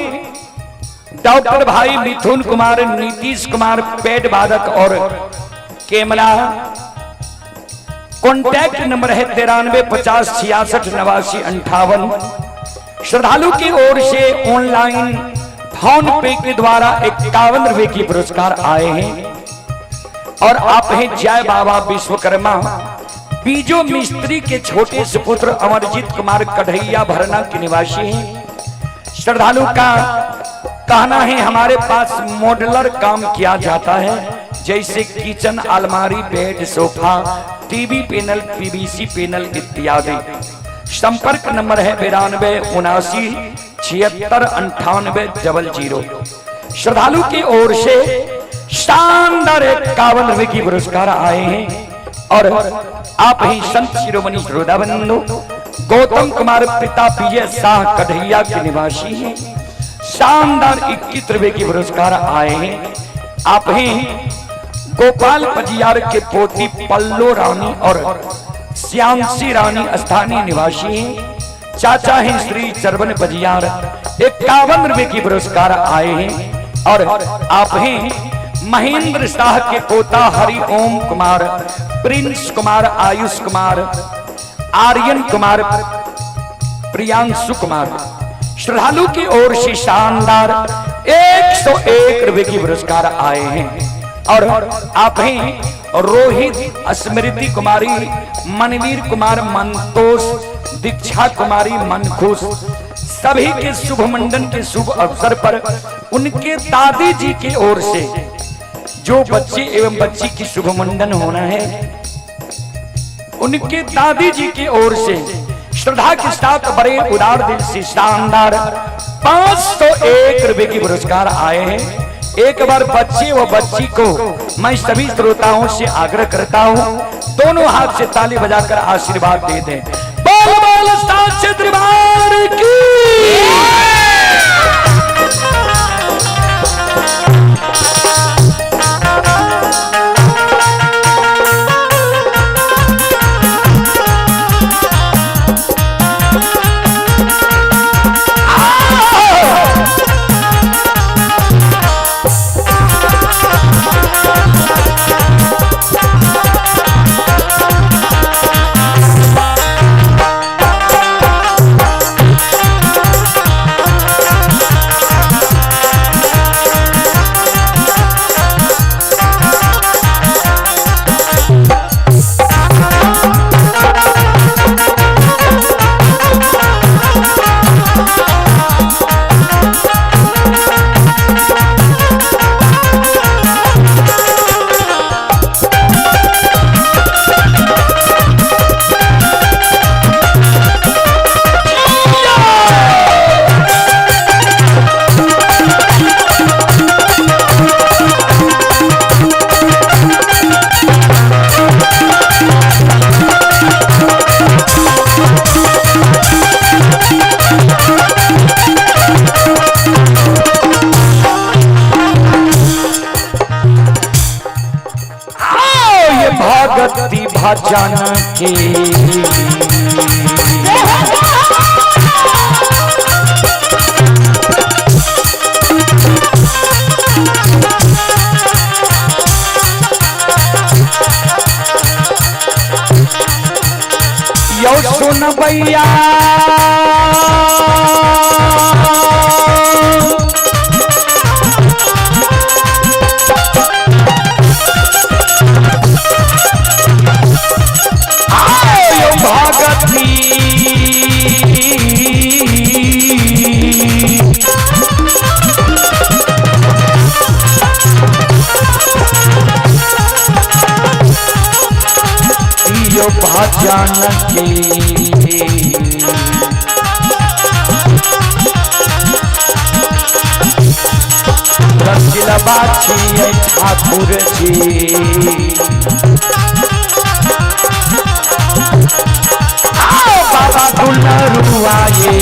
डॉक्टर भाई मिथुन कुमार, नीतीश कुमार पेड वादक और कैमरा। कॉन्टैक्ट नंबर है 93 50 66 89 58। श्रद्धालु की ओर से ऑनलाइन फोन पे के द्वारा 51 रुपए की पुरस्कार आए हैं। और आप हैं जय बाबा विश्वकर्मा बीजो मिस्त्री के छोटे सुपुत्र अमरजीत कुमार कढ़ैया भरना के निवासी हैं। श्रद्धालु का कहना है हमारे पास मॉडलर काम किया जाता है, जैसे किचन, अलमारी, bed, sofa, TV panel, PVC panel इत्यादि। संपर्क नंबर है 92 79 76 98 00। श्रद्धालु की ओर से शानदार 51 रुपए की पुरस्कार आए हैं। और आप ही संत शिरोमणि श्रोता बंधु गौतम कुमार पिता विजय शाह कढ़ैया के निवासी हैं। शानदार 21 रुपए की पुरस्कार आए हैं। आप ही गोपाल पजियार के पोती पल्लो रानी और श्यामसी रानी स्थानीय निवासी हैं। चाचा हैं श्री चरवन पजियार, 51 रुपए की पुरस्कार आए हैं। और आप हैं महेंद्र शाह के पोता हरि ओम कुमार, प्रिंस कुमार, आयुष कुमार, आर्यन कुमार, प्रियांशु कुमार। श्रद्धालु की ओर से शानदार 101 रुपए की पुरस्कार आए हैं। और आप हैं रोहित, स्मृति कुमारी, मनवीर कुमार, मंतोष, दीक्षा कुमारी, मनखुश, सभी के शुभ मंडन के शुभ अवसर पर उनके दादी जी की ओर से जो बच्चे एवं बच्ची की शुभ मंडन होना है, उनके दादी जी की ओर से श्रद्धा के साथ बड़े उदार दिल से शानदार 501 रुपए की पुरस्कार आए हैं। एक बार बच्चे व बच्ची को मैं सभी श्रोताओं से आग्रह करता हूं, दोनों हाथ से ताली बजाकर आशीर्वाद दे दें। बोल बोल साचे दरबार की। भगति भजन के। यो सुन भैया आयो भगती यो भजन के। रसिला बाछी ठाकुर जी आओ बाबा दुलरुआ ये।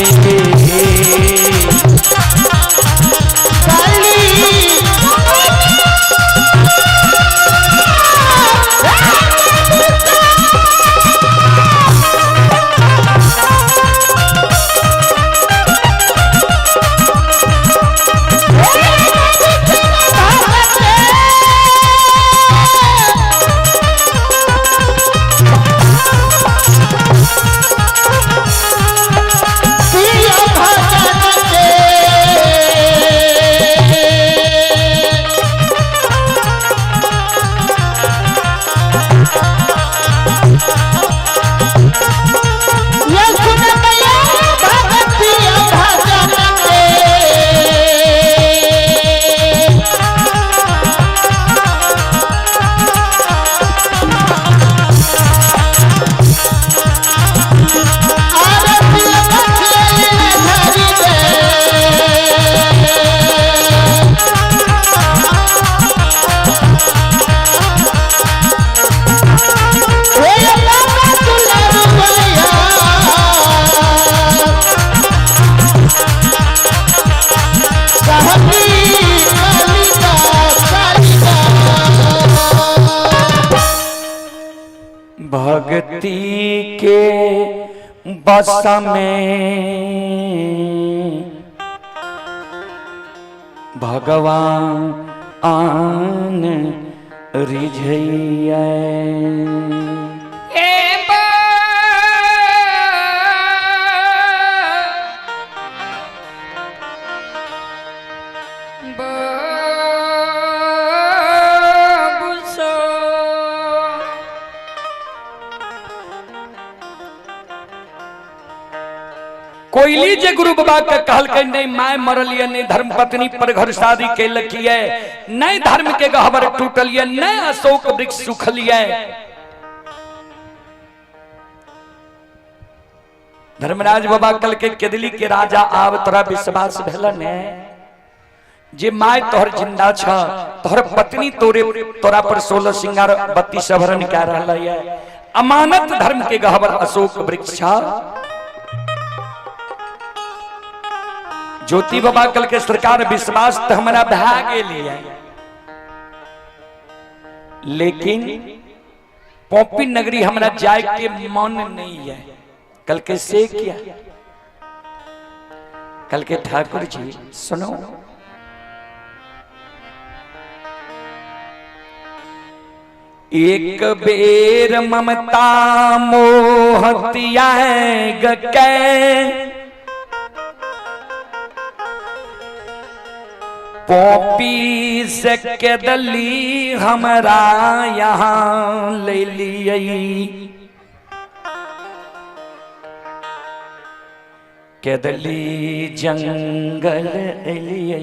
भक्ति के बस में भगवान आन रिझैया। कोयली जे गुरु बाबा के कहलकै नहीं my मरल ये, नहीं धर्म पत्नी पर घर शादी केलक ये, नहीं धर्म के गहबर टूटल ये, नहीं अशोक वृक्ष सुखल ये। धर्मराज बाबा कल के केदली के राजा आब तोरा विश्वास भेल ने जे my तोहर जिंदा छ, तोहर पत्नी तोरे तोरा पर 16 श्रृंगार 32 आभरण कए रहल ये, अमानत धर्म के गहबर अशोक वृक्ष छ। ज्योति बाबा कल के सरकार विश्वास तो हमारा भा गेल, लेकिन पॉपी नगरी हमरा जाए के मन नहीं है। कल के से किया कल के ठाकुर जी सुनो, एक बेर ममता मोह त्याग के पॉपी से केदली हमरा यहाँ ले लिये, केदली जंगल एलियै,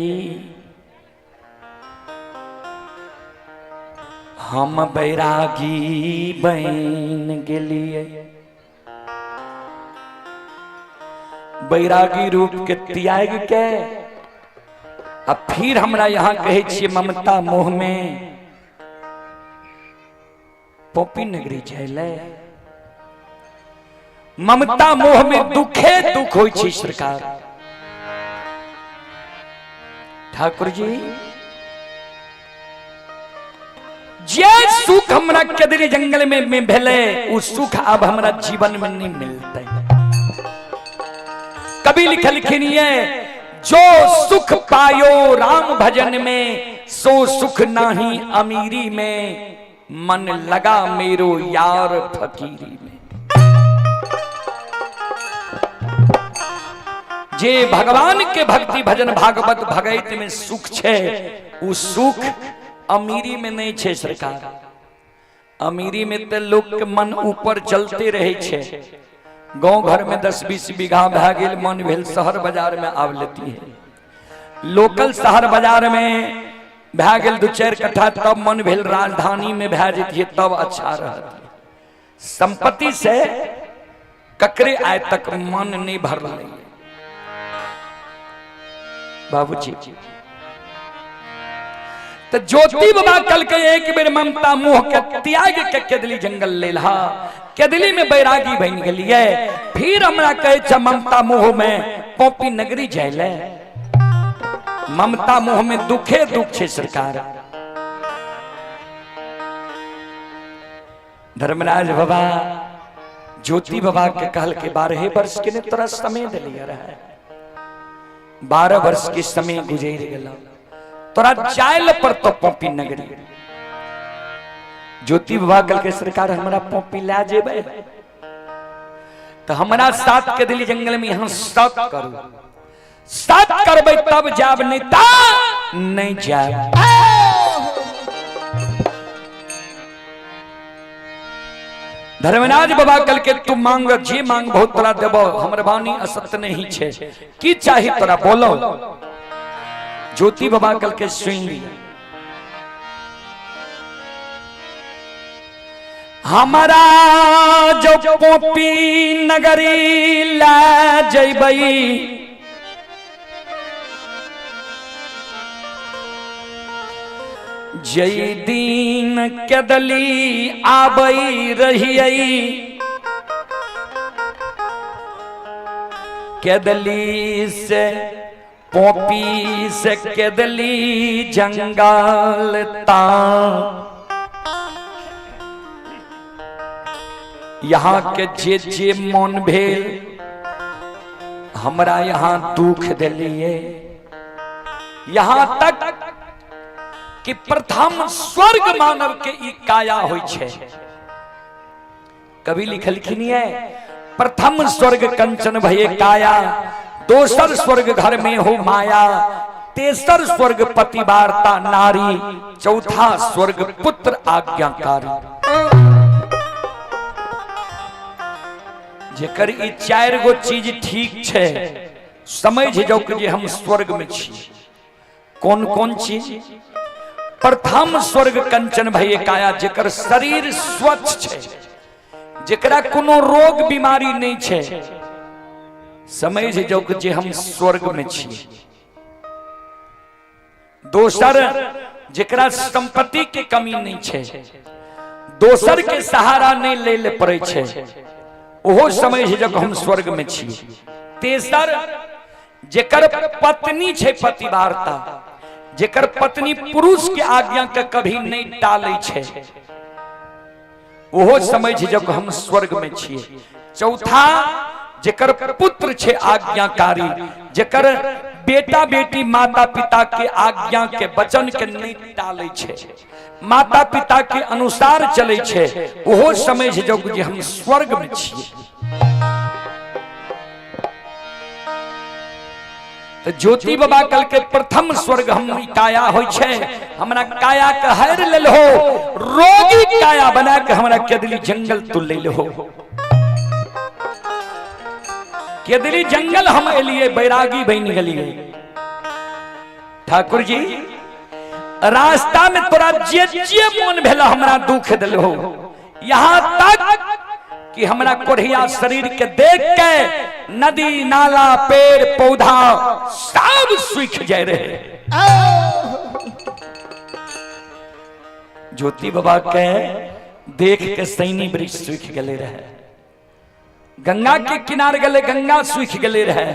हम बैरागी बन गेलियै। बैरागी रूप के त्याग के आ फिर हमरा यहाँ कहै छियै ममता मोह में पॉपी नगरी जाइले। ममता मोह में दुखे दुख होइ छै सरकार। ठाकुर जी जे सुख हमरा केदरी जंगल में भेलै उ सुख अब हमरा जीवन में नहीं मिलते। कवि लिखलखिन ये, जो सुख पायो राम भजन में, सो सुख नाही अमीरी में, मन लगा मेरो यार फकीरी में। जे भगवान के भक्ति भजन भागवत भगैत में सुख छे, उ सुख अमीरी में नहीं छे। सरकार, अमीरी में तो लोग के मन ऊपर चलते रहे छे। गांव घर में 10-20 बीघा भए गेल, मन भेल शहर बाजार में आब लेती है। लोकल शहर बाजार में भए गेल 2-4 कट्ठा, तब मन भेल राजधानी में भए जतिए तब अच्छा रहत। संपत्ति से ककरे आय तक मन नहीं भरल। बाबूजी, तो ज्योति बाबा कल के एक बेर ममता मोह के त्याग के केदली जंगल ले लहा, केदली में बैरागी बन गेलिए। फिर हमरा कहे छ ममता मोह में पॉपी नगरी जाइले। ममता मोह में दुखे दुख छे। सरकार, धर्मराज बाबा ज्योति बाबा के कहल के 12 वर्ष के ने तोरा समय दिलिए रहे, 12 वर्ष के समय गुजर गेल, तोरा जायल पर तो पॉपी नगरी। ज्योति बाबा कहल के सरकार, हमरा पॉपी ला जेबे तो हमरा साथ के दिली जंगल में यहाँ सत करू, सत करबै तब जाब, नहीं ता नहीं जाब। धर्मराज बाबा कल के तू मांग, जे मांग बहुत तोरा देबो, हमर वाणी असत्य नहीं छे, की चाही तोरा बोलो। ज्योति बाबा कल के सुन ली, हमारा जो पोपी नगरी ला जैबई, जई दिन केदली आबई रहियई, केदली से पोपी से केदली जंगल ता, यहाँ के जे जे मन भेल हमरा यहाँ दुख दिलिए, यहाँ तक कि प्रथम स्वर्ग मानव के ई काया होई छे। कवि लिखलखिन है, प्रथम स्वर्ग कंचन भये काया, दोसर स्वर्ग घर में हो माया, तेसर स्वर्ग पति वार्ता नारी, चौथा स्वर्ग पुत्र आज्ञाकारी। जेकर ई 4 गो चीज ठीक छे, समझ जाओ कि जे हम स्वर्ग में छी। कौन कौन चीज? प्रथम स्वर्ग कंचन भये काया, जेकर शरीर स्वच्छ छे, जेकरा कोनो रोग बीमारी नहीं छे, समझ जाओ कि जे हम स्वर्ग में छी। दोसर, जेकरा संपत्ति के कमी नहीं छे, दोसर के सहारा नहीं ले ले पड़े छे, ओहो समझ जाओ कि हम स्वर्ग में छी। तेसर, जेकर पत्नी छे पतिवार्ता, जेकर पत्नी पुरुष के आज्ञा के कभी नहीं टाले छे, ओहो समझ जाओ कि हम स्वर्ग में छिए। चौथा, जेकर पुत्र छे आज्ञाकारी, जेकर बेटा बेटी माता पिता के आज्ञा के वचन के नहीं टाले छे, माता पिता के अनुसार चले छे, ओहो समझ जाओ कि हम स्वर्ग में छिए। तो ज्योति बाबा कल के प्रथम स्वर्ग हम काया होई छे, हमरा काया के हर लेल हो, रोगी काया बना के हमरा केदली जंगल तू ले हो। केदली जंगल हम एलिए, बैरागी बन गेलिए। ठाकुर जी, रास्ता में तोरा जे जे मन भेल हमरा दुख दिल हो, यहाँ तक कि हमरा कोढ़िया शरीर के देख के नदी नाला पेड़ पौधा सब सूख जाए रहे। ज्योति बाबा के देख के सैनी वृक्ष सूख गए रहे, गंगा के किनार गले गंगा सूख गए रहे।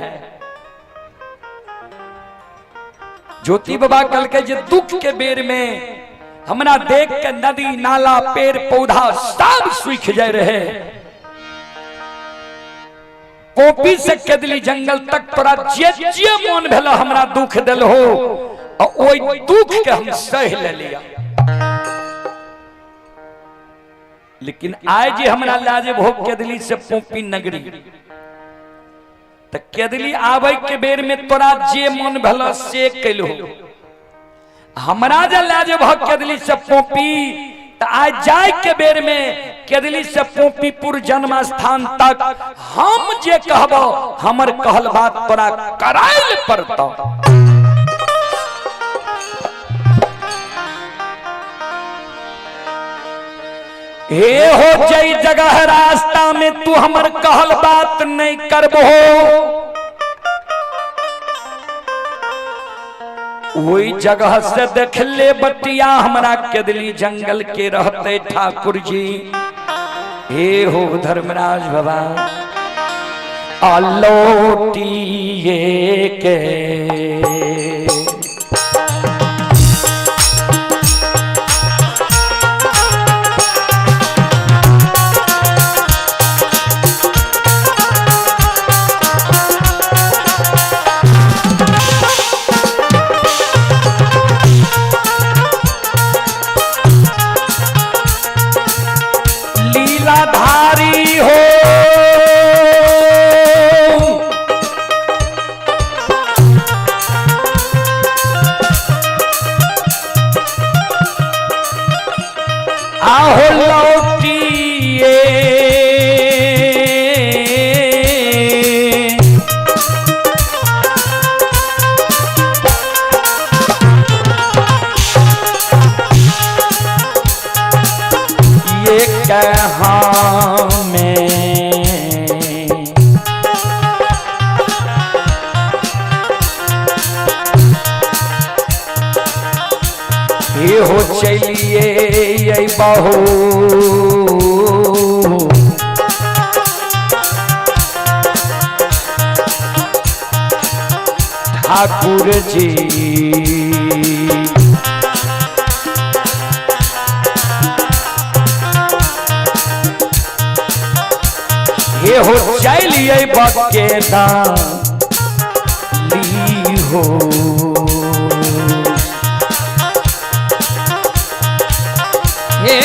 ज्योति बाबा कल के जे दुख के बेर में हमरा देख के नदी नाला पेड़ पौधा सब सूख जाए रहे। कोपी से केदली जंगल तक तोरा जे जे मन भेल हमरा दुख दिल हो, आ ओई दुख के हम सह ले लिया। लेकिन आय जे हमरा लाजे भोग केदली से पोपी नगरी, त केदली आबै के बेर में तोरा जे मन भेल से कैल हो। हमरा जे लाजे भोग केदली से पोपी, त आज जाय के बेर में केदली से पोपीपुर जन्म स्थान तक हम जे कहबो हमर कहल बात तोरा कराइल पड़तो। हे हो जई जगह रास्ता में तू हमर कहल बात नहीं करबो, वही जगह से देख ले बटिया हमरा केदली जंगल के रहते ठाकुर जी। हे हो धर्मराज बाबा आलोटिए के लीलाधारी हो, आहो लौटिए ये कहाँ में ये हो चलिए ये बहू ठाकुर जी। ये हो चलिए बकेदा ली हो। हे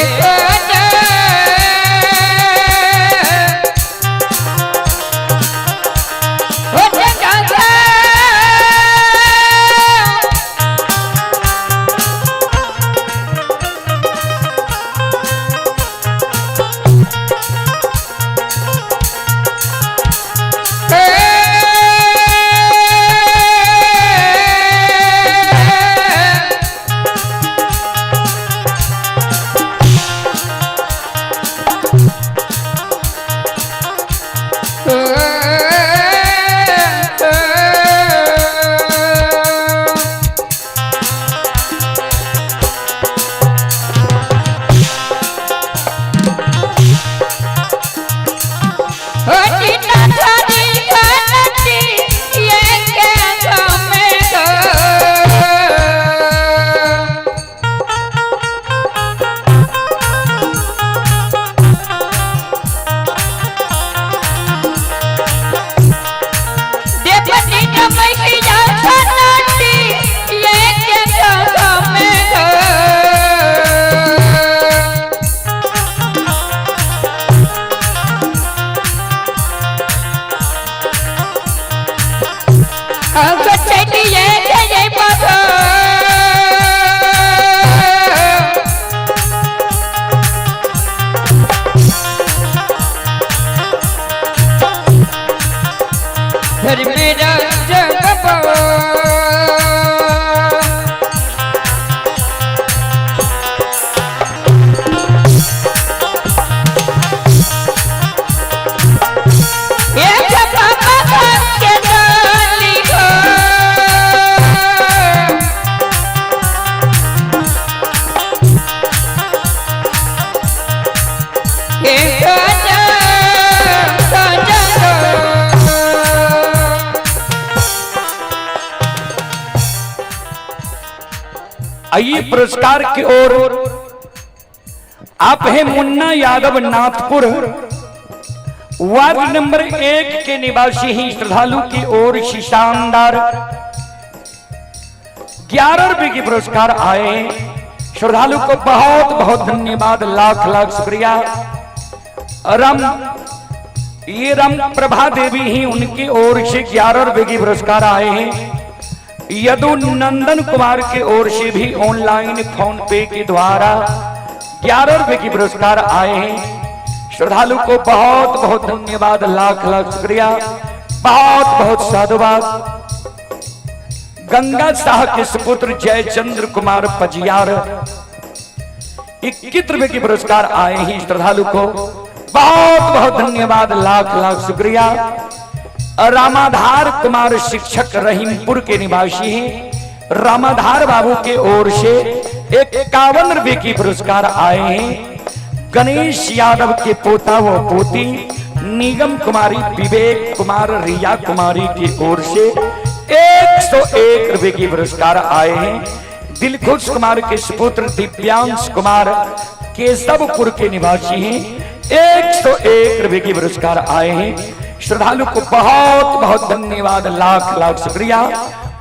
आइए पुरस्कार की ओर आप हैं मुन्ना यादव नाथपुर, वार्ड नंबर 1 के निवासी ही श्रद्धालु की ओर से शानदार 11 रुपए के पुरस्कार आए। श्रद्धालु को बहुत बहुत धन्यवाद, लाख लाख शुक्रिया। राम ये राम प्रभा देवी ही उनकी ओर से 11 रुपए के पुरस्कार आए हैं। यदु नंदन कुमार के ओर से भी ऑनलाइन फोन पे के द्वारा 11 रुपए की पुरस्कार आए हैं। श्रद्धालु को बहुत बहुत धन्यवाद, लाख लाख शुक्रिया, बहुत बहुत साधुवाद। गंगा शाह के सुपुत्र जयचंद्र कुमार पजियार 21 रुपए की पुरस्कार आए हैं। श्रद्धालु को बहुत बहुत धन्यवाद, लाख लाख शुक्रिया। रामाधार कुमार शिक्षक रहीमपुर के निवासी हैं। रामाधार बाबू के ओर से 51 रुपए की पुरस्कार आए हैं। गणेश यादव के पोता व पोती निगम कुमारी, विवेक कुमार, रिया कुमारी की ओर से 101 रुपए की पुरस्कार आए हैं। दिलखुश कुमार के सुपुत्र दिव्यांश कुमार केशवपुर के निवासी हैं। 101 रुपए की पुरस्कार आए हैं। श्रद्धालु को बहुत बहुत धन्यवाद, लाख लाख शुक्रिया,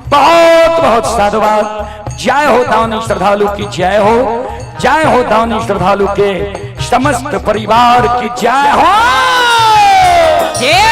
बहुत बहुत साधुवाद। जय हो दानी श्रद्धालु की जय हो, जय हो दानी श्रद्धालु के समस्त परिवार की जय हो। जय।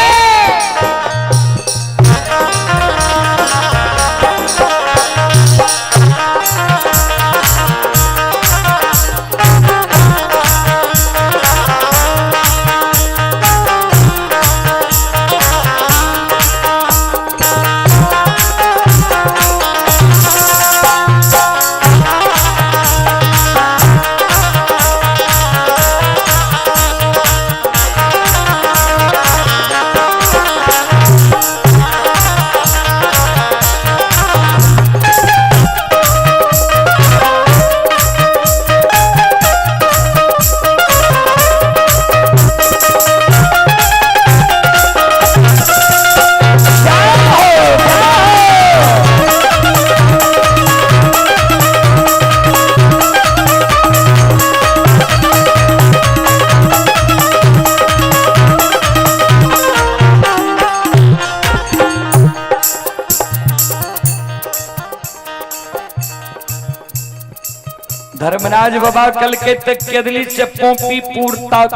धर्मराज बाबा कल के तक केदली से पोपीपुर तक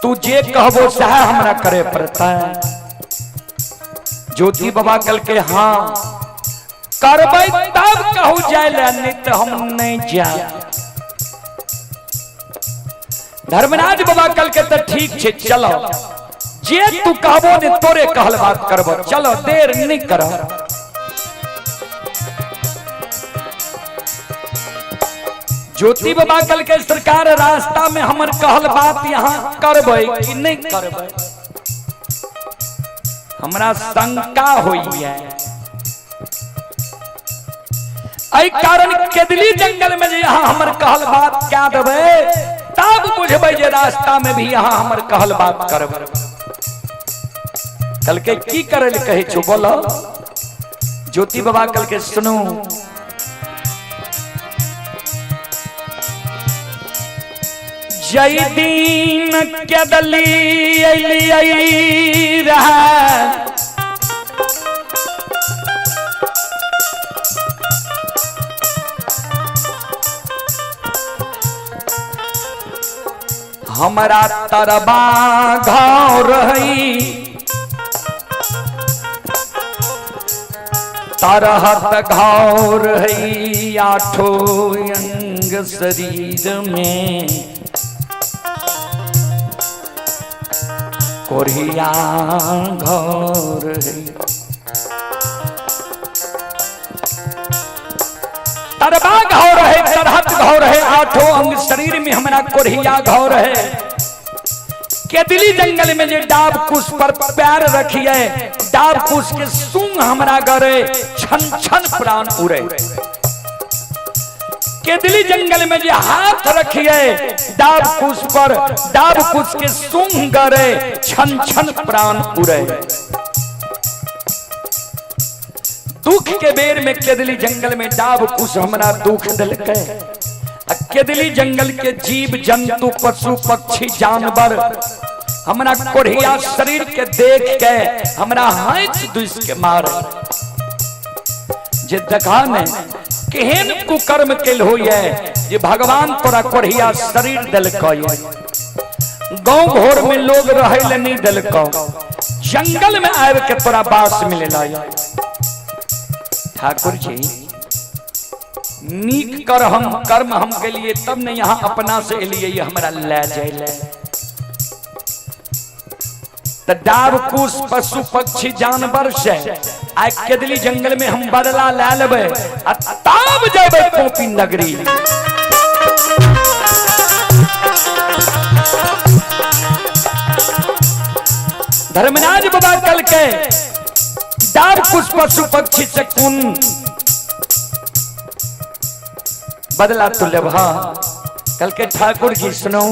तू जे कहबो सह हमरा करे पड़ता है। ज्योति बाबा कल के हाँ करबै तब कहू जाय ला, नहीं तो हम नहीं जाए। धर्मराज बाबा कल के तो ठीक छे, चलो जे तू कहबो ने तोरे कहल बात करबो, चलो देर नहीं करो। ज्योति बाबा कल के सरकार रास्ता में हमर कहल बात यहाँ करबै कि नहीं करबै, हमरा शंका होई है। एहि कारण केदली जंगल में जे यहाँ हमर कहल बात क्या देबै तब बुझबै जे रास्ता में भी यहाँ हमर कहल बात करबै। कल के की करे ले कहै छौ बोलो। ज्योति बाबा कल के सुनू, जय दीन केदली अलियै रहा, हमरा तरबा घाव रही तरहत घाव रही आठो अंग शरीर में कोरिया घर है। तरबा घाव रहे तरहत घाव रहे आठों अंग शरीर में हमरा कोरिया घाव रहे। केदली जंगल में जे डाब कुश पर पैर रखिए, डाब कुश के सूंग हमरा गरे छन छन प्राण उड़े। केदली जंगल में जे हाथ रखिए डाब कुश पर, डाब कुश के सूंग गरे छन छन प्राण उड़े। दुख के बेर में केदली जंगल में डाब कुश हमरा दुख दिलकै। आ केदली जंगल के जीव जंतु पशु पक्षी जानवर हमरा कोढ़िया शरीर के देख के हमरा हाथ दुस के मार जे देखा ने केहन कुकर्म केल होइए जे भगवान तोरा कोढ़िया शरीर दिलकै। गांव घोर में लोग रहे ले नहीं दिलकौ, जंगल में आबि के तोरा बास मिलेला। ठाकुर जी नीक कर हम कर्म हम के लिए तब ने यहाँ अपना से एलिए हमरा ले जाय ले। त डाब कुश पशु पक्षी जानवर से आइ केदली जंगल में हम बदला ले लेबै आ तब जेबै कोपी नगरी। धर्मराज बाबा कल के डाब कुश पशु पक्षी से कुन बदला तो लेबहा। कल के ठाकुर जी सुनो,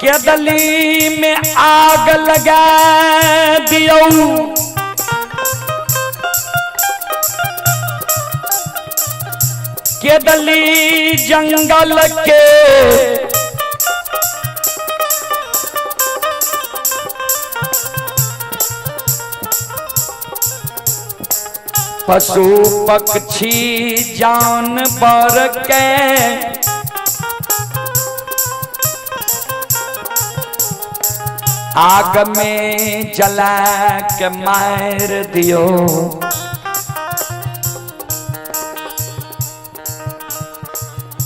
केदली में आग लगा दियो, केदली जंगल के पशु पक्षी जानवर के आग में जला के मार दियो।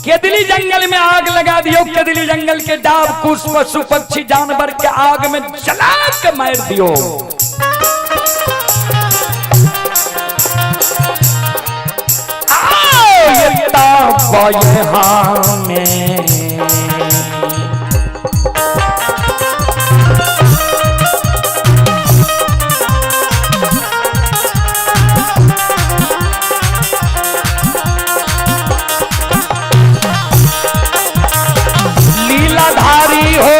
केदली जंगल में आग लगा दियो, केदली जंगल के डाब कुश पशु पक्षी जानवर के आग में जला के मार दियो। यहाँ में लीलाधारी हो,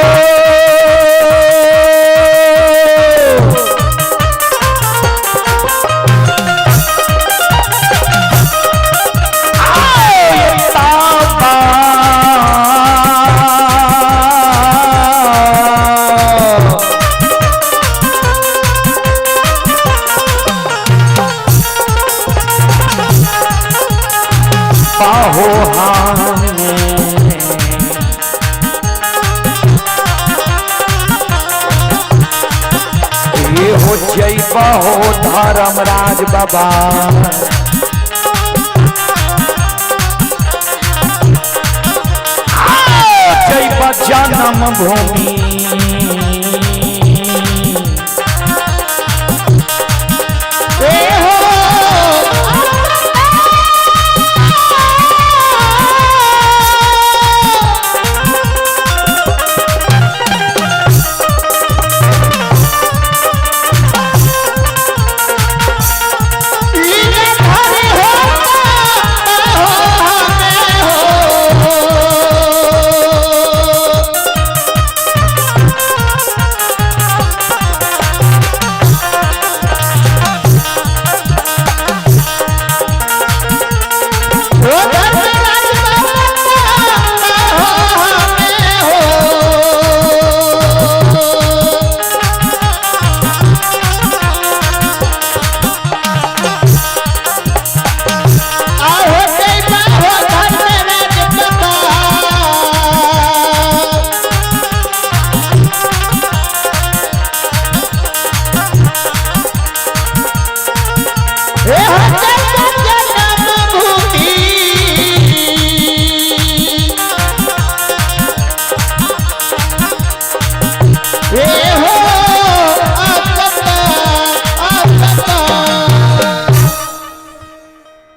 पाहो ये हो जय हो धर्मराज बाबा। जय जन्म भूमि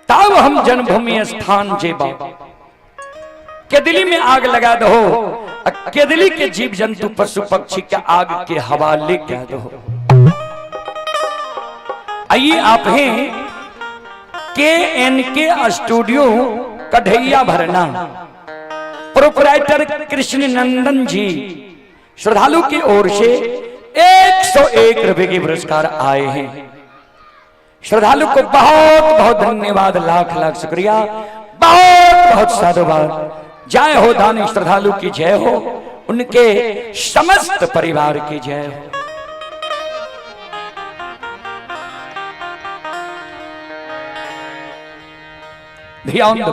तब हम जन्मभूमि स्थान जेबा। केदली में आग लगा दो, केदली के जीव जंतु पशु पक्षी के आग के हवाले कर दो। आइए आप हैं KNK studio Kadhaiya भरना, प्रोपराइटर कृष्ण नंदन जी श्रद्धालु की ओर से 101 रुपए के पुरस्कार आए हैं। श्रद्धालु को बहुत बहुत धन्यवाद, लाख लाख शुक्रिया, बहुत बहुत साधुवाद। जय हो दानी श्रद्धालु की जय हो, उनके समस्त परिवार की जय हो। ध्यान दो।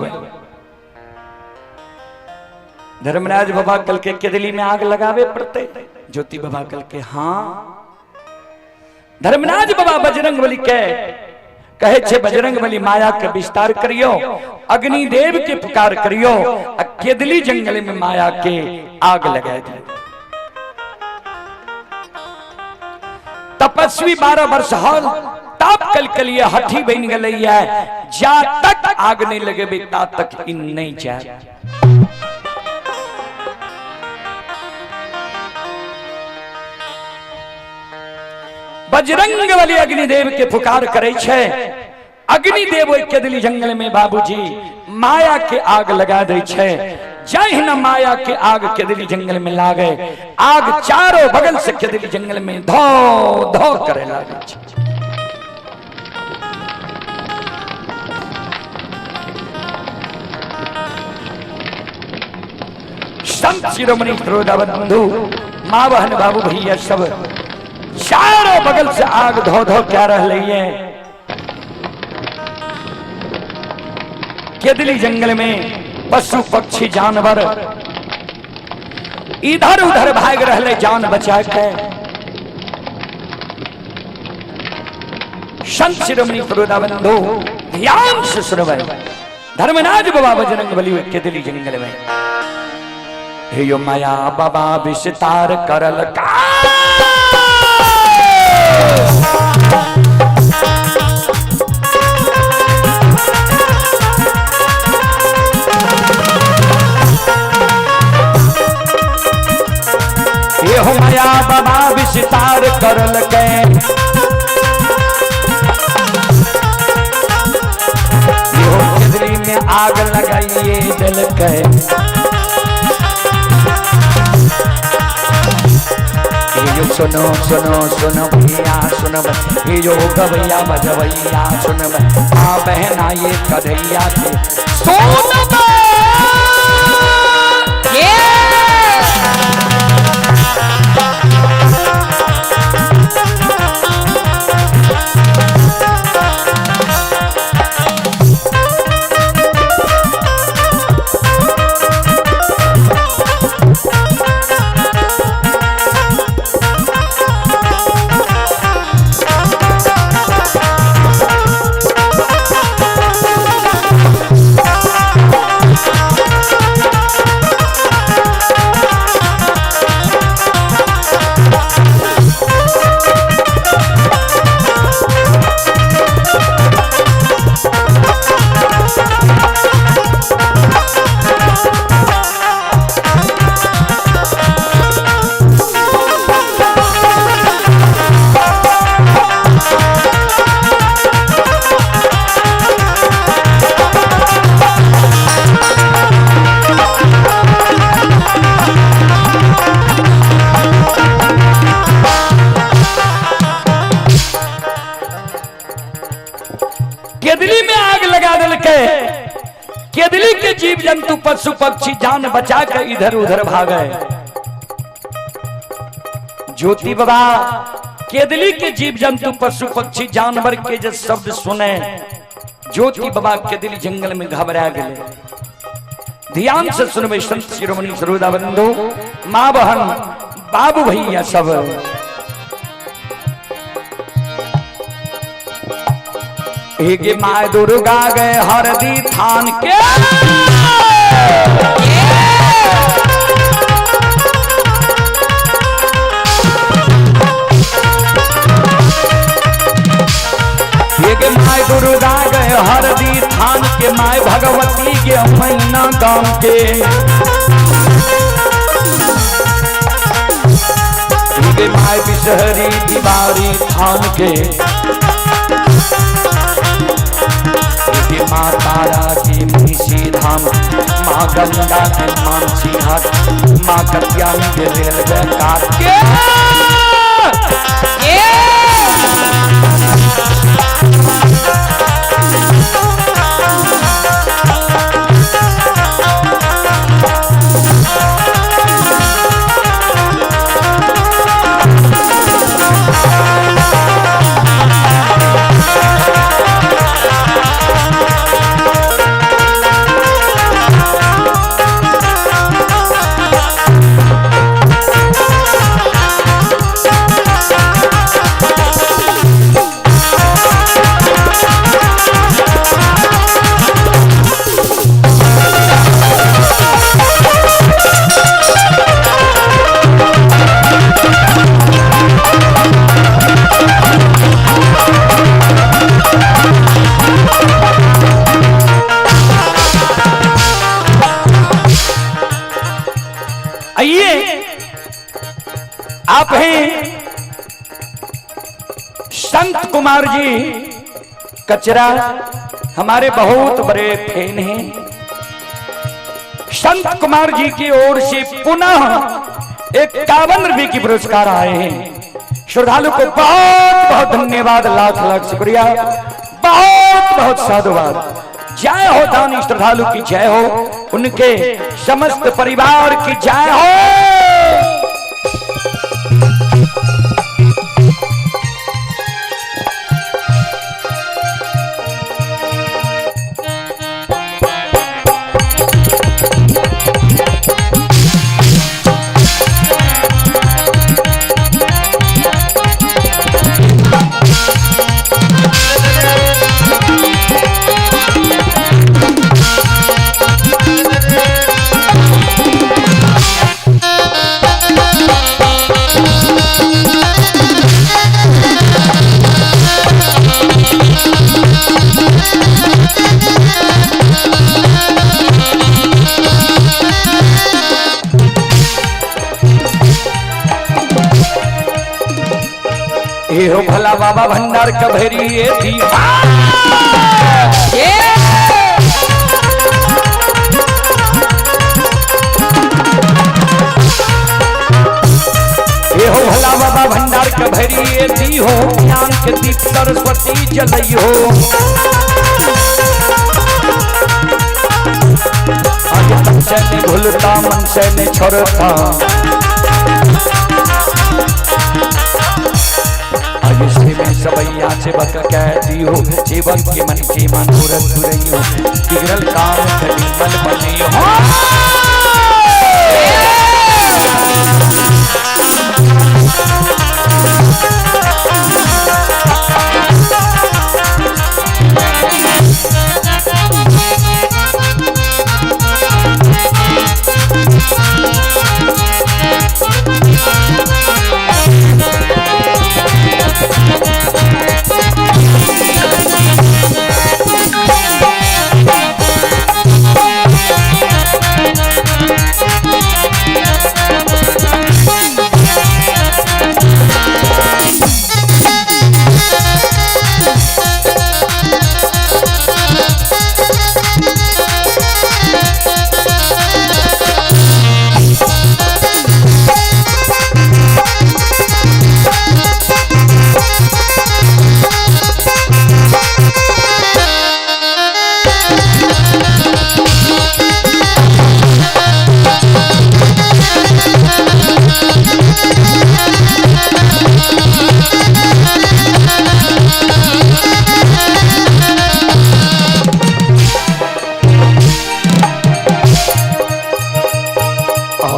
धर्मराज बाबा कल के केदली में आग लगावे पड़ते, ज्योति बाबा कल के हाँ। धर्मराज बाबा बजरंग बली के कहे छे बजरंग बली माया के विस्तार करियो, अग्निदेव के पुकार करियो, आ केदली जंगल में माया के आग लगा दी। तपस्वी 12 वर्ष हल ताप कल के लिए हठी बन गई है, जा तक आग नहीं लगेबे ता तक इन नहीं जाए। बजरंग बली अग्निदेव के पुकार करे छे, अग्निदेव ओहि केदली जंगल में बाबूजी माया के आग लगा दे छे। जहिना माया के आग केदली जंगल में लागे, आग चारों बगल से केदली जंगल में धो धो करे लागे छे। संत शिरोमणि श्रोता बंधु माँ बहन बाबू भैया सब चारों बगल से आग धो धो क्या रह रही है। केदली जंगल में पशु पक्षी जानवर इधर उधर भाग रहे जान बचा के। संत शिरोमणि श्रोता बंधु ध्यान से सुनवे, धर्मराज बाबा बजरंग बली केदली जंगल में हे यो माया बाबा विस्तार करल का। हे हो माया बाबा विस्तार करल के, यो केदली में आग लगाइए दिल के। यो सुनो सुनो सुनो भैया सुनो, यो गवैया बजवैया सुनो, आ बहना ये कन्हैया के सुनो। केदली में आग लगा दिल के, केदली के जीव जंतु पशु पक्षी जान बचा कर इधर उधर भागे। ज्योति बाबा केदली के जीव जंतु पशु पक्षी जानवर के जो शब्द सुने, ज्योति बाबा केदली जंगल में घबरा गए। ध्यान से सुनबे संत शिरोमणि श्रोता बंधु माँ बहन बाबू भैया सब। एक माँ दुर्गा गए हरदी थान के, एक माय दुर्गा गए हरदी थान के, my Bhagwati के महीना गांव के। एक my Bishahari दीवारी थान के, माँ तारा की महिषी धाम, माँ माँ गंगा के मानसी हाथ, माँ कत्यानी के रेलवे काट के। आइए, आप हैं संत कुमार जी कचरा, हमारे बहुत बड़े फैन हैं। संत कुमार जी की ओर से पुनः 51 रुपए की पुरस्कार आए हैं। श्रद्धालु को बहुत बहुत धन्यवाद, लाख लाख शुक्रिया, बहुत बहुत साधुवाद। जय हो दानी श्रद्धालु की जय हो, उनके समस्त परिवार की जय हो। ये हो भला बाबा भंडार कभेरी ये थी। ये हो भला बाबा भंडार कभेरी ये थी हो, ज्ञान के दीप सरस्वती जलई हो। आगे तन से नहीं भूलता, मन से नहीं छोड़ता, सबैया सेवक कहती हो, सेवक के मन के मनोरथ पुरई हो, बिगड़ल काम कलीमल बने हो।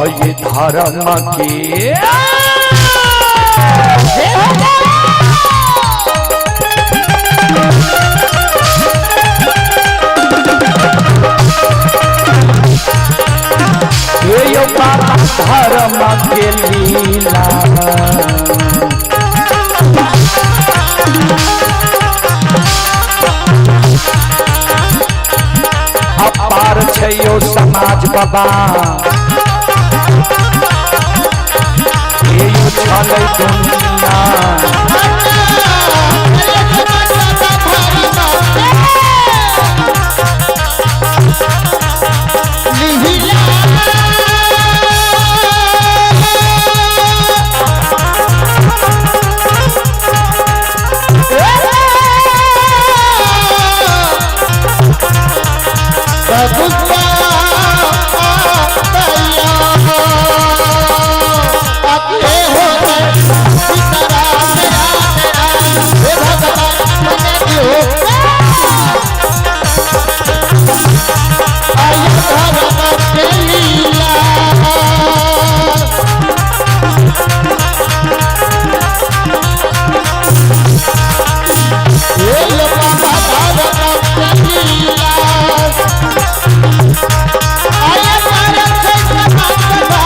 ये धर्म के ये बाबा धर्म के लीला, अपार छो समाज बाबा, ये छलै दुनिया। गुस्सा आया आके हो गए सीताराम राम राम हे भगवान मने दियो आया धर्म के लीला। हे बाबा धर्म के लीला आया भारत से बाबा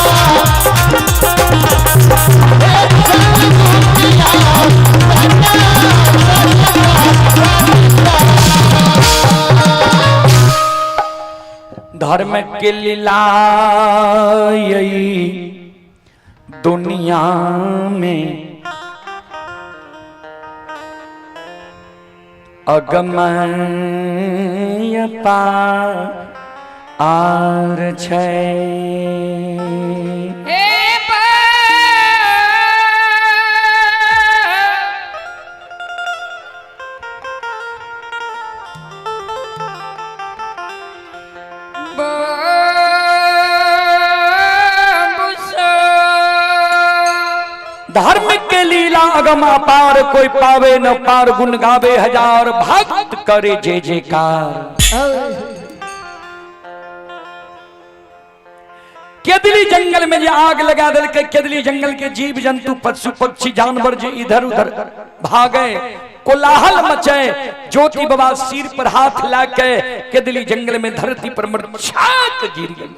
धर्म के लीला यही दुनिया में अगमय पार आर छै। हे धर्म के लीला अगम अपार, कोई पावे न पार, गुण गावे हजार, भक्त करे जय जयकार। केदली जंगल में जे आग लगा दिल, केदली जंगल के जीव जंतु पशु पक्षी जानवर जे इधर उधर भागे, कोलाहल मचे। ज्योति बाबा सिर पर हाथ लाके केदली जंगल में धरती पर मरछाक गिर गई।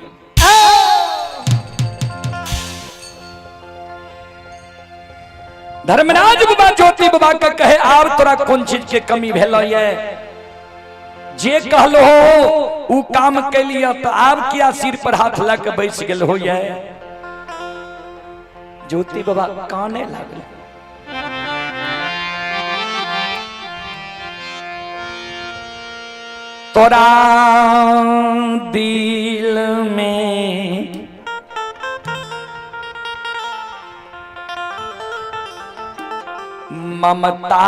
धर्मराज बाबा ज्योति बाबा का कहे, आब तोरा कौन चीज के कमी भेलो ये? जे कहलो हो उ काम के लिए, तो आब किया सिर पर हाथ ला के बैस गेल हो ये? ज्योति बाबा काने लागल। तोरा दिल में ममता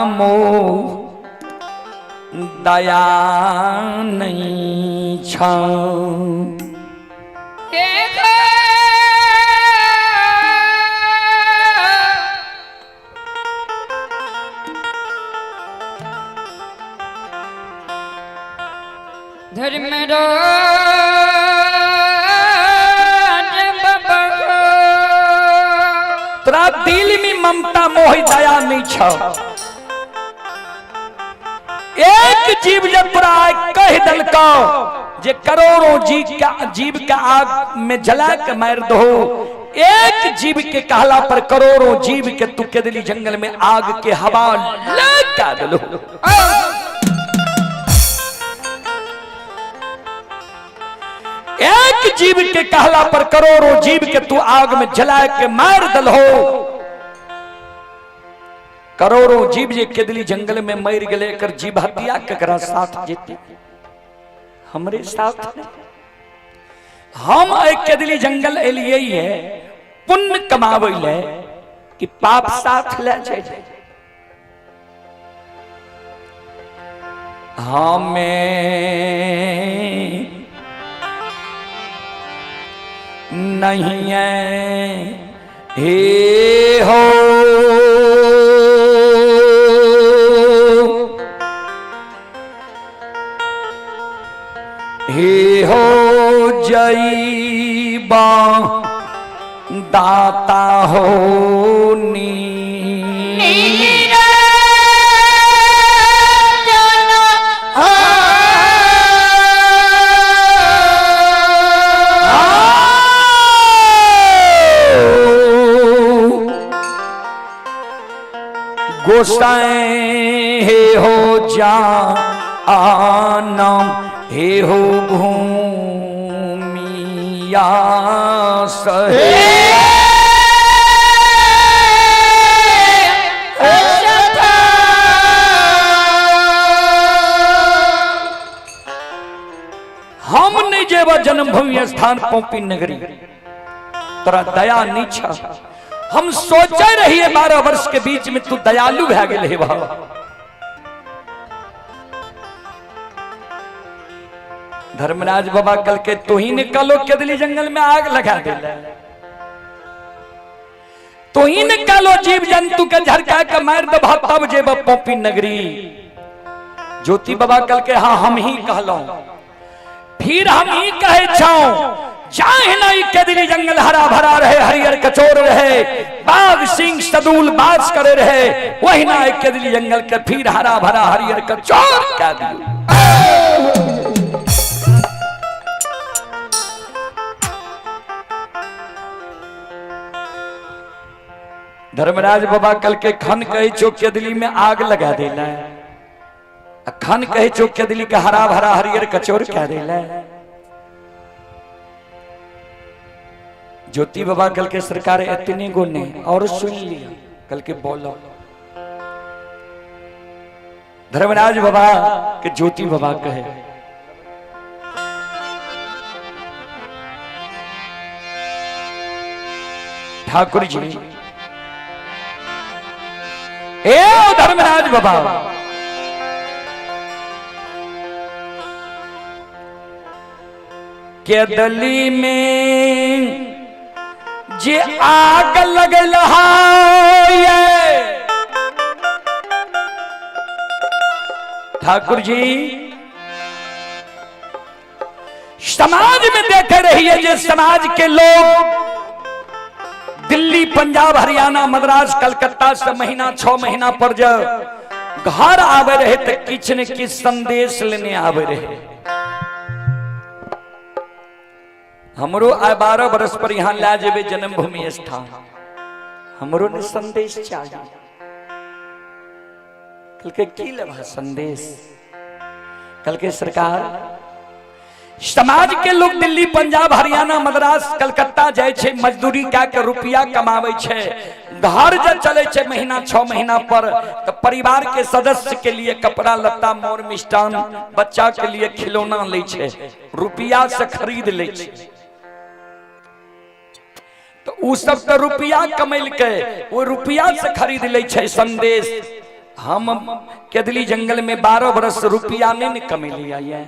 मोह दया नहीं छा। धर्मराज बाबा तोरा दिल में ममता मोह दया नहीं छा। एक जीव जब तोरा कह दलको जे करोड़ों जीव का आग में जला के मार दो, एक जीव के कहला पर करोड़ों जीव के तू केदली जंगल में आग के हवा लगा दलो। एक जीव के कहला पर करोड़ों जीव के तू आग में जला के मार दलो। करोड़ों जीव जे केदली जंगल में मर गए, एकर जीव हत्या केकरा साथ जेते? हमरे साथ नहीं। हम एक केदली जंगल एलिए है पुण्य कमावे ले कि पाप साथ ले जाए। हमें नहीं है हे हो हे हो जईबा दाता हो नी। गोसाई हे हो जा आनम हे हो भूमिया सहे। हम नहीं जेबा जन्मभूमि स्थान पौपी नगरी, तोरा दया नहीं छा। हम सोचे रहिए 12 वर्ष के बीच में तू दयालु भै गेल हे बाबा। धर्मराज बाबा कल के तुही निकालो केदली जंगल में आग लगा दिला, तुही निकालो जीव जंतु के झरका के मार दबा तब जेब पोपी नगरी। ज्योति बाबा कल के हाँ हम ही कहलो, फिर हम ही कहे छाओ जाहे ना केदली जंगल हरा भरा रहे, हरियर कचोर रहे, बाघ सिंह सदूल बाज करे रहे, वही ना केदली जंगल के फिर हरा भरा हरियर कचोर क्या दियो। धर्मराज बाबा कल के खन कहे छो केदली में आग लगा देला, खन कहे छो केदली के हरा भरा हरियर कचोर क्या देला। ज्योति बाबा कल के सरकार इतने गो ने और सुन लिया, कल के बोलो। धर्मराज बाबा के ज्योति बाबा कहे ठाकुर जी ए धर्मराज बाबा केदली में जे आग लगल है ठाकुर जी समाज में देखे रही है जे समाज के लोग दिल्ली पंजाब हरियाणा मद्रास कलकत्ता से महीना 6 महीना पर जब घर आवे रहे तो किछ न किछ संदेश लेने आवे रहे। हमरो आए 12 बरस पर यहाँ ला जेबे जन्मभूमि स्थान, हमरो ने संदेश चाहिए। कल के की लेबा संदेश? कल के सरकार समाज के लोग दिल्ली पंजाब हरियाणा मद्रास कलकत्ता जाए छे, मजदूरी कए के रुपया कमावे छे, घर जब चले छे महीना 6 महीना पर तो परिवार के सदस्य के लिए कपड़ा लत्ता मोर मिष्टान बच्चा के लिए खिलौना ले छे, रुपया से खरीद ले छे। तो उ सब तो रुपया कमेल के वो रुपया से खरीद ले छे संदेश। हम केदली जंगल में 12 बरस रुपया नहीं कमेलिया ये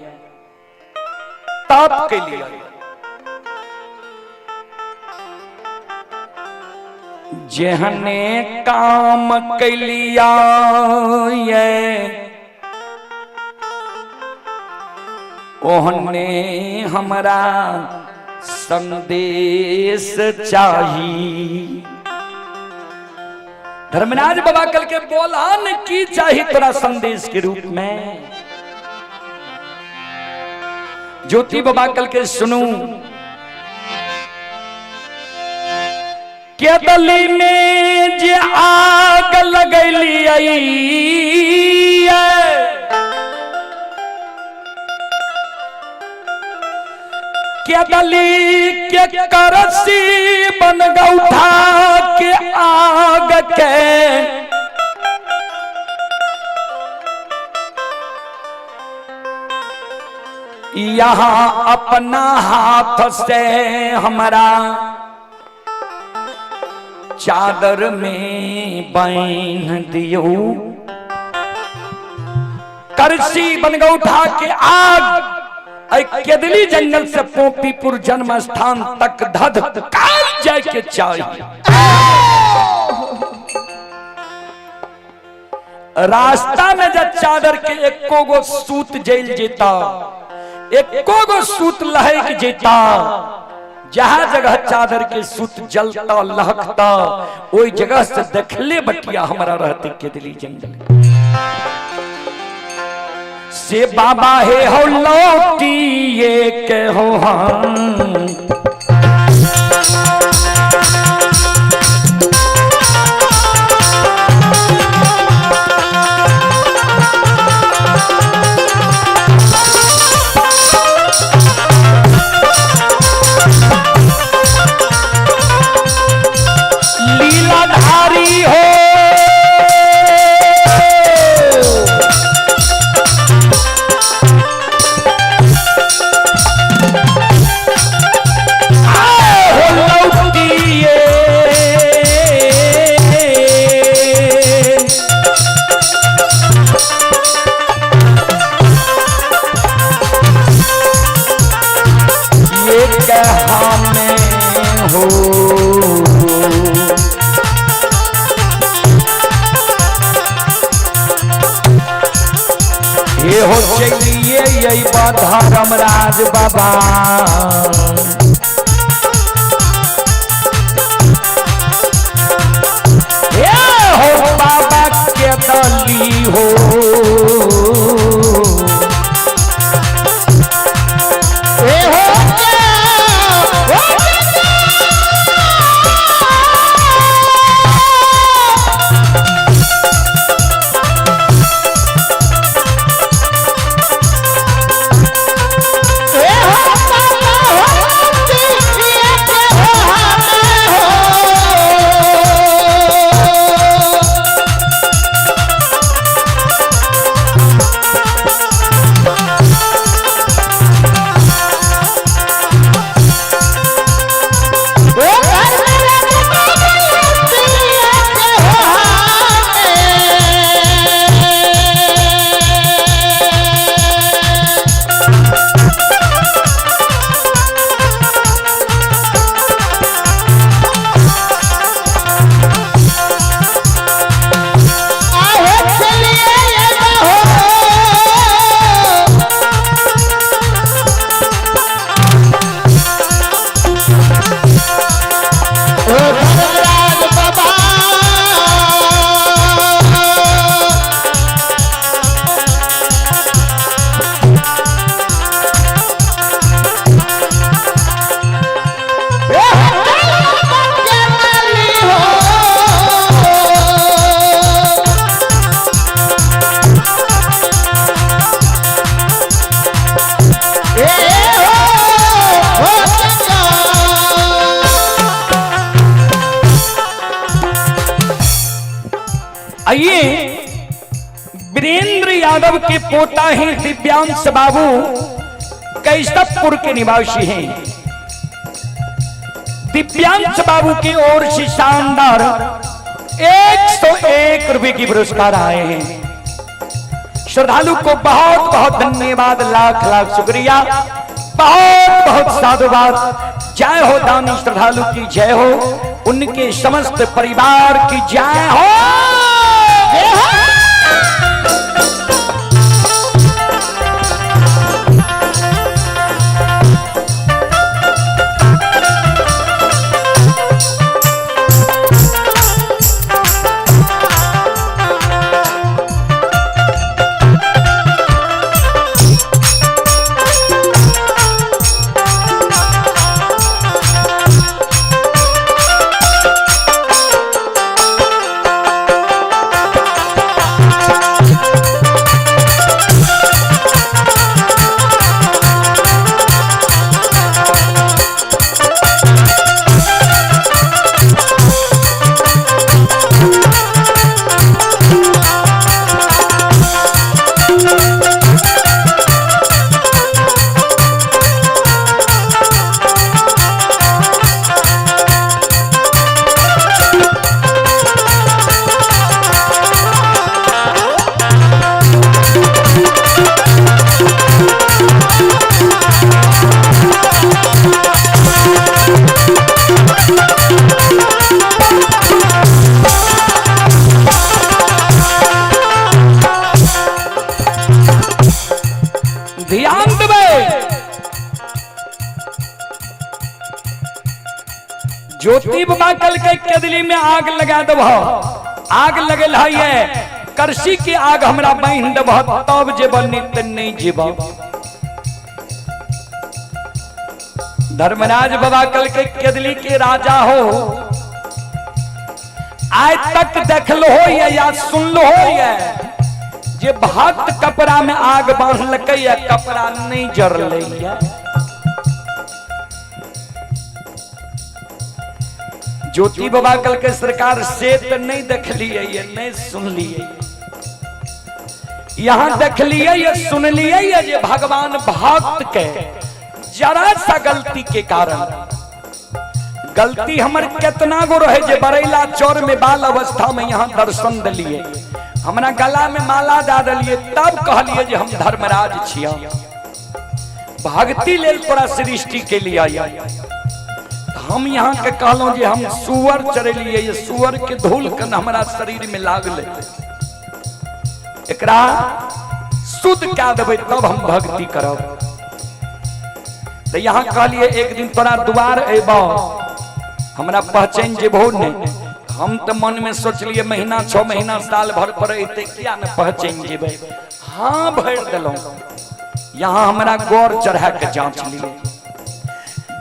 ताप के लिए जेहने काम कैलिया ये ओहने हमरा संदेश चाहिए। धर्मराज बाबा कल के बोला न की चाहिए तोरा संदेश के रूप में। ज्योति बाबा कल के सुनू केदली में जे आग लगैली केदली के करसी बन गौठा के आग के यहाँ अपना हाथ से हमारा चादर में बांध दियो। करसी बनगौठा के आग केदली जंगल से पोपीपुर जन्म स्थान तक धध काल जाए के चाहिए। रास्ता में जब चादर के एको गो सूत जल जेता, एको गो सूत लहक जेता, जहां जगह चादर के सूत जलता लहकता वही जगह से देखले बटिया हमारा रहते केदली जंगल से। बाबा हे हो लौटिए के हो हम लीलाधारी हो हो चलिए अइबा धर्मराज बाबा। ए हो बाबा के दली हो। ए हो धर्मराज बाबा। आइए वीरेंद्र यादव के पोता हैं दिव्यांश बाबू, कैसबपुर के निवासी हैं। दिव्यांश बाबू की ओर से शानदार 101 रुपए की पुरस्कार आए हैं। श्रद्धालु को बहुत बहुत धन्यवाद, लाख लाख शुक्रिया, बहुत बहुत साधुवाद। जय हो दानी श्रद्धालु की जय हो, उनके समस्त परिवार की जय हो। ध्यान देबै, ज्योति बाबा कल के केदली में आग लगा देब, आग लगल है करसी के आग हमरा बांध देब तब जेब, नहीं त नहीं जेब। धर्मराज बाबा कल के केदली के राजा हो, आज तक देखल हो या सुनल हो जे भक्त कपड़ा में आग बांधलकै या कपड़ा नहीं जरलै। ज्योति बाबा कल के सरकार से तो नहीं देखलिए नहीं सुनलिए, यहां देखलिए या सुनलिए जे भगवान भक्त के जरा सा गलती के कारण, गलती हमर केतना गो रहे जे बरैला चौर में बाल अवस्था में यहाँ दर्शन दिलिए, हमरा गला में माला दा दिलिए, तब कहलिए जे हम धर्मराज छिया, भक्ति लेल तोरा सृष्टि के लिए आया। हम यहाँ के कहलहुँ जे हम सुअर चरेलिए, ये सुअर के धूल कन हमरा शरीर में लागले, एकरा शुद्ध कए देबै तब हम भक्ति करब। तऽ यहाँ कहलिए एक दिन तोरा दुआर अयबौ, हमरा पहचान जेबहो नहि। हम तऽ मन में सोचलिए महीना 6 महीना साल भर पर अयतै, किया ने पहचान जेबै। हाँ भरि देलहुँ। यहाँ हमरा गौर चढ़ा के जांच लिए,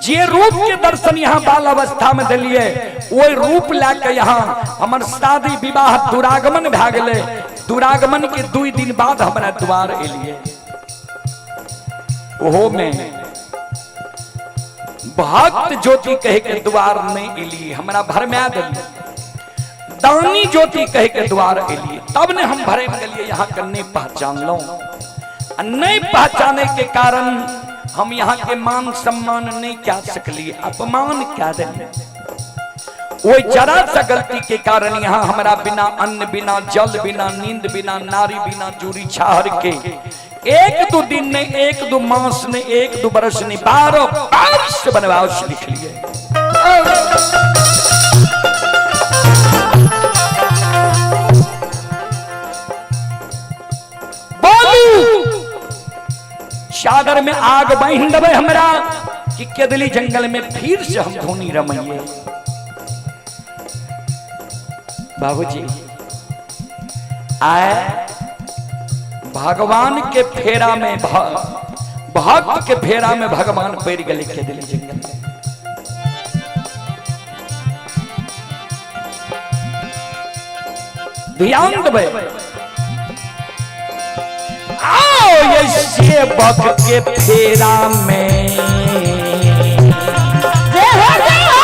जे रूप के दर्शन यहाँ बाल अवस्था में दिलिए वही रूप ला के यहाँ हमर शादी विवाह दुरागमन भए गेलै। दुरागमन के 2 दिन बाद हमरा द्वार एलिए। ओहो में भक्त ज्योति कहे के द्वार नहीं एलिए, हमरा भरमा दिलिए। दानी ज्योति कहे के द्वार एलिए, तब ने हम भरे में गेलिए। यहाँ के नहीं पहचानलहुँ, आ नहीं पहचाने के कारण हम यहाँ के मान सम्मान नहीं क्या सकलिए, अपमान क्या दिलिए। वही जरा सा गलती के कारण यहाँ हमारा बिना अन्न बिना जल बिना नींद बिना नारी बिना जूरी छाहर के 1-2 दिन ने 1-2 मास ने 1-2 बरस ने 12 वर्ष वनवास लिख लिए। बोलू चादर में आग बांध देबै हमरा कि केदली जंगल में फिर से हम धोनी रमैये। बाबूजी आए भगवान के फेरा में भक्त के फेरा में भगवान पड़ गए केदली जंगल में। ध्यान देबै, आओ ये सेवक के फेरा में जय हो, जय हो।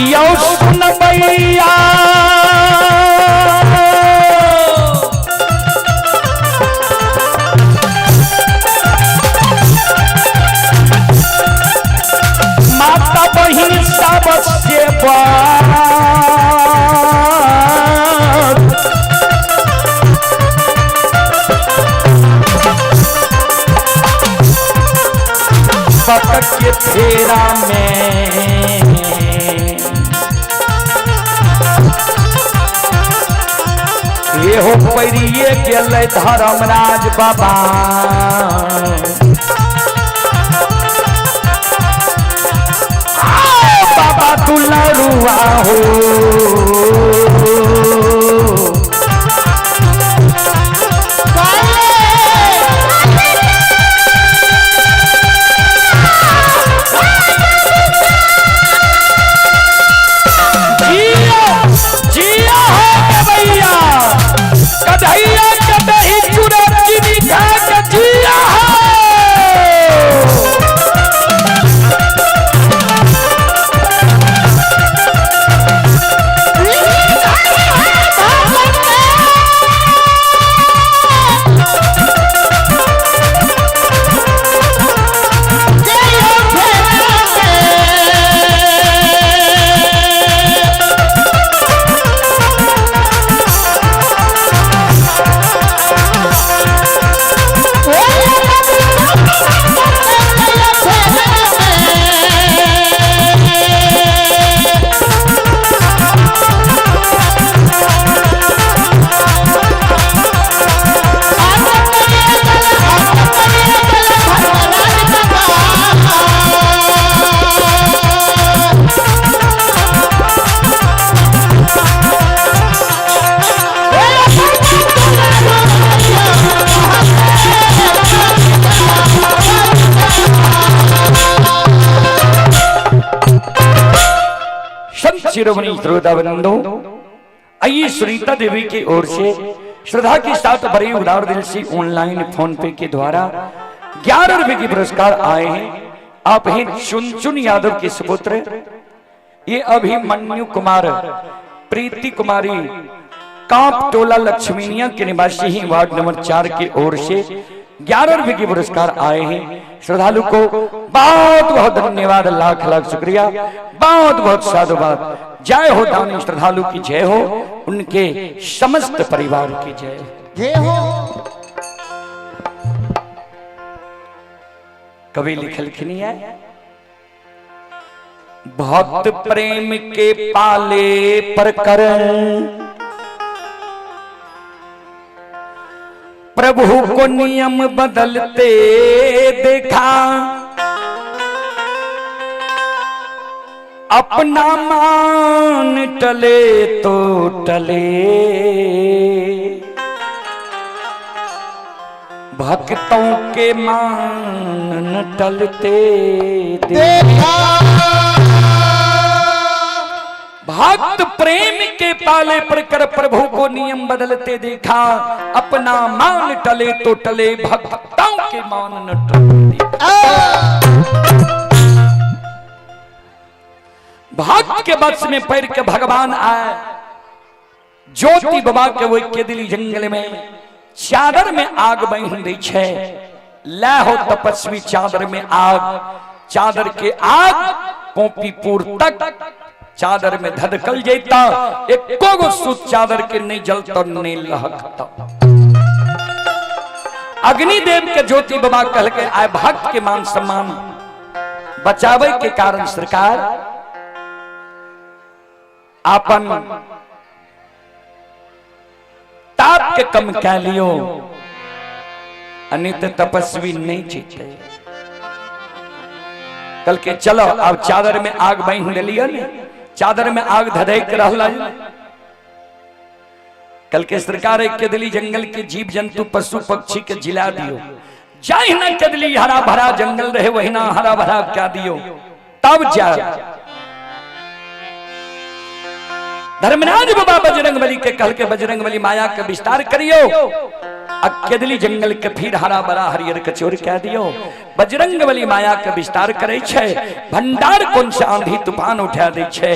यौ सुनबैया माता बहिन सब सेवा बक के फेरा में एहो परिये गेलै धर्मराज बाबा। आओ बाबा दुलरुआ हो। जिया जिया हो भैया कन्हैया के दही चूड़ा चीनी खा के जिया हो। संत शिरोमणि श्रोता बंधु, आइए सुनीता देवी की ओर से श्रद्धा के साथ बड़े उदार दिल से ऑनलाइन फोन पे के द्वारा 11 रुपए के पुरस्कार आए हैं। आप हैं चुनचुन यादव के सुपुत्र, ये अभिमन्यु कुमार प्रीति कुमारी कांप टोला लक्ष्मीनिया के निवासी ही वार्ड नंबर 4 की ओर से 11 रुपए के पुरस्कार आए हैं। श्रद्धालु को बहुत बहुत धन्यवाद, लाख लाख शुक्रिया, बहुत बहुत साधुवाद। जय हो दानी श्रद्धालु की जय हो, उनके समस्त परिवार की जय जय हो। कवि लिखलखिन ये, भक्त प्रेम के पाले पर कर प्रभु को नियम बदलते देखा, अपना मान टले तो टले, भक्तों के मान न टलते देखा। भक्त प्रेम के पाले पर कर प्रभु को नियम बदलते देखा, अपना मान टले तो टले, भक्तों के मान न टलते। भक्त के बस में पैर के भगवान आए, ज्योति बाबा के वही केदली जंगल में चादर में आग बहिन दै छै, ले हो तपस्वी चादर में आग, चादर के आग पोपीपुर तक चादर में धधकल जैता, एको गो सूत चादर के नहीं जलता नहीं लहकता। अग्निदेव के ज्योति बाबा कह के आए भक्त के मान सम्मान बचावे के कारण सरकार आपन ताप के कम कह लियो, अनित तपस्वी नहीं जीते। कल के चलो अब चादर में आग बांध लियो ने, चादर में आग धधक रहल। कल के सरकार एक केदली जंगल के जीव जंतु पशु पक्षी के जिला दियो, जाहि न केदली हरा भरा जंगल रहे वही ना हरा भरा क्या दियो, तब जा धर्मराज बाबा बजरंगबली के कल के बजरंगबली माया के विस्तार करियो, केदली जंगल के फिर हरा भरा हरियर कचोर कह दियो। बजरंगबली माया के विस्तार करे छे, भंडार कौन से आंधी तूफान उठा दे छे।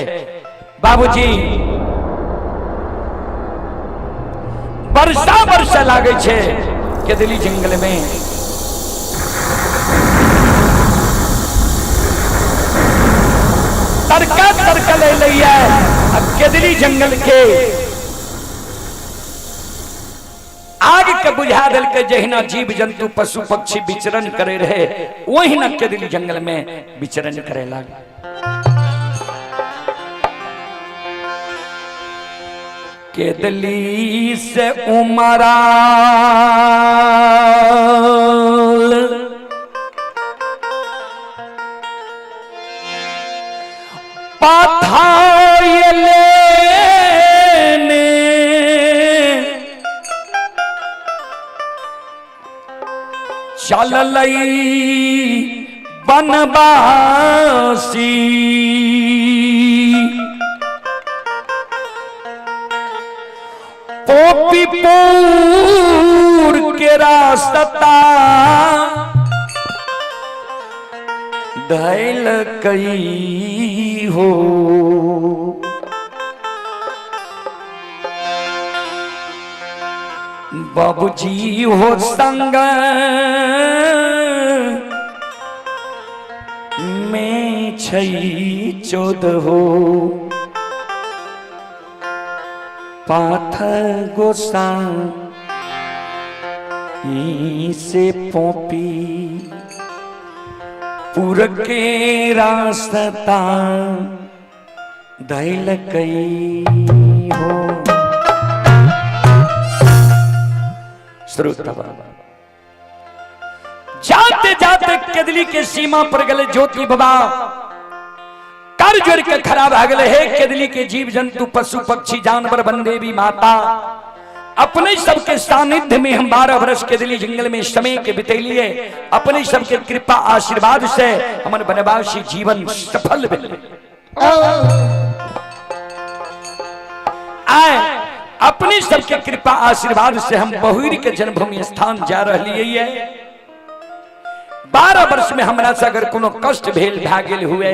बाबूजी वर्षा वर्षा लागे छे केदली जंगल में। तड़का तड़का ले लिया केदली जंगल के आग के बुझा दिल के, जहिना जीव जंतु पशु पक्षी विचरण करे रहे वही ना केदली जंगल में विचरण करे लाग। केदली से उमराल पाथायले ने चललई बनवासी, पोपीपुर के रास्ता धैल कई हो। बाबूजी हो संग में छई चौद हो, पाथर गोसा से पोपी पुर के रास्ता धैल कई हो। श्रोता जाते जाते केदली के सीमा पर गले ज्योति बाबा कर जोड़ के खराब आ गए। हे केदली के जीव जंतु पशु पक्षी जानवर वनदेवी माता, अपने सबके सानिध्य में हम 12 वर्ष केदली जंगल में समय के बितेलिए, अपने सबके कृपा आशीर्वाद से हमर वनवासी जीवन सफल भेल। आए अपने सबके कृपा आशीर्वाद से हम बहुरी के जन्मभूमि स्थान जा रही है। 12 वर्ष में हमरा से अगर कोनो कष्ट भेल भए गेल हुए,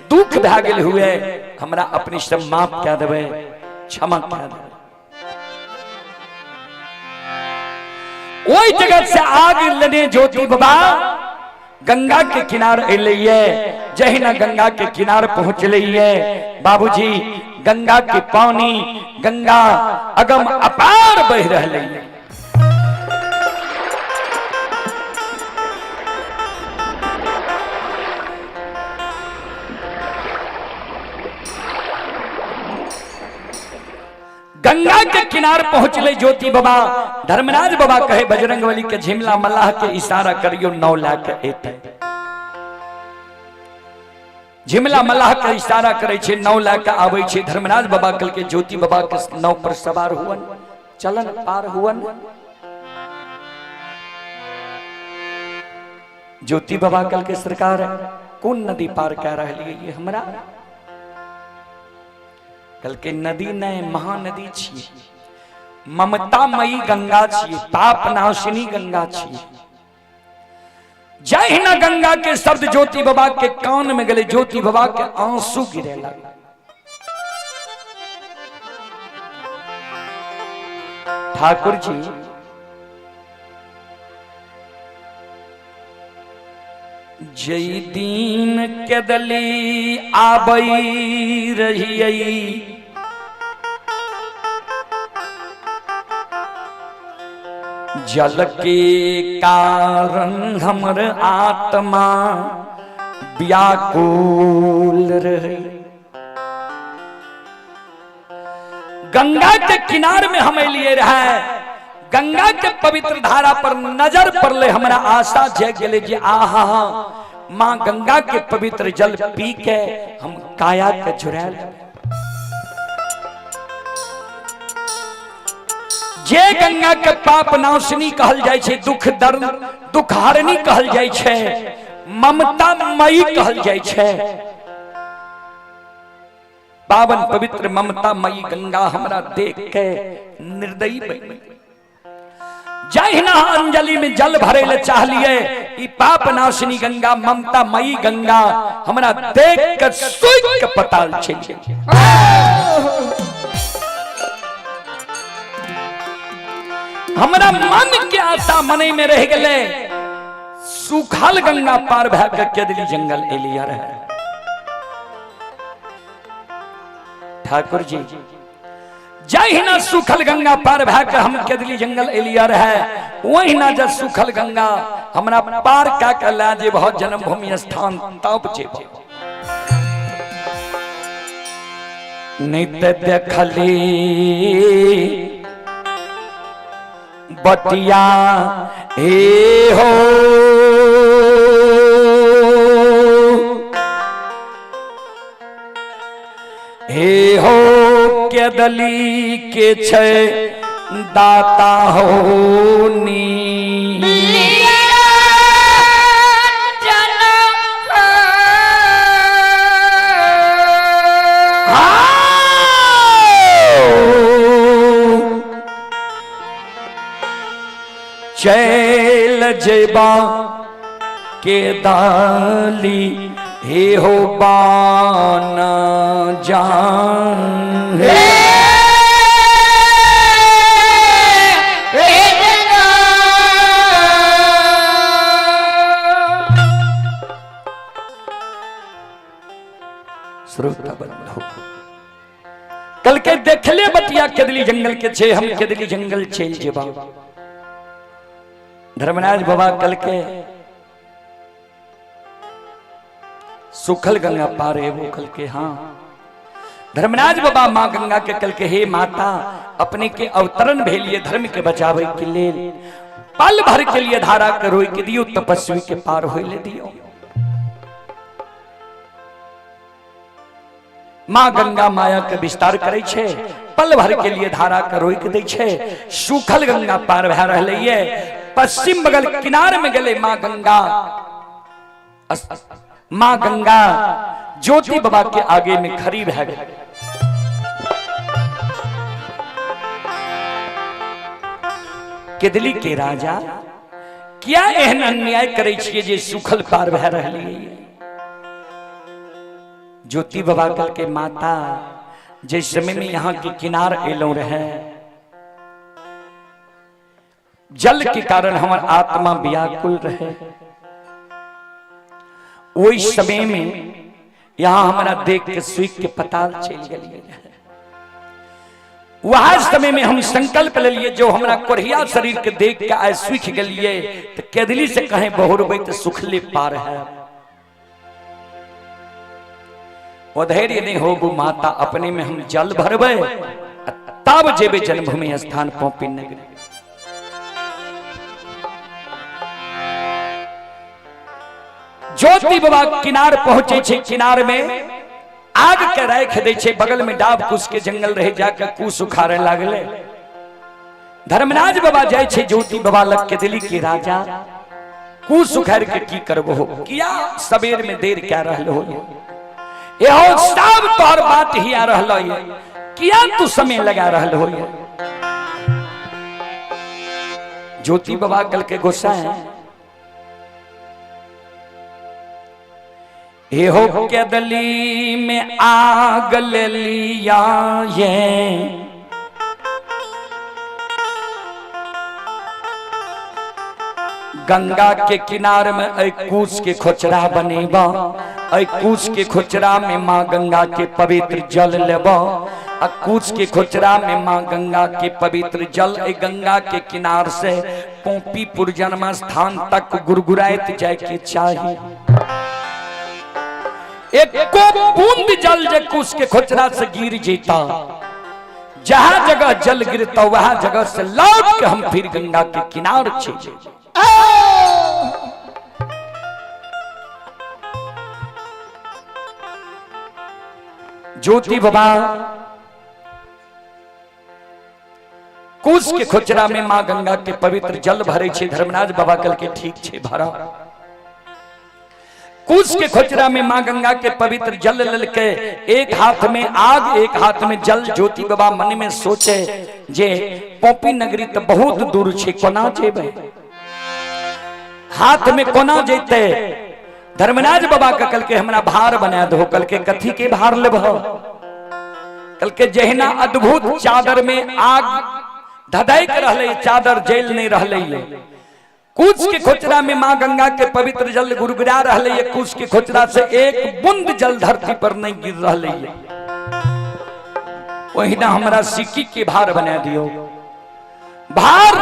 दुख भए गेल हुए, हमरा अपने सब माफ कए देबै, क्षमा कए देबै। ओहि जगह से आग लेने ज्योति बाबा गंगा के किनार एलिए। जहिना गंगा के किनार पहुंचलिए बाबूजी, गंगा के पानी गंगा अगम अपार बह रहलै। गंगा के किनार पहुंचले ज्योति बाबा। धर्मराज बाबा कहे बजरंगबली के झिमला मल्लाह के इशारा करियो 9 लाख एते। झिमला मल्लाह के इशारा करे छे 9 लाख आवे छे। धर्मराज बाबा कल के ज्योति बाबा के नाव पर सवार हुवन, चलन पार हुवन। ज्योति बाबा कल के सरकार कौन नदी पार कह रही ये हमरा? कल के नदी नहीं महानदी छी, ममतामयी गंगा छी, पाप नाशिनी गंगा छी। जहिना गंगा के शब्द ज्योति बाबा के कान में गले, ज्योति बाबा के आंसू गिरे लगे। ठाकुर जी जई दिन केदली आबई रहियई, जल के कारण हमर आत्मा व्याकुल रही। गंगा के किनार में हम लिए रहे, गंगा के पवित्र धारा पर नजर पड़ले, हमरा आशा जग गेले जे आहा मां गंगा के पवित्र जल पी के हम काया के जुड़ायल। जे गंगा के पाप नाशनी कहल जाय छै, दुख दर्द दुख हारनी कहल जाय छै, ममता मयी कहल जाय छै, पावन पवित्र ममता मयी गंगा हमरा देख के निर्दयी बन। जहिना अंजलि में जल भरे ले चाहलिए, ई पाप नाशिनी गंगा ममता मयी गंगा हमरा देख के सूख के पताल चलि गेल। हमरा मन के आशा मने में रह गेले, सूखल गंगा पार भए के केदली जंगल एलिया रहे। ठाकुर जी जहिना सूखल गंगा पार भए के हम केदली जंगल एलिया रहे, वहिना जब सूखल गंगा हमरा पार का के ला जेबह जन्मभूमि स्थान तब जेबह। नहीं ते देखली बटिया हे हो, हे हो केदली के छै दाता हो नी। चैल जेबा के दाली हे हो बाना जान हे। श्रोता बंधु कल के देखले बतिया केदली जंगल के छे, हम केदली जंगल चल जेबा। धर्मराज बाबा कल के सुखल गंगा पार है वो कल के हाँ। धर्मराज बाबा माँ गंगा के कल के हे माता अपने के अवतरण भेलिए धर्म के बचावे के लिए, पल भर के लिए धारा के रोक दियो, तपस्वी के पार होए ले दियो। माँ गंगा माया के विस्तार करे छे, पल भर के लिए धारा के रोक दे छे। सूखल गंगा पार भए रहले ये, पश्चिम बगल किनार में गेले माँ गंगा। माँ गंगा ज्योति बाबा के आगे में खड़ी भए गेल। केदली के राजा क्या एहन अन्याय करे छिए जे सूखल पार भए रहलिए? ज्योति बाबा कल के माता जे समय में यहाँ के किनार एलो रहे, जल के कारण हमार आत्मा व्याकुल रहे, वही समय में यहाँ हमारा देख के सूख के पताल चल गई। वह समय में हम संकल्प ले लिए जो हमारा कोढ़िया शरीर के देख के आए सूख गलिए तो केदली से कहें बहुरबे तो सुखले पार है। वो धैर्य नहीं होगो माता, अपने में हम जल भरबे तब जेबे जन्मभूमि स्थान पौपी नगरी। ज्योति बाबा किनार पहुंचे छे, किनार में आग के राख दे छे, बगल में डाब कुश के जंगल रहे, जाकर कुश उखाड़े लागले। धर्मराज बाबा जाय छे ज्योति बाबा लग के दिली के राजा कुश उखाड़ के की करबो हो, किया सबेर में देर क्या रहल हो, एहो सब तोहर बात ही आ रहल है, किया तू समय लगा रहल हो। ज्योति बाबा कल के गुस्सा है, एहो केदली में आग ले लिया ये, गंगा के किनार में ऐ कुश के खोचरा बनेबा, ऐ कुश के खोचरा में माँ गंगा के पवित्र जल लेबा, आ कुश के खोचरा में माँ गंगा के पवित्र जल ऐ गंगा के किनार से पोपीपुर जन्म स्थान तक गुरगुराइत जाय के चाही। एको बूंद जल जे कुश के खोचरा से गिर जेता, जहां जगह जल गिरता वहां जगह से लौट के हम फिर गंगा के किनार छे। ज्योति बाबा कुश के खोचरा में मां गंगा के पवित्र जल भरे छे। धर्मराज बाबा कल के ठीक छे भरा। कुश के खोचरा में मां गंगा के पवित्र जल ललके, एक हाथ में आग एक हाथ में जल। ज्योति बाबा मन में सोचे जे पोपी नगरी तो बहुत दूर छे, कोना जेबे, हाथ में कोना जेते। धर्मराज बाबा के कल के हमरा भार बना दो, कल के कथी के भार लेबहो। कल के जहिना अद्भुत चादर में आग धधक रहले, चादर जल नहीं रहले। कुश के खोचरा में मां गंगा के पवित्र जल गुरगुरा रहले, कुश के खोचरा से एक बूंद जल धरती पर नहीं गिर रहले। ओहिना हमरा सिक्की के भार बना दियो। भार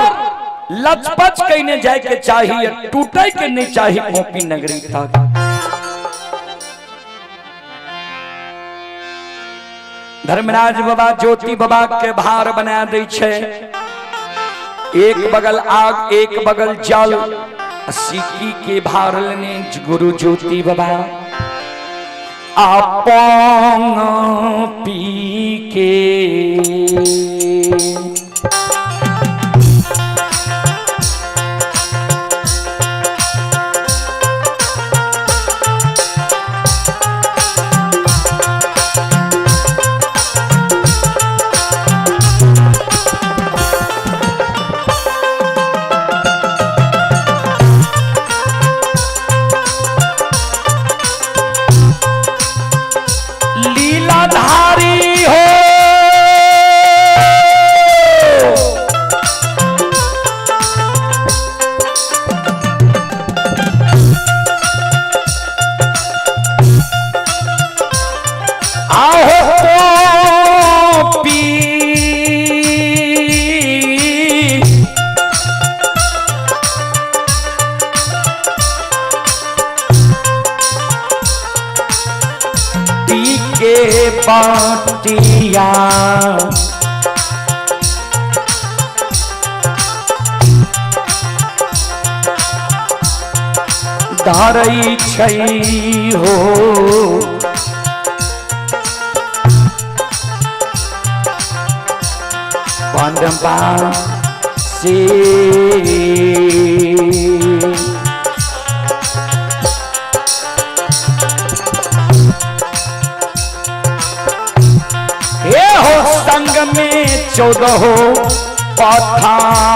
लचपच कइने जाए के चाहिए, टूटे के नहीं चाहिए पोपी नगरी तक। धर्मराज बाबा ज्योति बाबा के भार बना दै छे, एक बगल आग एक बगल जल, सिक्की के भार लेने गुरु ज्योति बाबा आपन पी के लीलाधारी हो, आहो पोपी के पाटिया, धारई छई हो, बनबा से ये हो संग में 14 पठान,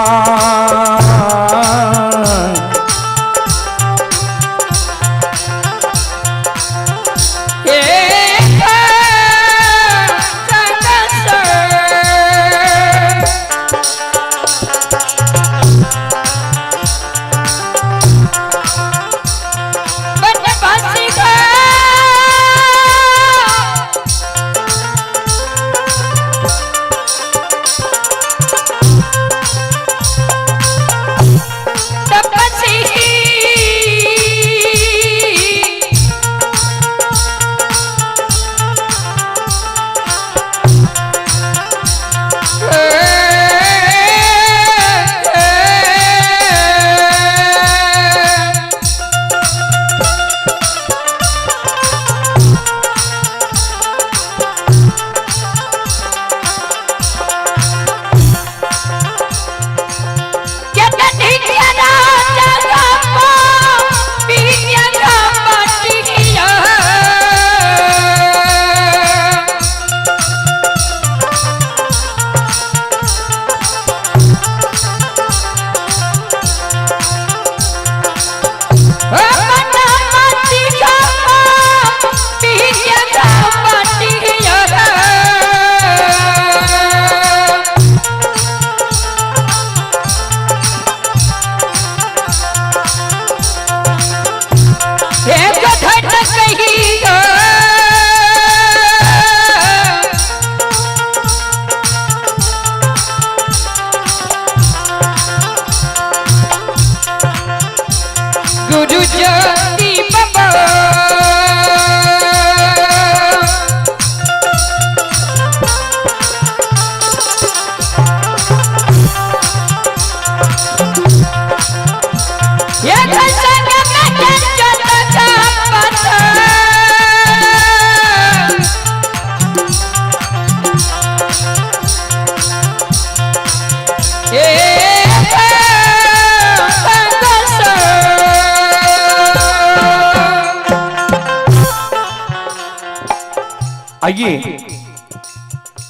आइए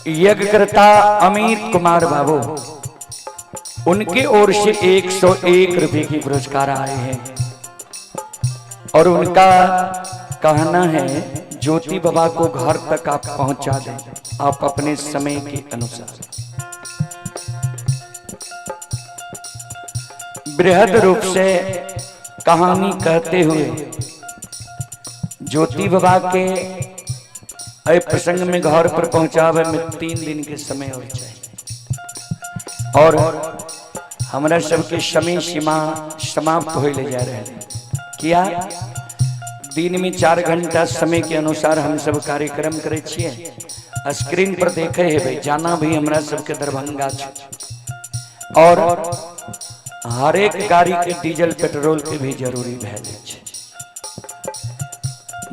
यज्ञकर्ता अमित कुमार बाबू, उनके ओर से 101 रुपए की पुरस्कार आए हैं और उनका कहना है ज्योति बाबा को घर तक आप पहुंचा दें, आप अपने समय के अनुसार। बृहद रूप से कहानी कहते हुए ज्योति बाबा के एहि प्रसंग में घर पर पहुंचावे में 3 दिन के समय और चाहिए और हमरा सबके समय सीमा समाप्त हो ले जा रहे हैं। किया दिन में 4 घंटा समय के अनुसार हम सब कार्यक्रम करे छिए। स्क्रीन पर देखे है भाई, जाना भी हमरा सबके दरभंगा छे और हर एक गाड़ी के डीजल पेट्रोल के भी जरूरी भए जाइ छै।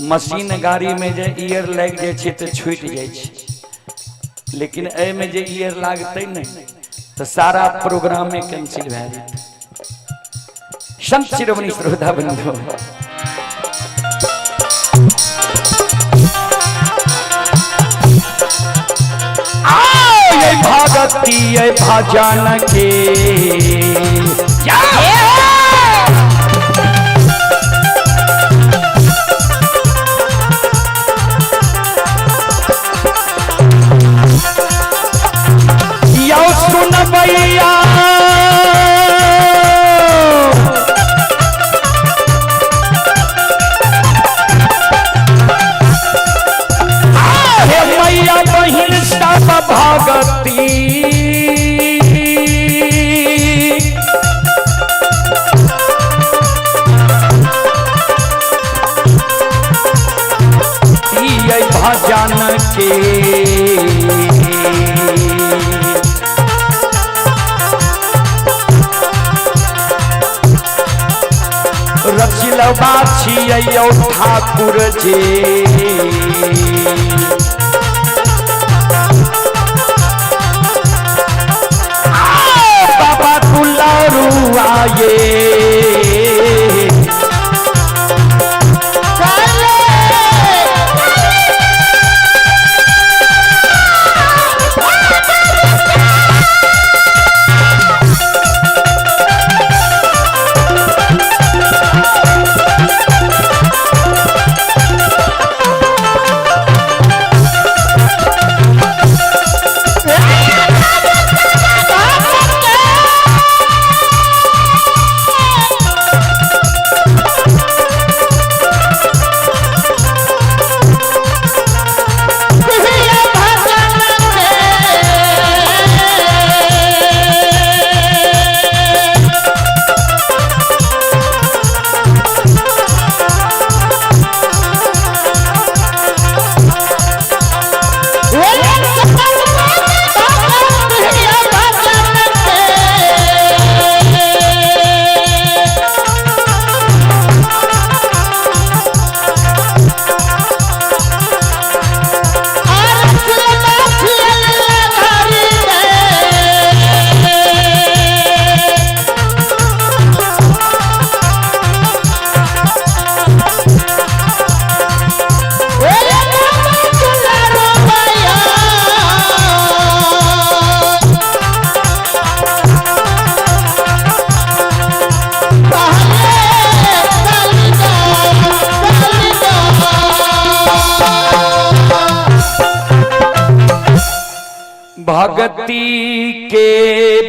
मशीन गाड़ी में जे ईयर लागि जाइ छै तऽ छूटि जाइ छै, लेकिन एहिमे जे ईयर लागतै नहि तऽ सारा प्रोग्रामे कैंसिल भए जेतै। संत शिरोमणि श्रोता बंधु, ये भगती ये भजन के यौ सुनबैया हे मैया बहिन सब भगती ये भजन के रचिलबा छियै यौ ठाकुर जी। बाबा दुलारू आये भक्ति के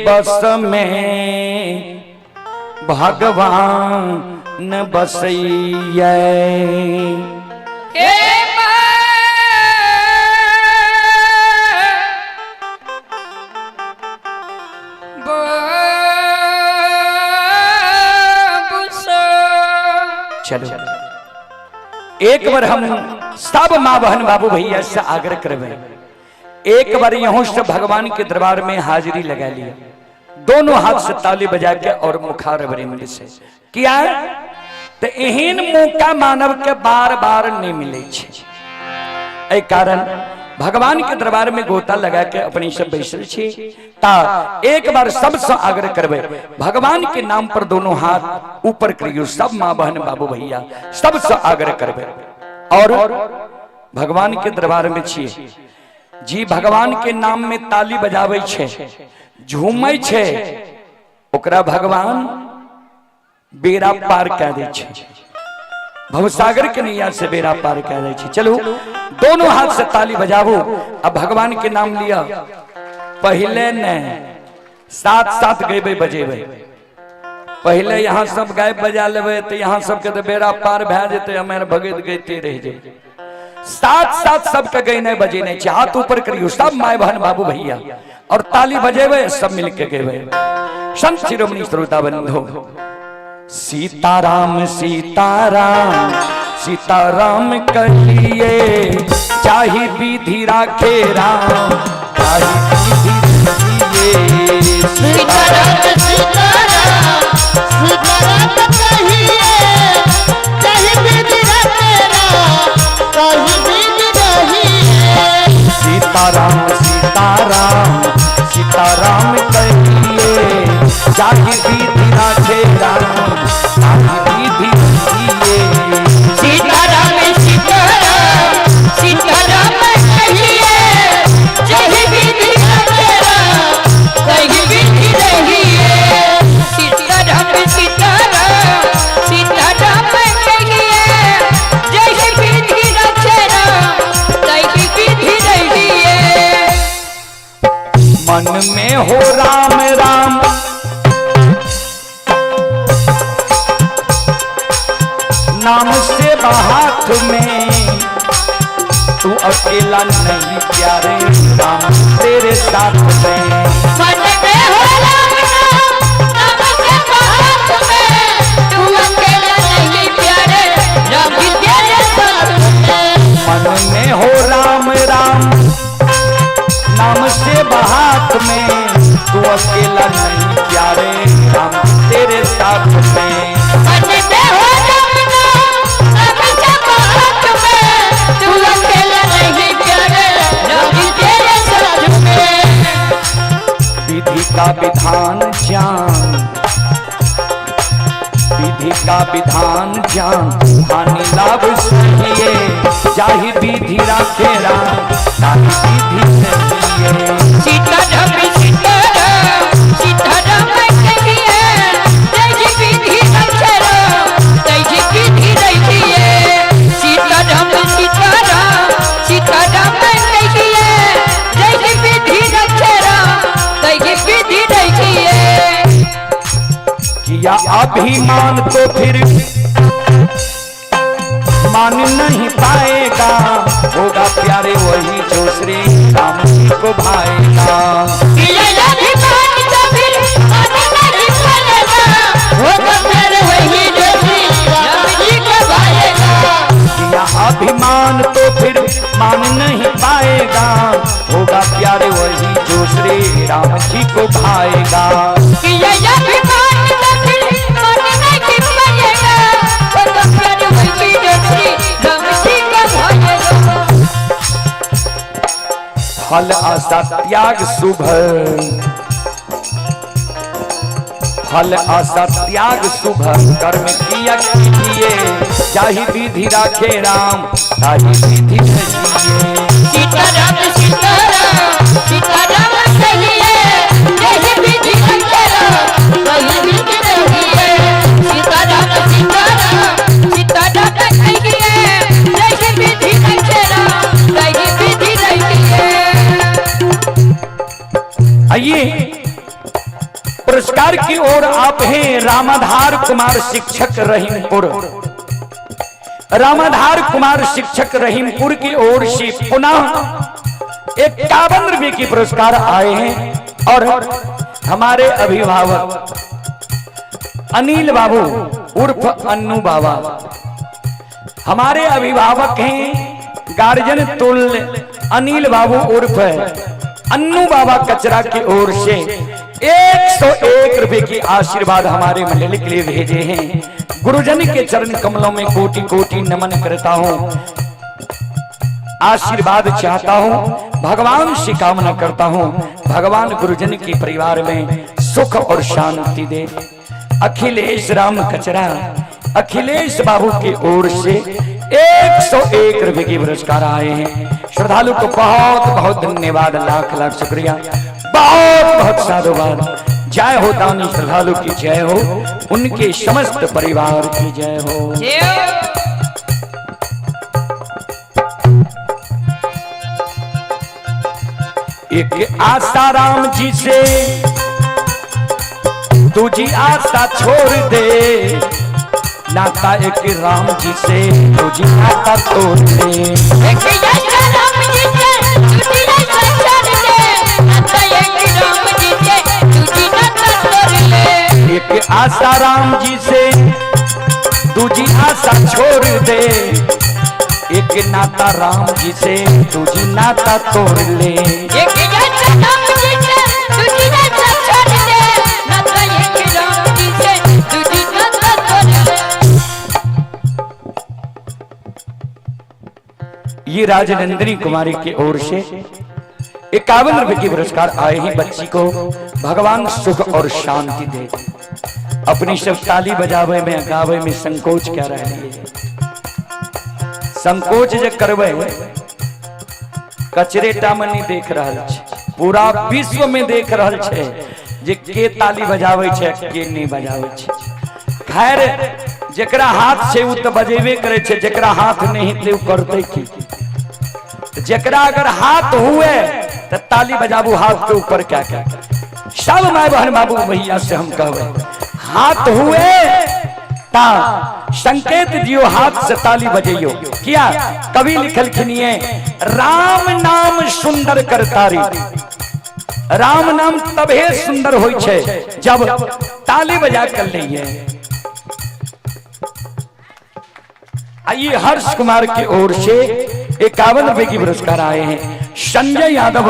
बस में भगवान बसैया। चलो एक बार हम सब माँ बहन बाबू भैया से आग्रह करबे, एक बार यहों से भगवान के दरबार में हाजिरी लगा लिया, दोनों हाथ से ताली बजा के और मुखार वृंद से किया तो एहन मौका मानव के बार बार नहीं मिले छे। एहि कारण भगवान के दरबार में गोता लगा के अपने सब बैसल छी ता एक बार सबसे आग्रह करबे भगवान के नाम पर दोनों हाथ ऊपर करियो, सब माँ बहन बाबू भैया सबसे आग्रह करबे। और भगवान के दरबार में छिए जी। भगवान के नाम में ताली बजाबै छै, झूमै छै, ओकरा भगवान बेड़ा पार कए दै छै, भवसागर के नैया से बेड़ा पार कए दै छै। चलू दोनों हाथ से ताली बजाबू आ भगवान के नाम लिया। पहले ने साथ साथ गेबै बजेबै। पहले यहाँ सब गाय बजा लेबै तो यहाँ सबके तो बेड़ा पार भए जेतै, हमारे भगत गैते रह जेबै। साथ साथ सबके गैने बजेने छै। हाथ ऊपर करियो सब my बहन बाबू भैया और ताली बजेबै, सब मिलके गेबै। संत शिरोमणि श्रोता बंधु, सीताराम सीताराम सीताराम कहिए, चाही विधि राखे राम, चाही विधि रखिए। सीताराम सीताराम सीताराम कहिए, चाहे विधि रखे राम, चाहे विधि रहिए। सीताराम सीताराम सीताराम कहिए, चाही विधि राखे राम, चाही विधि रखिए। सीताराम सीताराम सीताराम कहिए, जय विधि रखे राम, कही विधि रहिए। सीताराम सीताराम सीताराम कहिए, जय विधि रखे राम, कही विधि रहिए। मन में हो राम राम, नाम से हाथ में, तू अकेला नहीं प्यारे, राम तेरे साथ में। मन में हो राम नाम, नाम से हाथ में, तू अकेला नहीं प्यारे, राम तेरे साथ में। मन में हो राम राम, नाम से हाथ में, तू अकेला नहीं प्यारे, राम तेरे साथ में। मन में हो राम नाम, नाम से हाथ में, तू अकेला नहीं प्यारे, राम तेरे साथ में। विधि का विधान जान, विधि का विधान जान, हानि लाभ सहिए, जाहि विधि राखे राम, ताहि विधि सहिए। सीताराम सीताराम सीताराम कहिए, जय विधि रखे राम, जय विधि रहिए। सीताराम सीताराम सीताराम कहिए, जय विधि रखे राम, जय विधि रहिए। किया अभिमान तो फिर मान नहीं पाएगा, होगा प्यारे वही जो श्री राम जी को भाएगा। किया अभिमान तो फिर मान नहीं पाएगा, होगा प्यारे वही जो श्री राम जी को भाएगा। किया अभिमान तो फिर मान नहीं पाएगा, होगा प्यारे वही जो श्री राम जी को भाएगा। किया अभिमान तो फिर मान नहीं पाएगा, होगा प्यारे वही जो श्री राम जी को भाएगा। फल आशा त्याग शुभ, फल आशा त्याग शुभ कर्म किया कीजिए, जाहि विधि राखे राम, ताहि विधि रहिए। सीताराम सीताराम सीताराम कहिए, जय विधि रखे राम, वही विधि रहिए। सीताराम सीताराम सीताराम कहिए, जय विधि रखे राम, वही विधि रहिए। आइए पुरस्कार की ओर आप हैं रामाधार कुमार शिक्षक रहीमपुर। रामाधार कुमार शिक्षक रहीमपुर की ओर से पुनः 51 रुपए की पुरस्कार आए हैं और हमारे अभिभावक अनिल बाबू उर्फ अन्नू बाबा हमारे अभिभावक हैं, गार्जियन तुल्य अनिल बाबू उर्फ अन्नू बाबा कचरा की ओर से 101 रुपए की आशीर्वाद हमारे मंडल के लिए भेजे हैं। गुरुजन के चरण कमलों में कोटि कोटि नमन करता हूं, आशीर्वाद चाहता हूं, भगवान से कामना करता हूं, भगवान गुरुजन के परिवार में सुख और शांति दे। अखिलेश राम कचरा अखिलेश बाबू की ओर से 101 रुपए की पुरस्कार आए हैं। श्रद्धालु को बहुत बहुत धन्यवाद, लाख लाख शुक्रिया, बहुत बहुत साधुवाद। जय हो दानी श्रद्धालु की जय हो, उनके समस्त परिवार की जय हो। एक आशा राम जी से, दूजी आशा छोड़ दे, नाता एक राम जी से, दूजी नाता तोड़ दे। एक आशा राम जी से, दूजी आशा छोड़ दे, नाता एक राम जी से, दूजी नाता तोड़ ले। एक आशा राम जी से, दूजी आशा छोड़ दे, एक नाता राम जी से, दूजी नाता तोड़ ले। एक आशा राम जी से, दूजी आशा छोड़ दे, नाता एक राम जी से, दूजी नाता तोड़ ले। ये राजनंदिनी कुमारी की ओर से 51 रुपए की पुरस्कार आए ही। बच्ची को भगवान सुख और शांति दे। अपनी सब ताली बजावे में गावे में संकोच क्या रह रही है? संकोच जे करवे, कचरे टा में नहीं देख रहल छे, पूरा विश्व में देख रहल छे जे के ताली बजावे छे के नहीं बजावे छे। खैर, जेकरा हाथ छे उ तो बजेबे करे छे, जेकरा हाथ नहीं ते उ करते की? जेकरा अगर हाथ हुए तो ताली बजाबू हाथ के ऊपर। क्या क्या सब my बहन बाबू भैया से हम कहबे, हाथ हुए ता संकेत दियो, हाथ से ताली बजैयो। किया कवि लिखल खिनिए, राम नाम सुंदर करतारी। राम नाम तबे सुंदर होई छे जब ताली बजा कर लइए। आइए, हर्ष कुमार की ओर से 51 रुपए की पुरस्कार आए हैं। संजय यादव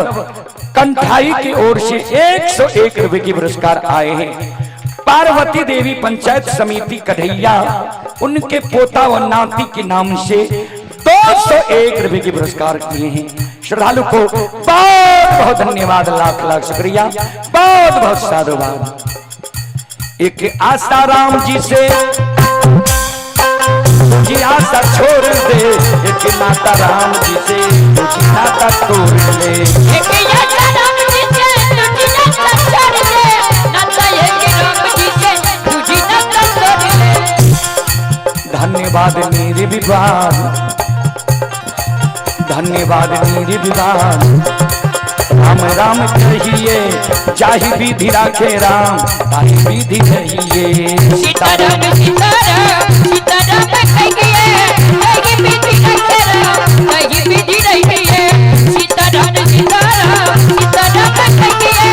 कंठाई की ओर से 101 रुपए की पुरस्कार आए हैं। पार्वती देवी पंचायत समिति कढ़ैया, उनके पोता व नाती के नाम से 201 रुपए की पुरस्कार किए हैं। श्रद्धालु को बहुत बहुत धन्यवाद, लाख लाख शुक्रिया, बहुत बहुत साधुवाद। एक आशा राम जी से, जी आशा छोड़ दे, एक नाता राम जी से, तुझी नाता तोड़ ले। एक आशा राम जी से, दूजी नाता छोड़ दे, नाता एक राम जी से, दूजी नाता तोड़ ले। धन्यवाद मेरे विवाद, धन्यवाद मेरे विवाद। राम राम कहिए, जाहि विधि राखे राम, ताहि विधि रहिए। सीताराम सीताराम सीताराम कहिए, ताहि विधि राखे राम, ताहि विधि रहिए। सीताराम सीताराम सीताराम कहिए,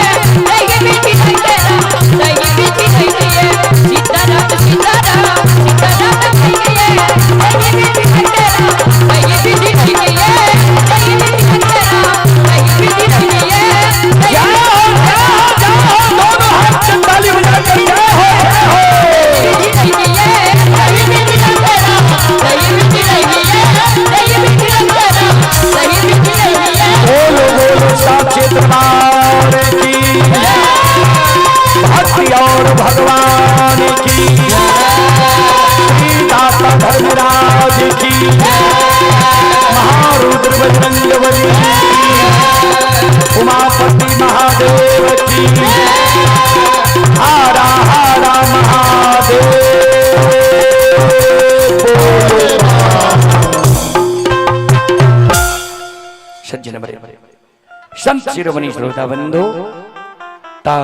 ताहि विधि राखे राम, ताहि विधि रहिए। सीताराम सीताराम सीताराम कहिए, ताहि विधि राखे राम, ताहि विधि रहिए। ताहि विधि राखे राम, ताहि विधि रहिए। जय हो, जय हो, जय हो, दोनों हाथ से ताली बजाकर जय हो, जय हो। विधि रहिए, ताहि विधि राखे राम, ताहि विधि रहिए। ताहि विधि राखे राम, ताहि विधि रहिए। बोलो बोलो साचे दरबार की, भक्ति और भगवान की, श्री दाता धर्मराज की, महारुद्र बजरंग बली की, उमापति महादेव की, हारा हारा महादेव। बोलो सज्जन बड़े संत शिरोमणि श्रोता बंधु, ता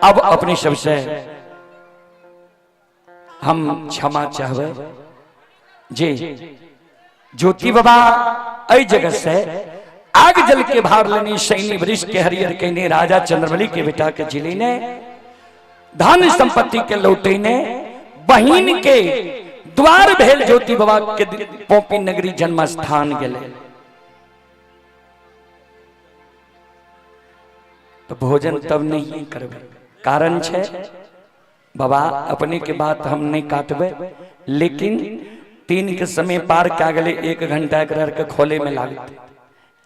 अब अपने सबसे हम क्षमा चाहबे जे ज्योति बाबा एहि जगह से आग जल के भार लेने, सैनी वृक्ष के हरियर कहने, राजा चंद्रबली के बेटा के जिले ने, धन संपत्ति के लौटेने, बहिन के द्वार भेल ज्योति बाबा के पोपी नगरी जन्म स्थान गेले। तो भोजन तब नहीं करबे, कारण छे बाबा अपने के बात हम नहीं काटबे, लेकिन 3 के समय पार क्या गले, 1 घंटा के खोले में लागते,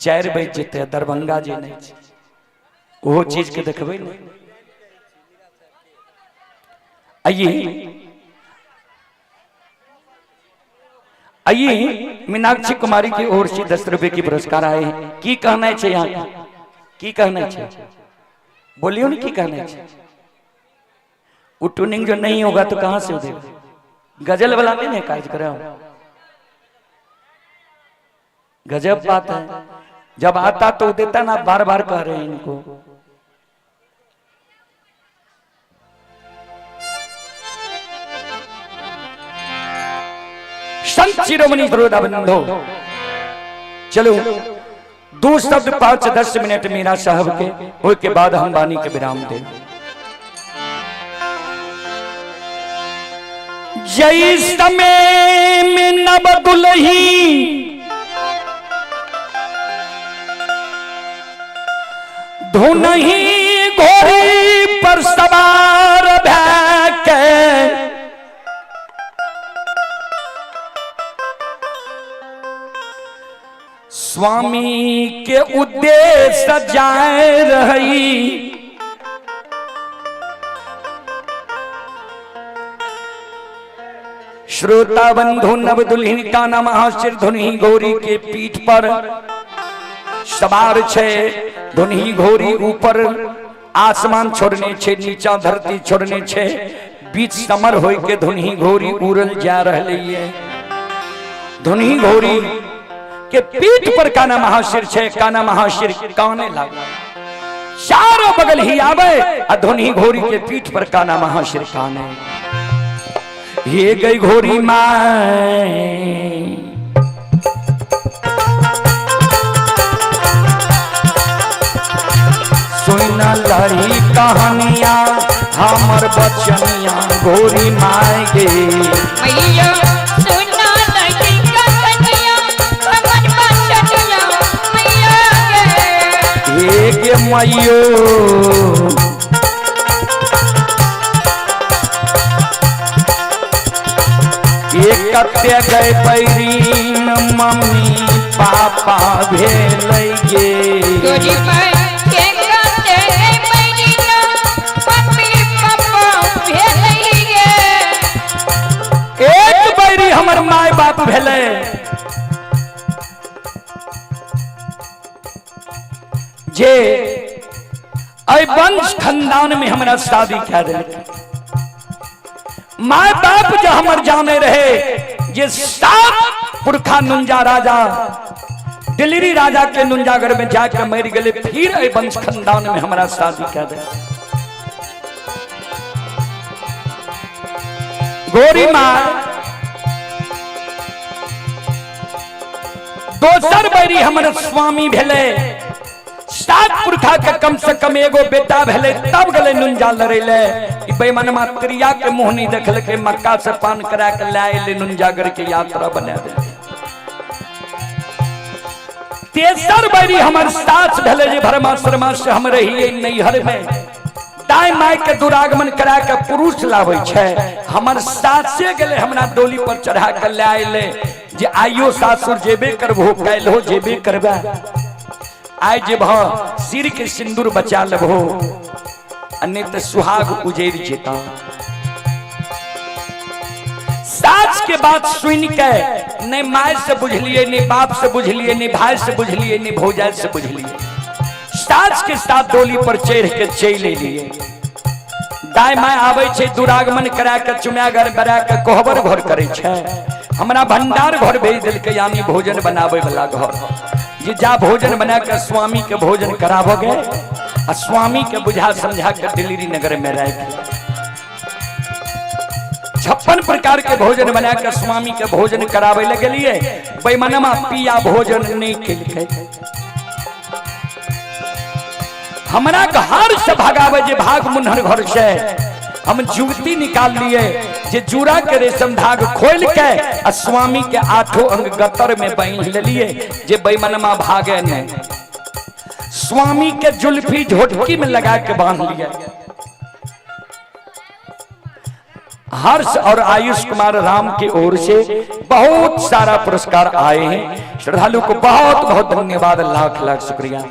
4 बज जेते, दरभंगा जे नहीं छे वो चीज के देखबे नहीं। आइए आइए मीनाक्षी कुमारी की ओर से 10 रुपए की पुरस्कार आए हैं। की कहना है यहाँ, की कहना है? बोलियो ना, की कहना है? वो ट्यूनिंग जो नहीं होगा तो कहां से देगा? गजल वाला नहीं है कार्यक्रम। गजब बात है, जब आता तो देता ना, बार बार कह रहे हैं इनको। संत शिरोमणि बंधो, चलो दो शब्द 5-10 मिनट मीरा साहब के, के बाद हम वाणी के विराम दे। जई समय में नव दुलही धुनही घोड़ी पर सवार भै के स्वामी के उद्देश्य जाए रही, श्रोता बंधु, नव दुल्हन का नाम सिर धुनही घोड़ी के पीठ पर सवार छे। धुनही घोड़ी ऊपर आसमान छोड़ने छे, नीचा धरती छोड़ने छे। बीच समर होय के धुनही घोड़ी उड़ल जा रहले है। धुनही घोड़ी के पीठ पर काना महाशिर छे। काना महाशिर काने लागल, चारों बगल ही आवे आ धुनही घोड़ी के पीठ पर काना महाशिर काने। ये गई घोड़ी माए, सुन लही कहानिया हमर बचनिया घोड़ी माय गे। मैया सुना लगी कहानिया हमर बचनिया मैया गे। हे गे मैयो, ये कते गए पैरीन मम्मी पापा भेलै गे। गोरी माय के कते मैया मम्मी पापा भेलै गे। एक बैरी हमर माय बाप भेलै जे एहि वंश खानदान में हमरा शादी कए देलकै। माय बाप जो हमर जाने रहे जे सात पुरखा नुंजा राजा दिल्ली राजा के नुंजागर में जाके मर गए, फिर एहि वंश खानदान में हमरा शादी कए देलकै। गोरी माँ, दोसर बैरी हमर स्वामी भेलै। सात पुरखा के कम से कम एगो बेटा भेलै तब गेलै नुंजा लड़ै ले। ई बेईमानमा त्रिया के मुंह नहीं देखलकै, मक्का से पान करा के लाए ले, नुंजागर के यात्रा बना देलकै। तेसर बैरी हमर सास भेलै जे भरमा शर्मा से हम रहिए नैहर में, दाय my के दुरागमन करा के पुरुष लाबै छै। हमर सासे गेलै हमरा डोली पर चढ़ा के लाए ले जे आइयो सासुर जेबे करबो, काल्हो जेबे करबे, आइ जेबह सिर के सिंदूर बचा लेबहो आ नहीं तऽ सुहाग उजैड़ जेता। सास के बात सुन के नहीं my से बुझलिए, नहीं बाप से बुझलिए, नहीं भाई से बुझलिए, नहीं भौजाई से बुझलिए। सास के साथ डोली पर चढ़ के चलि एलिए। दाय my आबै छै दुरागमन करा के चुमागर बना के कोहबर घर करै छै। हमरा भंडार घर भेज देलकै, यानी भोजन बनाबै वाला घर, जे जा भोजन बना के स्वामी के भोजन कराबोगे आ स्वामी के बुझा समझा के दिल्ली नगर में राखि। 56 प्रकार के भोजन बना के स्वामी के भोजन कराबै लगलिए। बेमनमा पिया भोजन नहीं केलकै। हमरा घर से भगावे जे भाग मुन्हर घर से, हम जुगती निकाल लिए जे जूड़ा के रेशम धाग खोल के आ स्वामी के आठों अंग गतर में बांध लेलिए जे बेमनमा भागे नहीं। स्वामी के जुल्फी झोटकी में लगा के बांध लिया। हर्ष और आयुष कुमार राम की ओर से बहुत सारा पुरस्कार आए हैं। श्रद्धालु को बहुत बहुत धन्यवाद, लाख लाख शुक्रिया।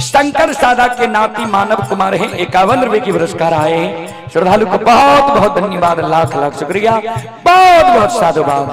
शंकर सादा के नाती मानव कुमार हैं, 51 रुपए की पुरस्कार आए हैं। श्रद्धालु को बहुत बहुत धन्यवाद, लाख लाख शुक्रिया, बहुत बहुत साधुवाद।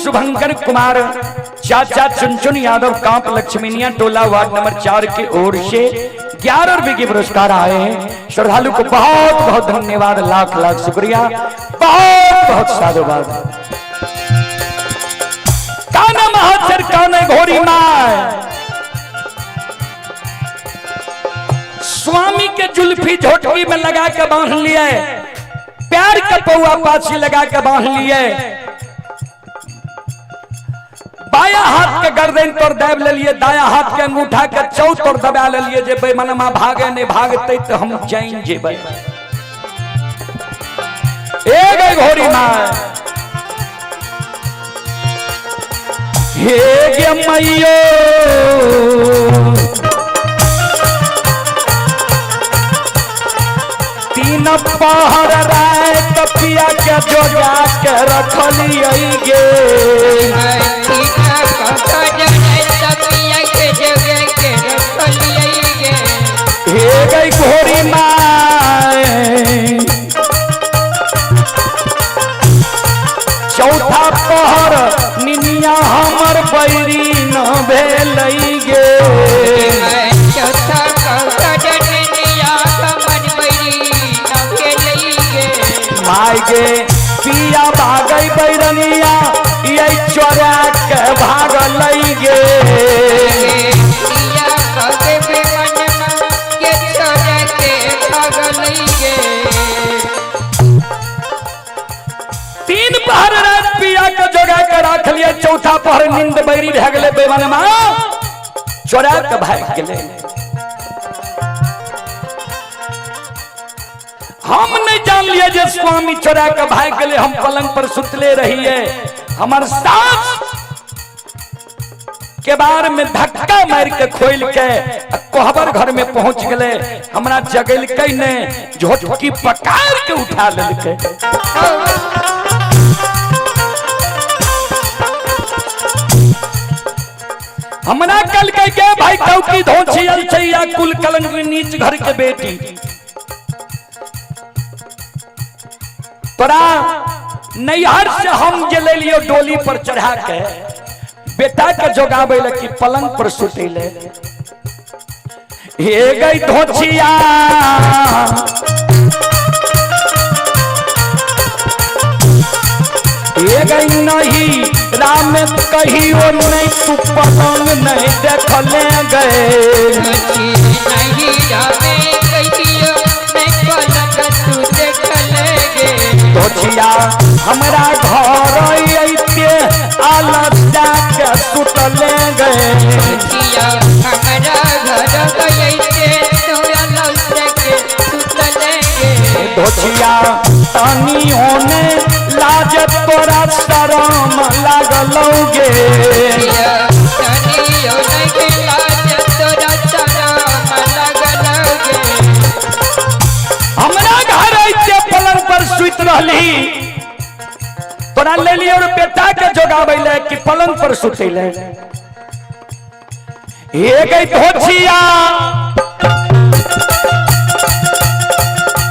शुभंकर कुमार चाचा चुनचुन यादव कांप लक्ष्मीनिया टोला वार्ड नंबर 4 की ओर से 11 रुपए के पुरस्कार आए हैं। श्रद्धालु को बहुत बहुत धन्यवाद, लाख लाख शुक्रिया, बहुत बहुत साधुवाद। काना महाचर काना घोरी my, स्वामी के जुल्फी झोटकी में लगा के बांध लिए, प्यार का पौआ पाछी लगा के बांध लिए, बाया हाथ के गर्दन पर दाब ले लिए, दाया हाथ के अंगूठा के चौथ पर दबा ले लिए, जे बेमनमा भागे नहीं भागते तो हम चैन जेबै। ए गई घोरी मां, हे गे मैयो, तीन पहर रात पिया के जोगा के रखलियै गे। हे गई घोरी my, चौथा पहर निनिया हमर बैरी न भेलै गे। My गे पिया भागै बैरनिया ये चोरा के भागलै गे। तीन पहर रात पिया के जोगा के राख लिया, चौथा पहर नींद बैरी भए गेलै, बेमनमा चोरा के भाग गेलै। हम नहीं जान लिए जे स्वामी चोरा के भाग गेलै, हम पलंग पर सुतले रहिए, हमर सास के बार में धक्का मार के खोल के कोहबर घर में पहुंच गए, हमरा जगेलकै ने, झोटकी पकड़ के उठा लेलकै। हमरा कल के के भाई कौकी धोछियल छै या कुल कलंक नीच घर के बेटी, तोरा नैहर से हम जे ले लियो डोली पर चढ़ा के बेटा के जोगावे ले कि पलंग पर सुतैले। हे गई धोछिया, हे गई नहीं राम कहियो नहीं तू पलंग नहीं देखले गए। धोछिया हमरा घर अइते आलस जाके सुतले गए। धोछिया तनी होने लाज तोरा शरम लागलौ गे। हमरा घर अइते पलंग पर सुत रहली, तोरा ले लियो और बेटा के जोगाबै ले कि पलंग पर सुतैले। हे गई धोछिया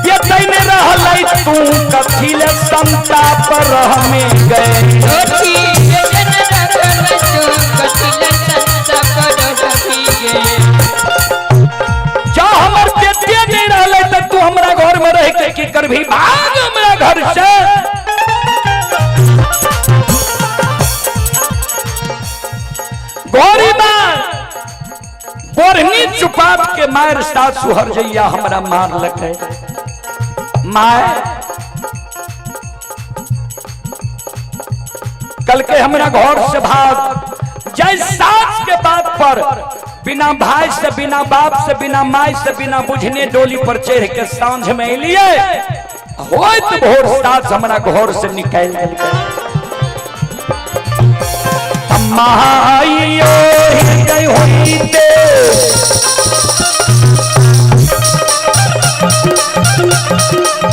ये तैने रहलै तू कथी ले समता पर हमें गए। जा हमर बेटे नहीं रहलै त तू हमरा घर में रह के की करभी, भाग हमरा घर से। गौरी माँ बोरनी चुपाप के मार सासु हर जैया हमरा मार लगे। My कल के हमरा घर से भाग जय सास के बात पर बिना भाई से बिना बाप से बिना माई से बिना बुझने डोली पर चढ़ के सांझ में एलिए, होइत भोर सास हमरा घर से निकल गेल। माइयो हृदय होइते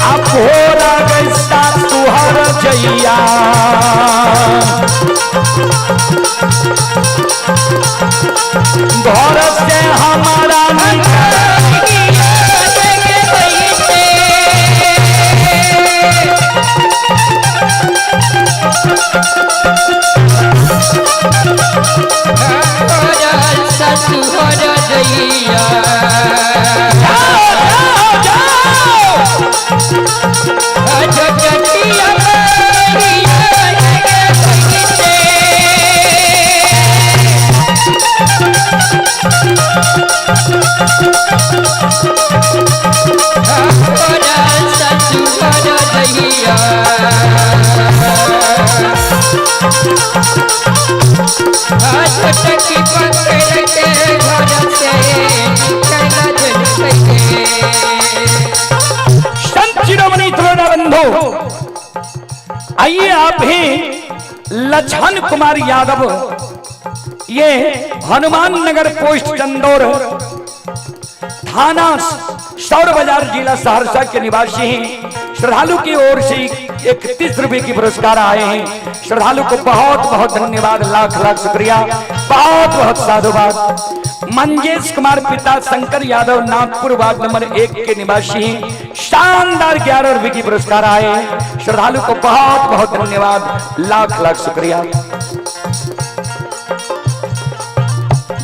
अब भोरा गैसा तुहर जैया, घर से हमारा निकल संत शिरोमणि त्रोड़ा बंधु, आइए आप ही लछन कुमार यादव, ये हनुमान नगर पोस्ट चंदौर, थाना सौर बाजार, जिला सहरसा के निवासी हैं। श्रद्धालु की ओर से 31 रुपए की पुरस्कार आए हैं। श्रद्धालु को बहुत बहुत धन्यवाद, लाख लाख शुक्रिया, बहुत बहुत साधुवाद। मंजेश कुमार पिता शंकर यादव, नागपुर वार्ड नंबर 1 के निवासी हैं। शानदार 11 रुपए की पुरस्कार आए हैं। श्रद्धालु को बहुत बहुत धन्यवाद, लाख लाख शुक्रिया।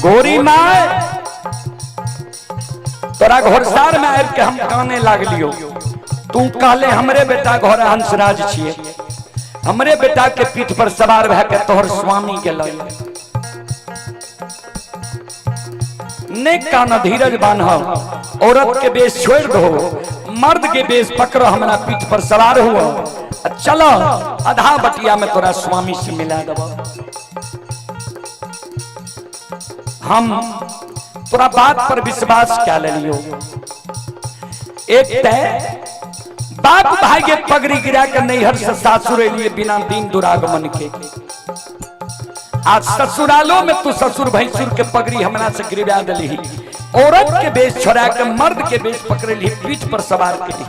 गोरी माय, तोरा घोड़सार में आबि के हम काने लागलियो। तू कहले हमरे बेटा घर हंसराज छिए, हमरे बेटा के पीठ पर सवार भए के तोहर स्वामी के लग ने कान धीरज बान्ह, औरत के बेस छोड़ दो, मर्द के बेस पकड़ो, हमरा पीठ पर सवार हुआ, चलो आधा बटिया में तोरा स्वामी से मिला देब। हम तोरा बात पर विश्वास क्या ले लियो। एक तय बाप भाई के पगड़ी गिरा के नैहर से सासुर लिए बिना दिन दुरागमन के, आज ससुरालों में तू ससुर भैंसुर के पगड़ी हमरा से गिरवा दिली, औरत के बेस छोड़ा के मर्द के बेस पकड़ ली, पीठ पर सवार के ली,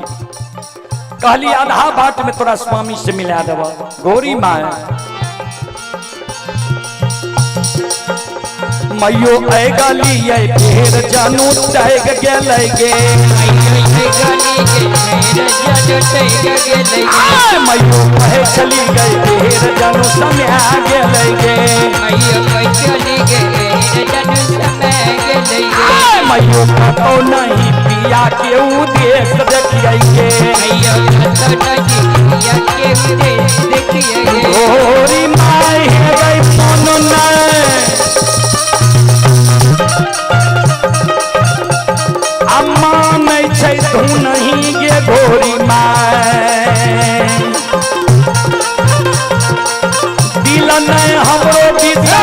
कहली आधा बाट में तोरा स्वामी से मिला देब। गोरी माय मैयो ऐ गली ऐ फेर जानू टैग गेलै गे, मैयो कहे चली गई फेर जानू समया गेलै गे, मैयो कतौ नहीं पिया के ऊ देश देखियै गे, गोरी माय हे गई मन नहीं अम्मा नहीं छै तू नहीं गे गोरी माय, दिल नहीं हमरो बिसरा।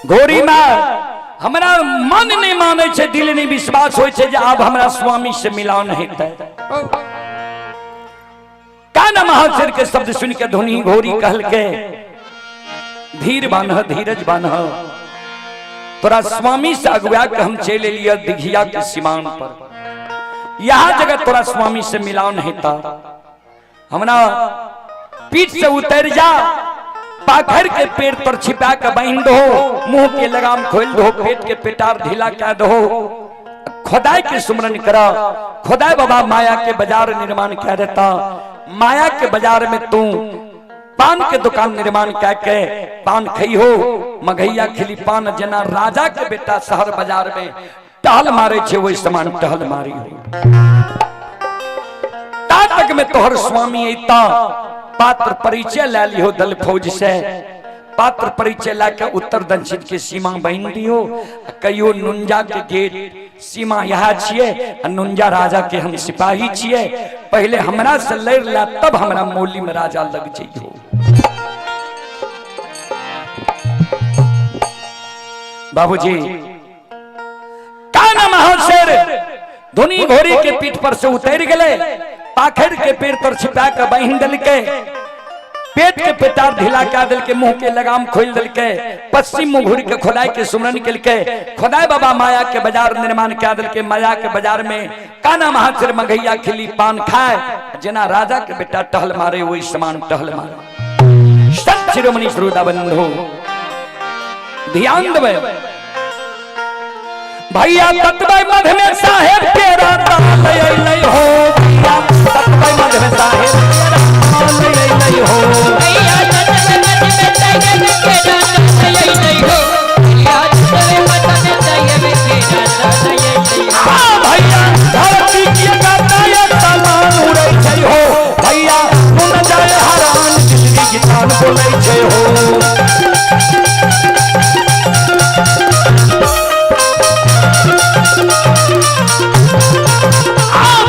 गोरी माँ हमरा मन नहीं माने छे, दिल नहीं विश्वास होय छे जे आब हमरा स्वामी से मिलान हेतै। कान महाशर के शब्द सुन के धुनी घोरी कहल के धीर बान्ह धीरज बान्ह, तोरा स्वामी से अगुआ के हम चले लिया दिघिया के सीमान पर, यहाँ जगह तोरा स्वामी से मिलान हेता। हमरा पीठ से उतर जा, पाखर के पेड़ पर छिपा के बांध दो, मुंह के लगाम खोल दो, पेट के पेटार ढीला कर दो, खुदाई के सुमरन करा, खुदाई बाबा माया के बाजार निर्माण कर देता। माया के बाजार में तू पान के दुकान निर्माण कर के पान खई हो, मघैया खिली पान जना राजा के बेटा शहर बाजार में टहल मारे छे वही समान टहल मारी हो। ता तक में तोहर स्वामी अइता, पात्र परिचय ले लिहो दल फौज से, पात्र परिचय लाके उत्तर दक्षिण के सीमा बन दियो, कहियो नुंजा के गेट सीमा यहाँ छिए, नुंजा राजा के हम सिपाही छिए, पहले हमरा से लड़ ला तब हमरा मोली में राजा लग जइयो। बाबूजी काना महाशेर धुनी घोड़ी के पीठ पर से उतर गए, पाखर के पेड़ तर छिपा के बांध दिलके, पेट के पेटार ढीला कह दिलके, मुंह के लगाम खोल दिलके, पश्चिम मुंह घूर के खोदाई के सुमरन केलके। खोदाई बाबा माया के बाजार निर्माण कह दिलके। माया के बाजार में काना महाचर मघैया खिली पान खाए, जना राजा के बेटा टहल मारे वही समान टहल मारे। सत शिरोमणि श्रोता बंधु ध्यान देवे भैया, ततबै मध में साहेब के राता लय हो, भैया ततबै मध में साहेब के राता लय हो, भैया ततबै मध में साहेब के राता लय हो, भैया ततबै मध में साहेब के राता लय हो। भैया धरती के गाता या सामान उड़ै छै हो, भैया सुन जाय हरान जिंदगी गीतान बोलै छै हो।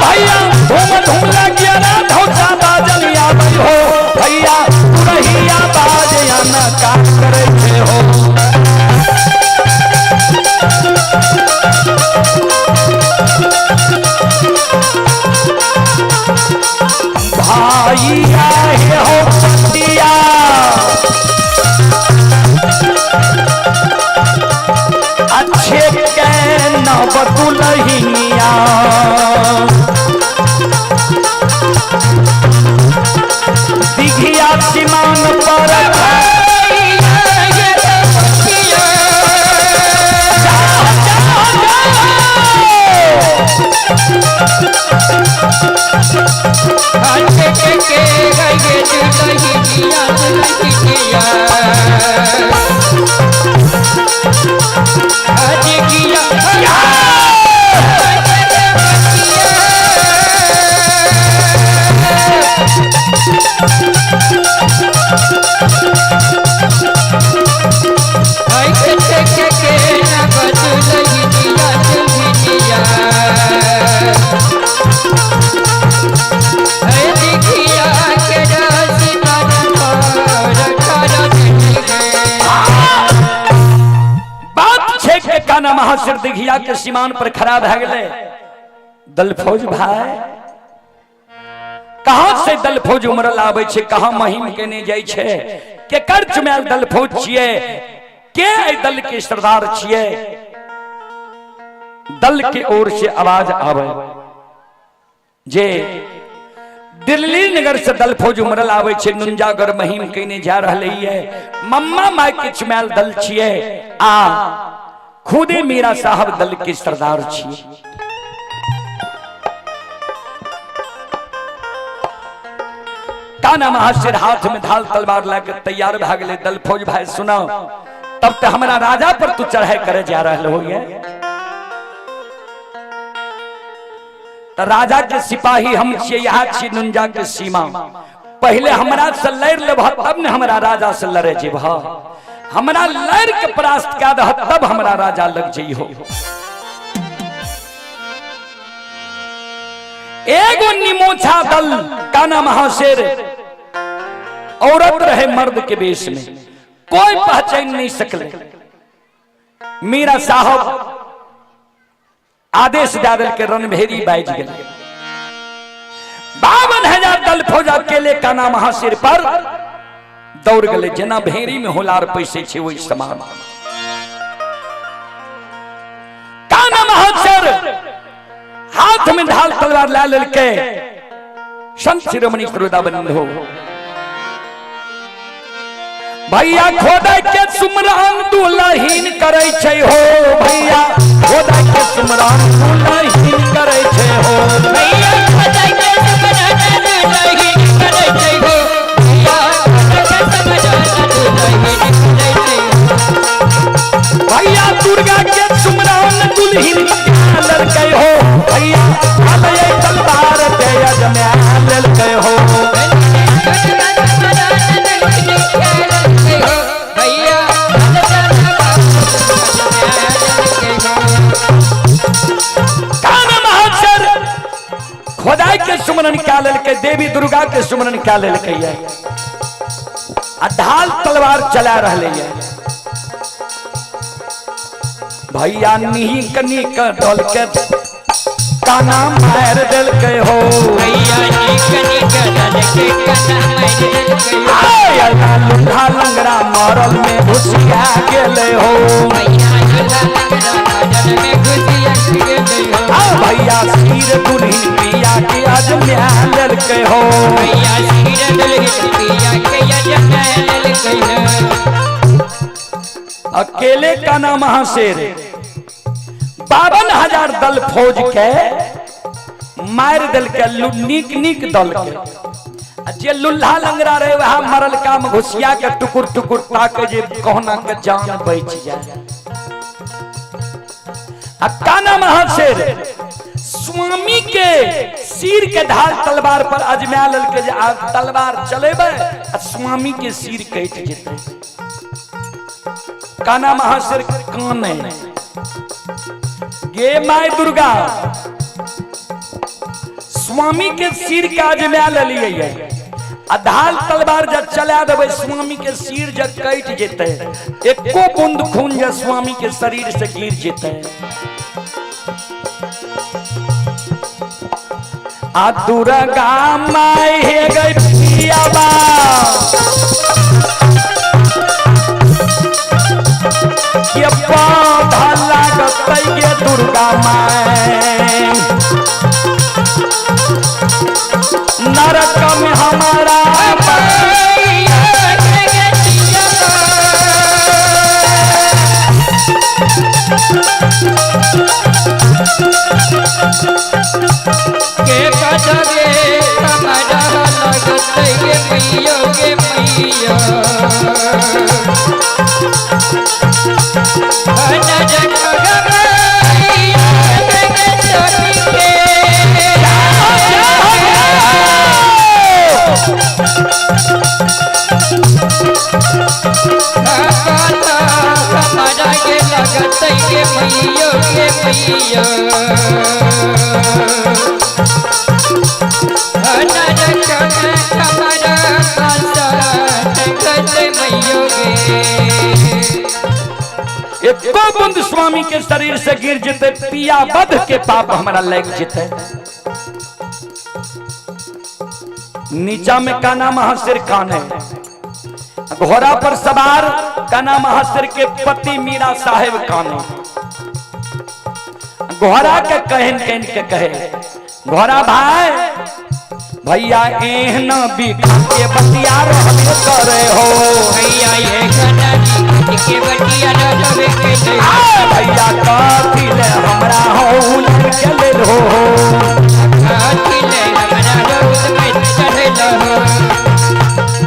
भैया धूम धूम लगिया ना धौसा बाजन आबै हो, भैया तुरहिया बाजया ना काज करै छै हो। भाई आए हो पतिया अच्छे के नव दुलहिया, दिघिया सीमान पर काना महासिर दिघिया के सीमान पर खड़ा भए गेले दल फौज भाई। कहां से दल फौज उमरल आबै छै, कहां महिम केने जाइ छै, के कर चुमायल दल फौज छियै, के एहि दल के सरदार छियै। दल के ओर से आवाज आवे जे दिल्ली नगर से दल फौज उमरल आबै छै, नुंजागर महिम केने जा रहलै है, मम्मा my के चुमायल दल छियै, आ खुदे मीरा साहब दल के सरदार छियै। काना महाशिर हाथ में ढाल तलवार लाके तैयार भए गेलै। दल फौज भाई सुनाओ, तब तो हमारा राजा पर तू चढ़ाई करे जा रहल हो। राजा के सिपाही हम छियै, यहाँ छी नुंजा के सीमा, पहले हमरा से लड़ लेबह तब ने हमरा राजा से लड़े जेबह, हमरा लड़ के परास्त कए दह तब हमरा राजा लग जइहो। एगो निमोछा दल काना महाशेर औरत रहे मर्द के बेस में, कोई पहचान नहीं सकले। मीरा साहब आदेश दे दिल के रणभेरी बाज गए। 52,000 दल फौज अकेले काना महाशेर पर दौड़ गए, जेना भेड़ी में होलार पैसे छे वही समान। काना महाशेर हाथ में ढाल तलवार ला लेलके। संत शिरोमणि श्रोता बंधु भैया खोदा के सुमरान दुलहीन करे छै हो, भैया खोदा के सुमरान दुलहीन करे छै हो, भैया खोदा के सुमरान दुलहीन करे छै हो, भैया खोदा के सुमरान दुलहीन करे छै हो, भैया दुर्गा के सुमरान दुलहीन ललकै हो, भैया अलय तलवार ते अजमा ललकै हो, खोदाई के सुमरन क्या ललकै, देवी दुर्गा के सुमरन क्या ललकै है, आ ढाल तलवार चला रहले है। भैया नीक नीक दल के काना मार देलकै हो। भैया निक निक दल के काना मार देलकै हो। आय लुल्हा लंगड़ा मरल में घुसिया गेले हो। भैया लुल्हा लंगड़ा मरल में घुसिया गेले हो। आ भैया सिर दुल्हन पिया के अजमा लेलकै हो। भैया सिर दुल्हन पिया के अजमा लेलकै हो। अकेले का नाम महाशेर 52,000 दल फौज के मार देलकै, नीक नीक दल के। जे लुल्हा लंगड़ा रहे वह मरल काम घुसिया के टुकुर टुकुर ताके जे कहना के जान बच जाए। आ काना महाशेर स्वामी के सिर के ढाल तलवार पर अजमा लेलकै जे आब तलवार चलेबै आ स्वामी के सिर कटि जेतै। काना महाशेर काने गे my Durga, स्वामी के सिर के अजमा लेलियै आ ढाल तलवार जब चला देबै स्वामी के सिर जब कटि जेतै, एको बूंद खून जब स्वामी के शरीर से गिर जेतै। आ दुर्गा my हे गई पियाबा के पौधा लागतै गे दुर्गा my, नरक में हमारा के पदगे हमारा लगतै गे मैयो गे मैया। मैयो गे मैया। एको बूंद स्वामी के शरीर से गिर जेतै, पिया बध के पाप हमरा लग जेतै। नीचा में काना महाशेर कान है, घोड़ा पर सवार काना महाशेर के पति मीरा साहेब कान है। घोड़ा के कहन कहन के कहे घोड़ा भाई भैया एहन बिखा के बतिया रहबे करे हो। भैया ये खाना के बतिया रहबे करे आ भैया कथी ले हमरा हो के लेल हो, कथी ले हमरा रोज में चढ़ल हो।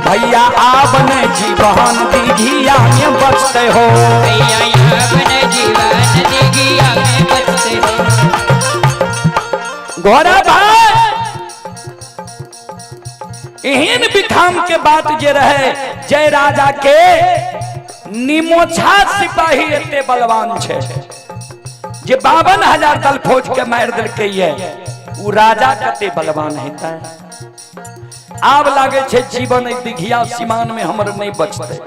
भैया आब ने जीवन दिघिया में बचते हो। भैया आब ने जीवन दिघिया में बचते हो। घोड़ा भाई एहन बिखाम के बात जे रहे जय राजा के निमोछा सिपाही एते बलवान छे जे 52,000 दल फौज के मार देलकै ये, उ राजा कते बलवान हेतै। आब लागे छे जीवन दिघिया सीमान में हमर नहीं बचतै।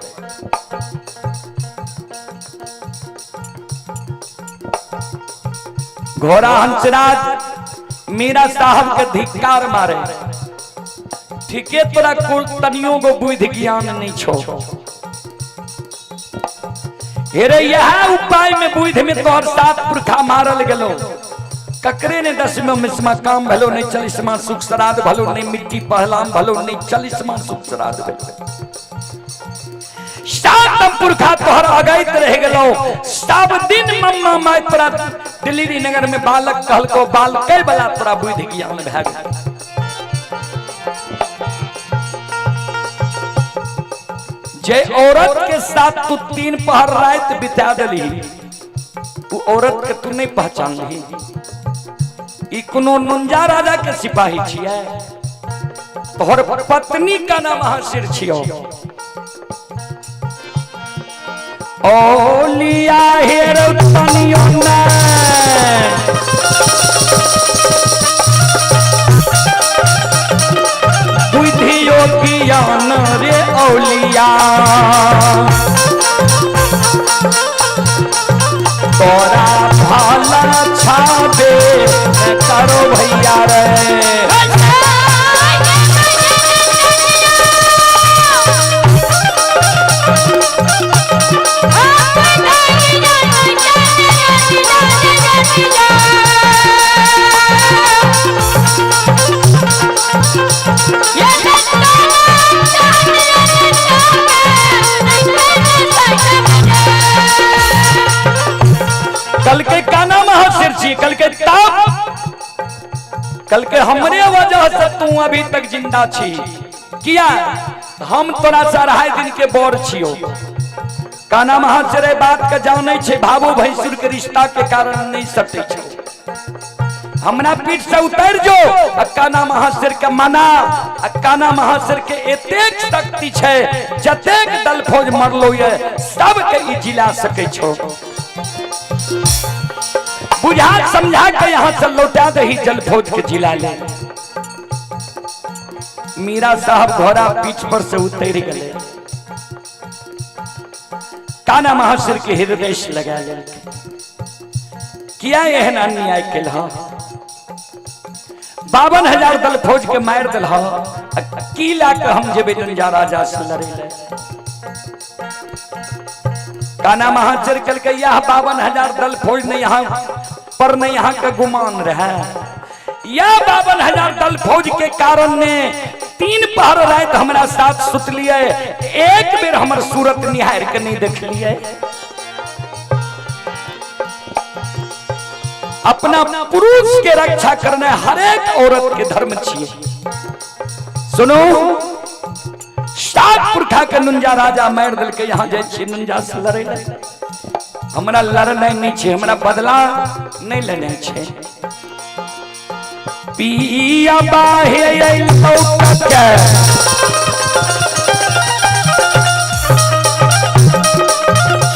घोड़ा हंसराज मीरा साहब के धिक्कार मारे, ठीके तोरा कुल तनियो गो बुद्धि ज्ञान नहीं छो। हेरे यह उपाय में बुद्धि में तोहर सात पुरखा मारल गेलो, ककरे ने दसमा मिसमा काम भलो नहीं, चलिसमा सुख श्राद्ध भलो नहीं, मिट्टी पहलाम भलो नहीं, चलिसमा सुख श्राद्ध भलो। सातम पुरखा तोहर अगैत रह गेलो, सब दिन मम्मा my तोरा दिल्ली नगर में बालक कहलको, बालकै वाला तोरा बुद्धि ज्ञान भए गेल। जे औरत के साथ तू 3 पहर रात बिता दली, उ औरत के तू नहीं पहचानली। ई कोनो नुंजा राजा के सिपाही छियै, तोहर पत्नी का नाम महाशिर छियो। ओलिया हेर तनियो ने बुद्धियो ज्ञान रे औलिया, तोरा भला छाबे करो कल के हमरे वजह से तू अभी तक जिंदा छी। किया? हम तोरा से 2.5 दिन के बड़ छियो। काना महाशय बात के जानै छै, भावो भैंसुर के रिश्ता के कारण नहीं सटै छौ। हमरा पीठ से उतर जो आ काना महाशय के मना। आ काना महाशय के एतेक शक्ति छै, जतेक दल फौज मरलो ये सबके ई जिला सकै छौ। बुझा समझा के यहाँ से लौटा दही जल फौज के जिला ले। मीरा साहब घोड़ा पीठ पर से उतर गए। काना महाशय के हृदय से लगा ले, किया एहन अन्याय केलह? 52,000 दल फौज के मार दिल, की ला के हम जेबे नुंजा राजा से लड़े ले? काना महाशय कल के यह 52,000 दल फौज ने यहाँ पर नहीं यहाँ का गुमान रहा। यह 52,000 दल फौज के कारण ने 3 पहर रात हमरा साथ सुतलिए, एक बेर हमर सूरत निहार के नहीं देखलिए। अपना पुरुष के रक्षा करना हर एक औरत के धर्म छिए। सुनो, 7 पुरखा के नुंजा राजा मार दिल के यहाँ जाय छी नुंजा से लड़े ले। हमरा लड़नाइ नहीं छे, हमरा बदला नहीं लेने छे। पिया बाहे अइलौ के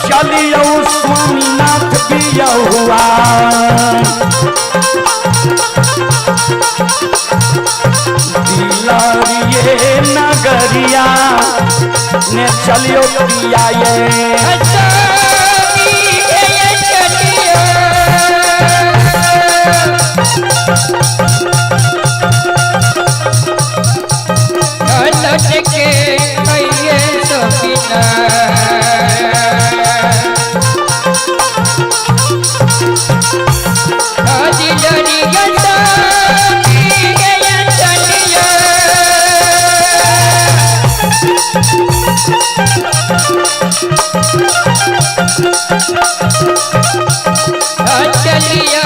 चलियौ स्वामीनाथ पिया हुआ। दिलारिये नगरिया ने चलियो पिया ये। लटके आइए सफीना। चलिया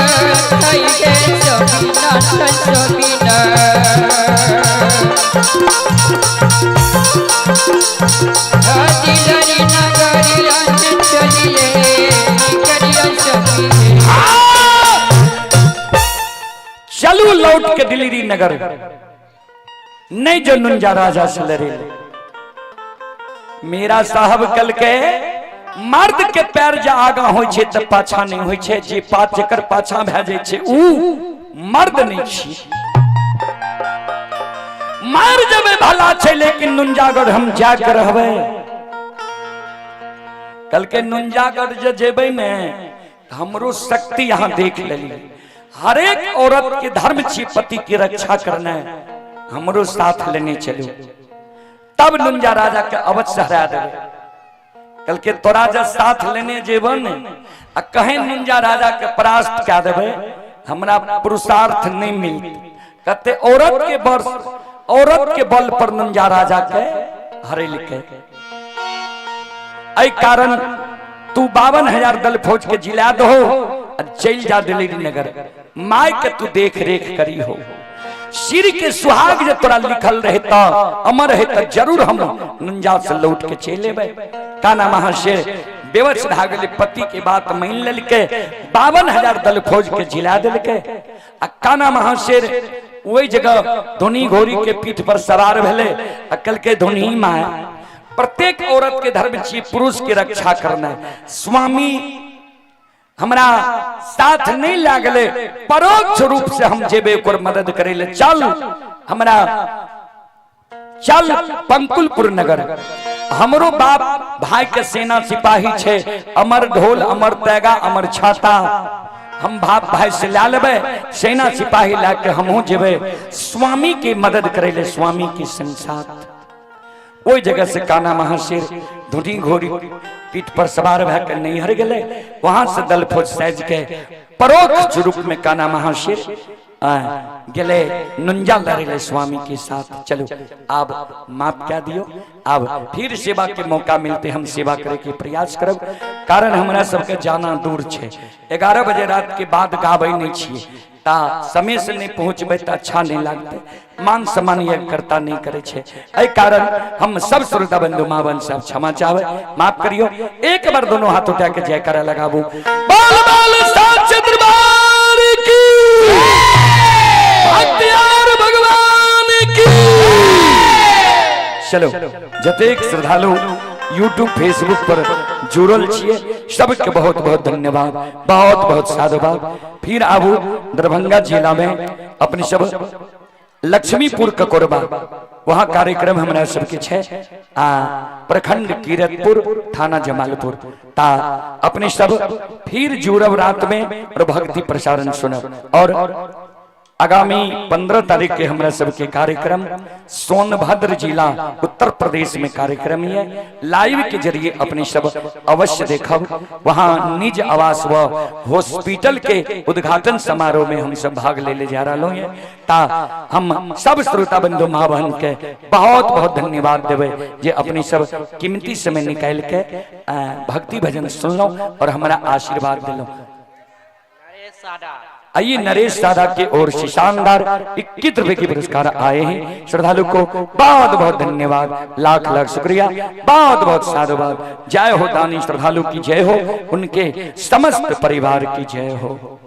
आइए सफीना सफीना। दिलरी नगरिया चलिए करिया सफीना। चलू लौट के दिल्ली नगर नहीं जो नुंजा राजा से लड़े। मेरा साहब कल के मर्द के पैर जा आगा होय छे त पाछा नहीं होय छे, जे पाछ जकर पाछा भए जाय छे ऊ मर्द नहीं छी। मर जबे भला छे लेकिन नुंजागढ़ हम जाके रहबे। कल के नुंजागढ़ जे जेबे ने हमरो शक्ति यहाँ देख लेली। हर एक औरत के धर्म छी पति की रक्षा करना है, हमरो साथ लेने चलू। तब नुंजा राजा के अवश्य हरा देवे। कल के तोरा जे साथ लेने जेबन आ कहे नुंजा राजा के परास्त कह देवे, हमरा पुरुषार्थ नहीं मिलत। कते औरत के बल, औरत के बल पर नुंजा राजा के हरेलके। एहि कारण तू 52,000 दल फौज के जिला दहो आ चल जा दिल्ली नगर। My के तू देख रेख करी हो। सिर के सुहाग जे तोरा लिखल रहे त अमर है त जरूर हम नुंजा से लौट के चले एबै। काना महाशय बेवश भए गेलै, पति के बात मान लेलकै, 52,000 दल फौज के जिला देलकै। आ काना महाशय ओहि जगह धोनी घोड़ी के पीठ पर सवार भेलै आ कहलकै धोनी my, प्रत्येक औरत के धर्म छी पुरुष के रक्षा करना। स्वामी हमरा साथ नहीं लागले, परोक्ष रूप से हम जेबे ओकर मदद करे ले। चल हमरा चल पंकुलपुर नगर। हमरो बाप भाई के सेना सिपाही छे, अमर ढोल अमर तैगा अमर छाता। हम बाप भाई से ला लेबे सेना सिपाही ला के हमहू जेबे स्वामी के मदद करे ले, स्वामी के संसाथ। ओहि जगह से काना महाशेर धुनी घोड़ी पीठ पर सवार भए के नैहर गेले। वहां से दल फौज सज के परोक्ष रूप में काना महाशेर गेले नुंजा लड़े स्वामी के साथ। चलो अब माफ क्या दियो, अब फिर सेवा के मौका मिलते हम सेवा करे के प्रयास करब। कारण हमरा सबके जाना दूर छे, 11 बजे रात के बाद गाबै नहीं छिए। ता समय से नहीं पहुंचबे त अच्छा नहीं लगते, मान सम्मान यज्ञ करता नहीं करे छे। एहि कारण हम सब श्रोता बंधु माँ बहन सब क्षमा चाहे, माफ करियो। एक बार दोनों हाथ उठा के जयकारा लगाबू, बाल बाल साच दरबार की, भक्तियार भगवान की। चलो जतेक श्रद्धालु यूट्यूब फेसबुक पर जुड़ल छिए सबके बहुत बहुत धन्यवाद, बहुत बहुत साधुवाद। फिर आबू दरभंगा जिला में अपने सब लक्ष्मीपुर ककोरबा, वहाँ कार्यक्रम हमरा सबके छे आ प्रखंड कीरतपुर थाना जमालपुर। ता अपने सब फिर जुड़ब रात में और भक्ति प्रसारण सुनब। और आगामी 15 तारीख के हमरा सबके कार्यक्रम सोनभद्र जिला उत्तर प्रदेश में कार्यक्रम है, लाइव के जरिए अपने सब अवश्य देखब। वहाँ निज आवास व हॉस्पिटल के उद्घाटन समारोह में हम सब भाग ले ले जा रहा हैं। ता हम सब श्रोता बंधु माँ बहन के बहुत बहुत धन्यवाद देवे जे अपने सब कीमती समय निकाल के भक्ति भजन सुनलो और हमारा आशीर्वाद दिलो। आइए नरेश दादा के ओर से शानदार 21 रुपए के पुरस्कार आए हैं। श्रद्धालु को बहुत बहुत धन्यवाद, लाख लाख शुक्रिया, बहुत बहुत साधुवाद। जय हो दानी श्रद्धालु की जय हो, उनके समस्त परिवार की जय हो।